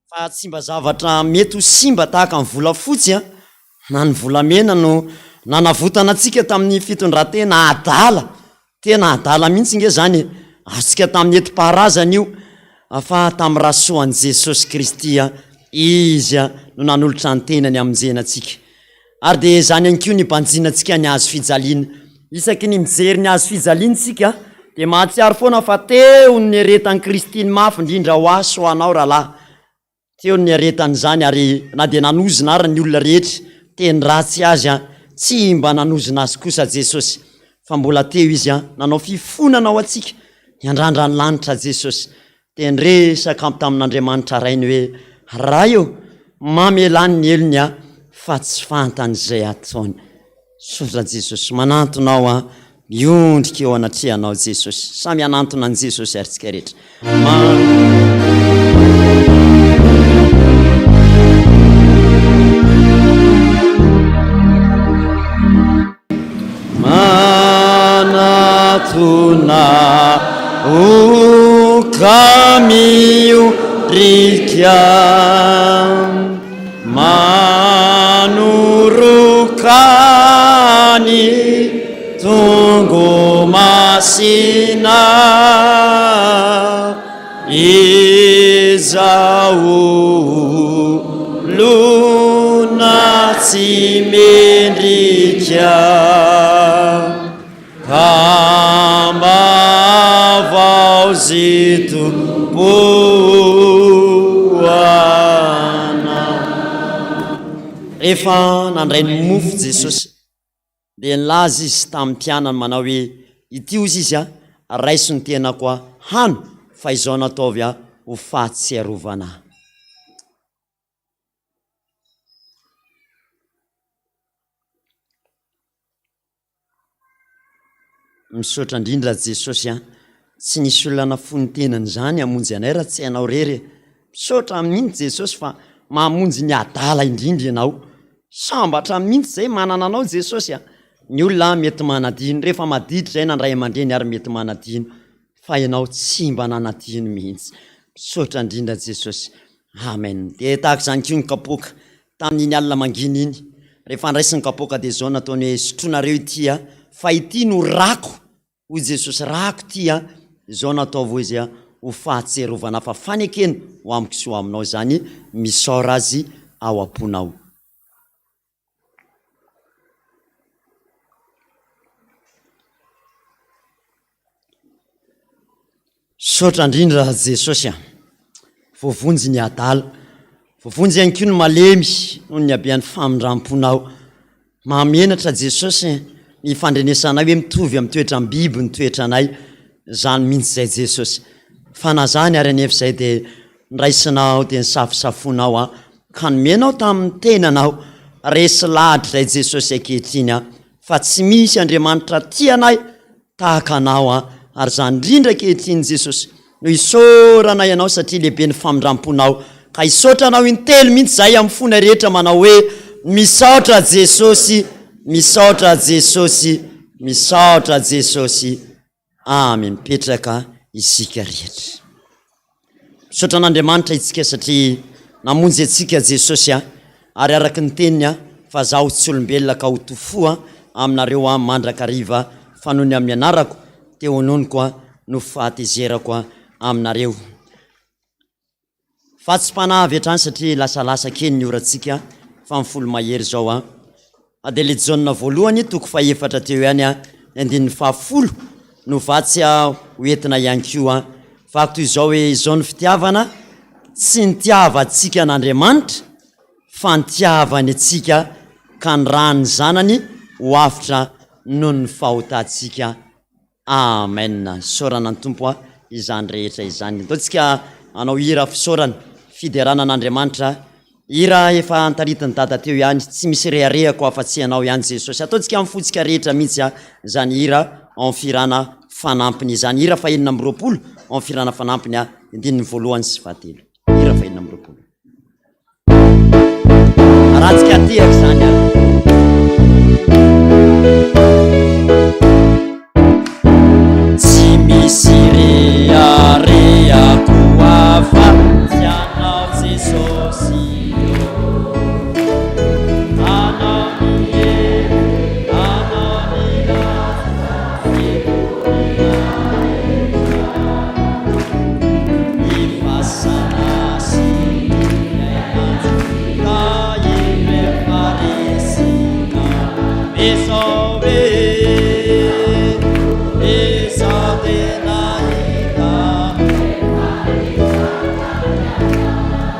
Fa tsy mba zavatra mety ho simba tahaka ny volafotsy an! Na ny volamena no nanavotana antsika tamin'ny fitondran-tena adala, tena adala mihitsy nge zany e, azontsika tamin'ny entim-paharazana io, fa tamin'ny ra soan'i Jesosy Kristy Izy no nanolotra ny tenany hamonjena antsika. Ary dia izany ihany koa ny hibanjinantsika ny hazo fijaliana. Isaky ny mijery ny hazo fijaliana isika dia mahatsiaro foana fa teo no niaretan'i Kristy ny mafy indrindra ho ahy sy ho anao rahalahy. Teo no niaretany izany ary na dia nanozona ary ny olona rehetra teny ratsy azy, tsy mba nanozona azy kosa Jesosy fa mbola teo Izy nanao fifonana ho antsika, niandrandra ny lanitra Jesosy dia niresaka tamin'Andriamanitra Rainy hoe, Ray ô, mamelà ny helony aho fa tsy fantany izay ataony. Misaotra Jesosy, manantona aho an, miondrika eo anatrehanao Jesosy. Samy hanantona an'i Jesosy ary tsika rehetra. Manatona o ka miondrika Manoroka ny tongo masina Izaho olona tsy mendrika Ka mba havaozy Tompo anao. Rehefa nandray ny mofo Jesosy Dia nilaza izy tamin'ny mpianany manao hoe, Ity hozy izy a, raiso ny tenako a, hano, fa izao no ataovy a, ho fahatsiarovana ahy. Misaotra indrindra Jesosy a, tsy nisy olona nafoy ny tenany izany hamonjy anay raha tsy ianao irery e. Misaotra mihitsy Jesosy fa mamonjy ny adala indrindra ianao. Sambatra mihitsy zay manana anao Jesosy a. Ny olona mety manadino, rehefa maditra izay na ny ray aman-dreny ary mety manadino, fa ianao tsy mba nanadino mihitsy. Misaotra indrindra Jesosy. Amen. Dia tahaka izany koa ny kapoaka. Tamin'iny alina mangina iny, rehefa niraisy ny kapoaka dia izao nataony hoe, sotroinareo ity a, fa ity no rako. Hoy Jesosy, Rako ity a, izao no ataovy hoy Izy a, ho fahatsiarovana fa fanekena ho amiko sy ho aminao izany, misaora Azy ao am-ponao. Misaotra indrindra Jesosy a! Voavonjy ny adala, voavonjy ihany koa ny malemy noho ny habean'ny famindram-ponao. Mahamenatra Jesosy ny fandrenesanay hoe mitovy amin'ny toetram-biby ny toetranay, izany mihitsy izay Jesosy. Fa na izany ary anefa izay dia niraisinao dia nisafosafoinao aho ka nomenao tamin'ny tenanao. Resy lahatra izay Jesosy ankehitriny aho fa tsy misy Andriamanitra tia anay tahaka Anao aho, ary izany indrindra ankehitriny Jesosy no isaoranay Anao satria lehibe ny famindramponao, ka hisaotra Anao intelo mihitsy izahay amin'ny fonay rehetra manao hoe, Misaotra Jesosy, misaotra Jesosy, misaotra Jesosy. Amen. Mipetraka isika rehetra. Misaotra an'Andriamanitra itsika satria namonjy antsika Jesosy a, ary araka ny teniny a, fa zaho tsy olombelona ka ho tofoa aminareo aho mandrakariva fa noho ny amin'ny anarako dia hononiko a no fahatezerako a aminareo. Fa tsy mpanahy avy hatrany satria lasalasa kely ny orantsika fa ny folo mahery izao an. Adele Jaona voalohany toko fahefatra teo ihany an, ny andininy fahafolo no vatsy ho entina ihany koa an. Vaky toy izao hoe izao ny fitiavana, tsy nitiavantsika an'Andriamanitra fa nitiavany antsika ka nirahan'ny zanany ho avotra noho ny fahotantsika. Amen Isaorana ny Tompo a izany rehetra izany. Andao tsika hanao hira fisaorana, fiderana an'Andriamanitra, hira efa antaritin'i Dada teo ihany, tsy misy reharehako afa-tsy Ianao ihany Jesosy. Ataontsika amin'ny fontsika rehetra mihitsy a izany hira en fihirana fanampiny izany, hira fahenina amby 20 en fihirana fanampiny a, andininy voalohany sy fahatelo. Hira fahenina amby 20. Raha tsy katehaka izany ary. Tsy misy reharehako hafa tsy anao Jesosy ô. Anao. Izao e, izao tena hita.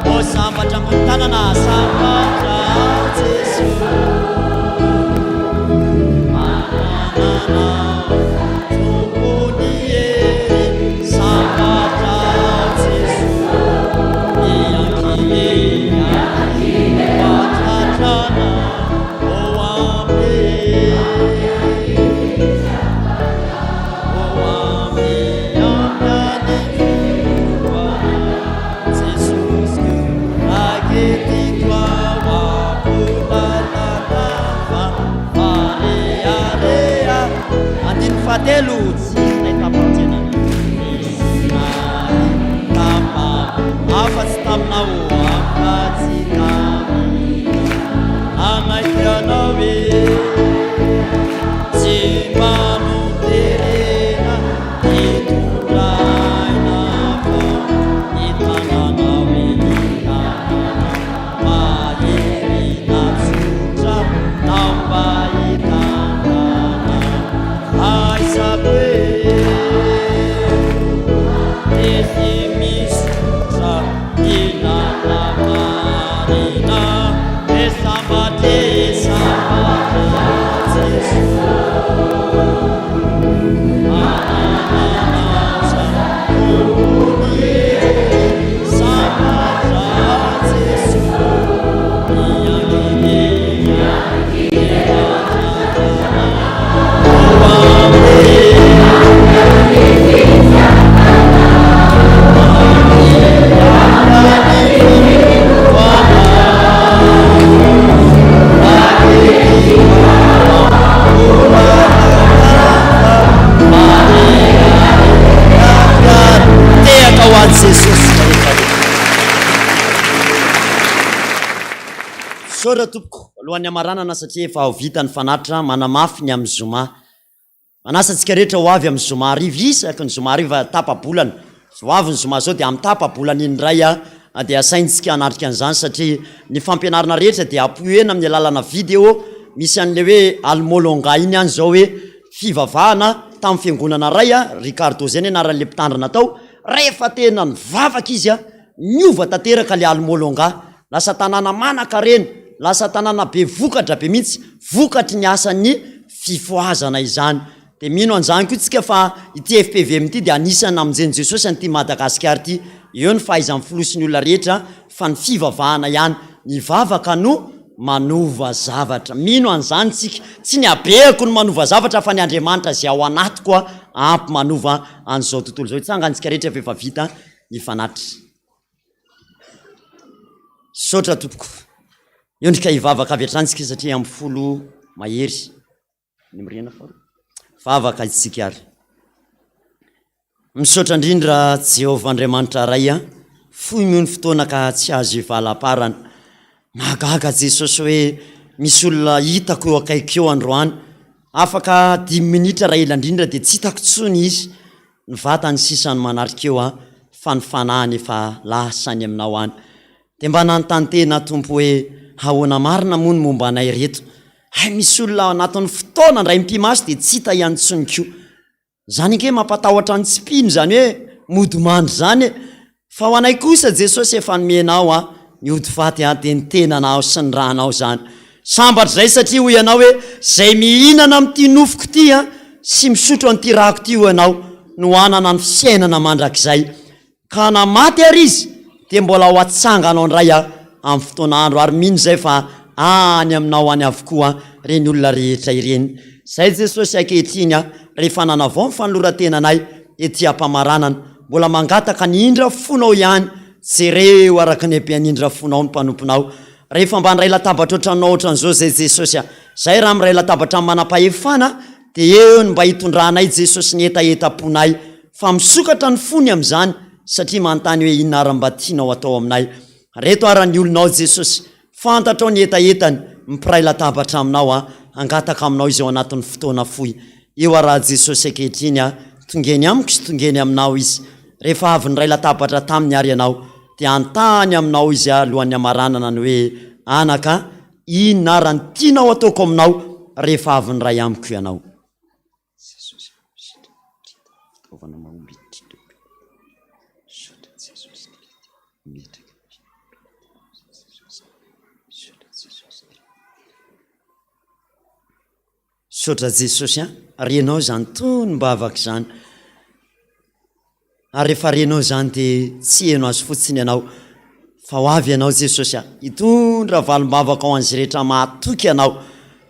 O sambatra ambony tanana, sambatra aho Jesoa. Manana Anao, Tompon'ny hery, sambatra aho Jesoa. Andininy fahatelo tsy nahitam-pamonjena. Afa-tsy taminao, afa-tsy taminao, nanaiky anao e, tsy mba noterena hitondra aina vao ny tananao e, ny tananao mahery natsotra tao mba hitantana aiza be. Tehaka ho an'i Jesosy rehetra rehetra. Misaotra tompoko. Alohan'ny hamaranana satria efa ho vita ny fanatitra manamafy ny amin'ny zoma. Manasa antsika rehetra ho avy amin'ny zoma hariva, isaky ny zoma hariva tapa-bolana. Ho avy ny zoma izao dia amin'ny tapa-bolana iny indray dia asaintsika hanatrika an'izany satria ny fampianarana rehetra dia apohena amin'ny alalana video. Misy an'ilay hoe Almolonga iny ihany izao hoe fivavahana tamin'ny fiangonana iray, Ricardo izay ny anaran'ilay mpitandrina tao, rehefa tena nivavaka izy niova tanteraka ilay Almolonga. Lasa tanàna manan-karena, lasa tanàna be vokatra be mihitsy, vokatry ny asan'ny fifohazana izany. Dia mino an'izany koa tsika fa ity fpvm ity dia anisan'ny namonjen'i Jesosy an'ity Madagasikara ity. Eo ny fahaizan'ny filoha sy ny olona rehetra fa ny fivavahana ihany, ny vavaka no manova zavatra. Mino an'izany tsika. Tsy ny habehako no manova zavatra fa ny Andriamanitra izay ao anatiko ampy manova an'izao tontolo izao. Hitsangantsika rehetra fa efa vita ny fanatitra. Misaotra tompoko. Miondrika hivavaka avy hatrany isika satria amin'ny folo mahery ny mirena faharoa. Vavaka isika ary. Misaotra indrindra Jehovah Andriamanitra Ray a, fohy moa ny fotoana ka tsy azo ivalamparana. Mahagaga Jesosy hoe misy olona hitako eo akaiky eo androany, afaka dimy minitra raha ela indrindra dia tsy hitako intsony izy. Ny vatany sisa no manatrika eo an, fa ny fanahiny efa lasa any aminao any. Dia mba nanontany tena aho Tompo hoe ahoana marina moa ny momba anay ireto? Hay misy olona ao anatin'ny fotoana indray mipi-maso dia tsy hita ihany intsony koa. Izany ange mampatahotra ny tsy mpino izany hoe mody mandry izany e! Fa ho anay kosa Jesosy efa nomenao an, ny ody faty an, dia ny tenanao sy ny ranao izany. Sambatra izay satria hoy ianao hoe izay mihinana amin'ity nofoko ity an, sy misotro an'ity rako ity hoy ianao no hanana ny fiainana mandrakizay. Ka na maty ary izy dia mbola ho atsanganao indray an, amin'ny fotoana andro ary mino izay fa any aminao any avokoa ireny olona rehetra ireny. Izay Jesosy ankehitriny an, rehefa nanavao ny fanoloran-tenanay ety am-pamaranana, Mbola mangataka ny indra fonao ihany, jereo araka ny habean'ny indra fonao ny mpanomponao. Rehefa mba niray latabatra ohatranao ohatran'izao zay Jesosy a! Zay raha miray latabatra amin'ny manam-pahefana dia eo ny mba hitondranay Jesosy ny hetahetam-ponay fa misokatra ny fony amin'izany satria manontany hoe inona ary mba tianao atao aminay. Reto ara ny olonao Jesosy Fantatrao ny hetahetany, ny mpiray latabatra aminao a, hangataka aminao izy ao anatin'ny fotoana fohy. Eo araha Jesosy ankehitriny a, tongeny amiko sy tongeny aminao izy. Rehefa avy niray latabatra taminy ary ianao, dia hanontany aminao izy alohan'ny hamaranana ny hoe, Anaka, inona ara no tianao hataoko aminao? rehefa avy niray amiko ianao. Misaotra Jesosy an, renao izany tonom-bavaka izany. Ary rehefa renao izany dia tsy heno azy fotsiny ianao fa ho avy ianao Jesosy a, hitondra valim-bavaka ho an'izay rehetra mahatoky anao.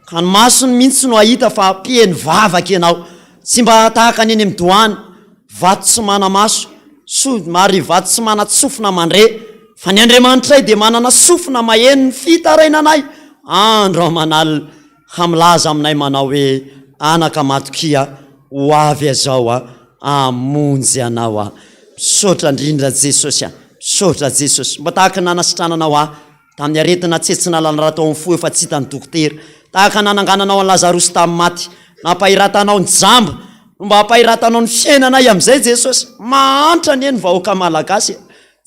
Ka ny masony mihitsy no hahita fa mpiheno vavaka ianao. Tsy mba tahaka ny eny amin'ny doany, vato tsy mana-maso, somary vato tsy manan-tsofina mandre, fa ny Andriamanitray dia manana sofina maheno ny fitarainanay andro aman'alina. Ha milaza aminay manao hoe, Anaka matokia, ho avy azao aho hamonjy anao aho. Misaotra indrindra Jesosy a! Misaotra Jesosy. Mba tahaka ny nanasitrananao ahy tamin'ny aretina tsetsina lalan-drà tao amin'ny fo efa tsy hitan'ny dokotera, tahaka ny nanangananao an'i Lazarosy tamin'ny maty, nampahiratanao ny jamba, no mba hampahiratanao ny fiainanay amin'izay Jesosy. Mahantra anie ny vahoaka malagasy e!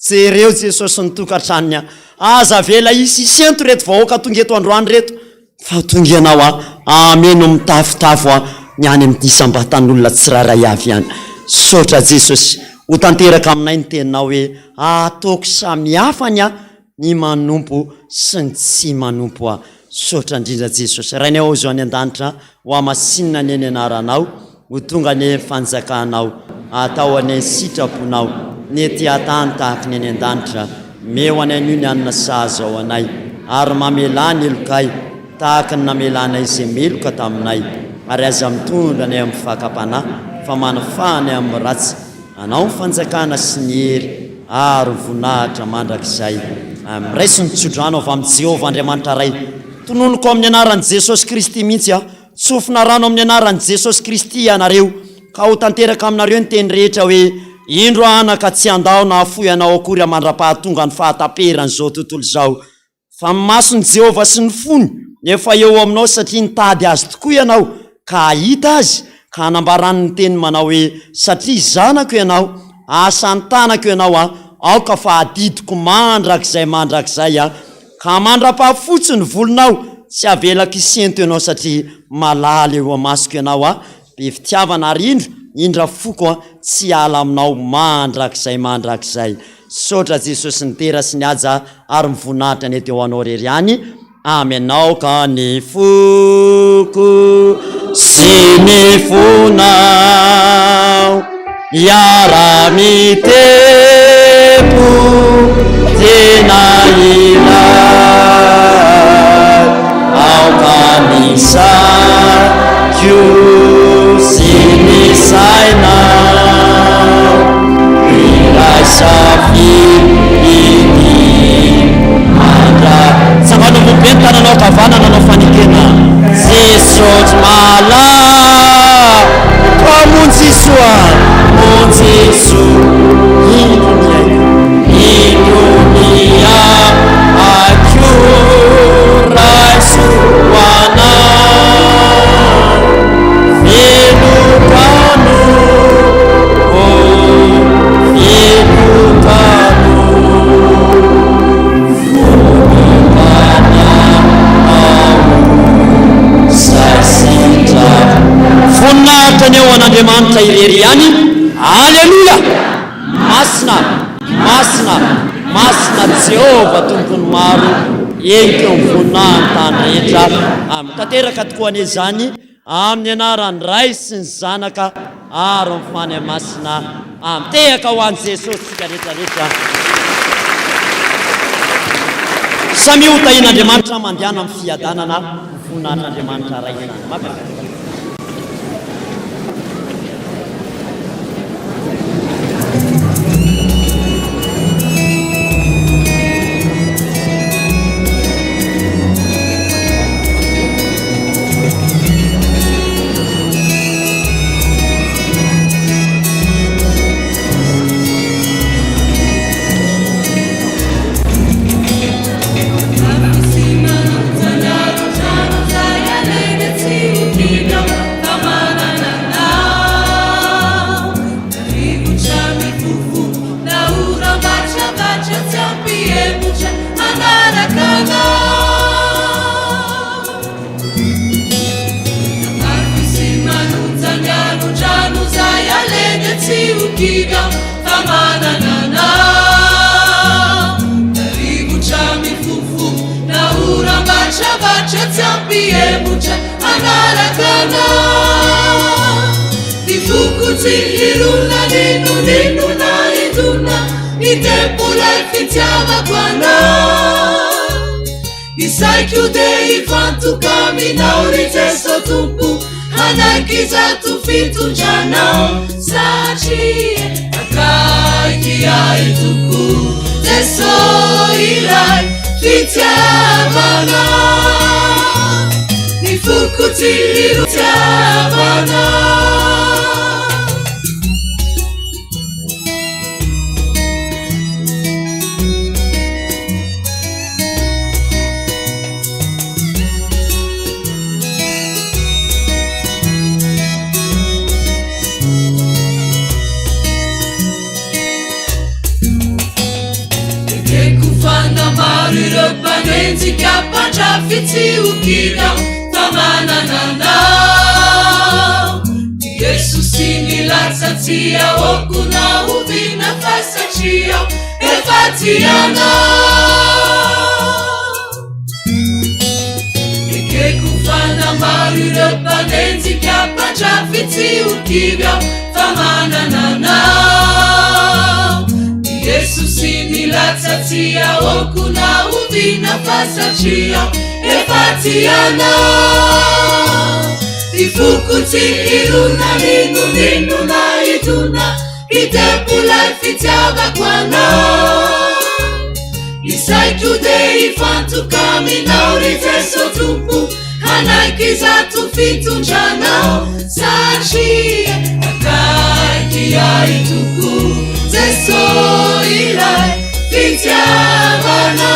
Jereo Jesosy ny tokantranony a! Aza avela hisy hisento ireto vahoaka tonga eto androany ireto fa tonga ianao a! Ameno mitafotafo a! Ny any amin'ny isam-batan'olona tsirairay avy any. Misaotra Jesosy. Ho tanteraka aminay ny teninao hoe ataoko samihafa ny ahy ny manompo sy ny tsy manompo ahy. Misaotra indrindra Jesosy. Rainay ao izao any an-danitra, ho hamasinina anie ny anaranao, ho tonga anie ny fanjakanao, atao anie ny sitraponao, ny ety an-tany tahaka ny any an-danitra. Omeo anay anio ny hanina sahaza ho anay, ary mamelà ny helokay tahaka ny namelanay izay meloka taminay, ary aza mitondra anay amin'ny fakam-panahy, fa manafaha anay amin'ny ratsy. Anao ny fanjakana sy ny hery ary ny voninahitra mandrakizay. Amen. Raiso ny tsodrano avy amin'i Jehovah Andriamanitra Ray. Tononiko amin'ny anaran'i Jesosy Kristy mihitsy aho. Tsofina rano amin'ny anaran'i Jesosy Kristy ianareo, ka ho tanteraka aminareo ny teny rehetra hoe, Indro aho anaka tsy handao na hahafoy anao akory mandra-pahatonga ny fahataperan'izao tontolo izao. Fa ny mason'i Jehovah sy ny fony efa eo aminao satria nitady azy tokoa ianao ka hahita azy, ka hanambarany ny teniny manao hoe, Satria zanako ianao, asan'ny tanako ianao aho, aoka fa adidiko mandrakizay mandrakizay aho, ka mandra-pahafotsy ny volonao, tsy havelako hisento ianao satria malala eo imasoko ianao aho, Be fitiavana ary indro indra foko a tsy hiala aminao mandrakizay mandrakizay. Misaotra Jesosy ny dera sy ny haja ary ny voninahitra anie dia ho anao irery ihany. Amen aoka ny foko sy ny fonao hiara-mitepo tena iray aoka ny saiko sy ny sainao hiray safidy mandra Tsangano ambony be ny tananao ankavanana hanao fanekena Jesosy malala Mpamonjy soa Monjy soa Indro ny aiko Indro ny aiko Raiso ho anao Velom-pano Oh velom-pano Voninahitra anie ho an'Andriamanitra irery ihany. Aleloia! Masina, masina, masina Jehovah Tompon'ny maro, eny teo amin'ny voninahiny tany rehetra. Amen. Tanteraka tokoa anie izany. Amin'ny anaran'ny Ray sy ny Zanaka ary ny Fanahy Masina. Amen. Tehaka ho an'i Jesosy tsika rehetra rehetra. Samia ho tahian'Andriamanitra mandehana amin'ny fiadanana ho voninahitr'Andriamanitra Ray izany. Mankasitraka. kivy aho fa manana anao. Na rivotra mifofo na oram-batravatra tsy hampihemotra hanaraka anao. Ny foko tsy hirona n'inon'inona hidona ny tempoly fitiavako anao. Ny saiko dia hifantoka aminao ry Jeso Tompo hanaiky izato fitondranao satria akaiky ahy tokoa Jeso ilay fitiavana. Ny foko tsy hirotiavana. Ekeko fa na maro ireo mpanenjika mpandrafy tsy ho kivy aho fa manana anao. Jesosy nilatsa tsy ahoako na oviana fa satria aho efa tia anao. Ekeko fa na maro ireo mpanenjika mpandrafy tsy ho kivy aho fa manana anao. Jesosy nilatsa tsy ahoako na oviana fa satria aho efa tia anao. Ny foko tsy hirona n'inon'inona hidona hitempo ilay fitiavako anao. Ny saiko dia hifantoka aminao ry Jeso Tompo hanaiky izato fitondranao satria akaiky ahy tokoa Jeso ilay fitiavana.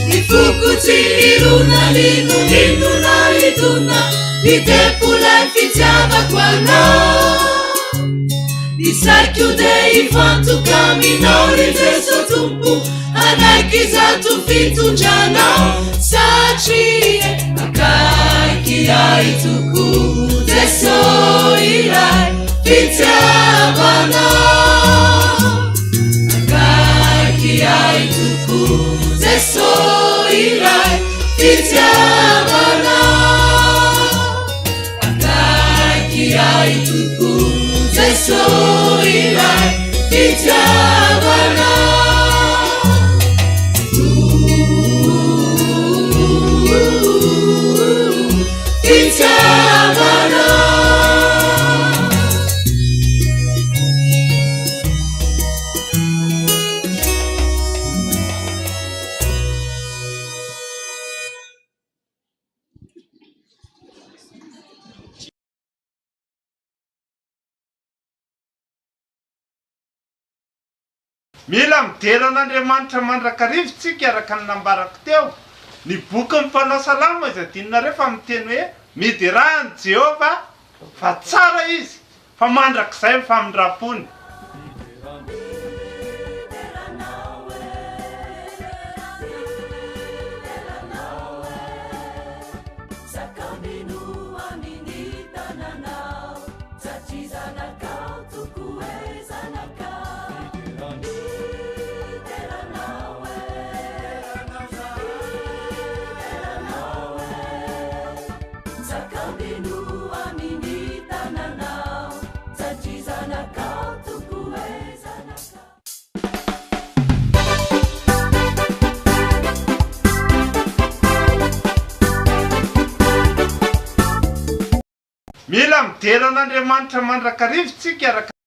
Ny foko tsy hirona n'inon'inona hidona hitempo ilay fitiavako anao. Ny saiko dia hifantoka aminao ry Jeso Tompo hanaiky izato fitondranao satria akaiky ahy tokoa Jeso ilay fitiavana. Akaiky ahy tokoa Jeso ilay fitiavana. Akaiky ahy tokoa Jeso ilay fitiavana. Fitiavana. Mila midera an'Andriamanitra mandrakariva isika araka ny nambarako teo. Ny bokin'ny mpanao salamo aiza adinonareo fa miteny hoe miderà an'i Jehovah fa tsara izy fa mandrakizay ny famindram-pony. Mila midera an'Andriamanitra mandrakariva isika araka.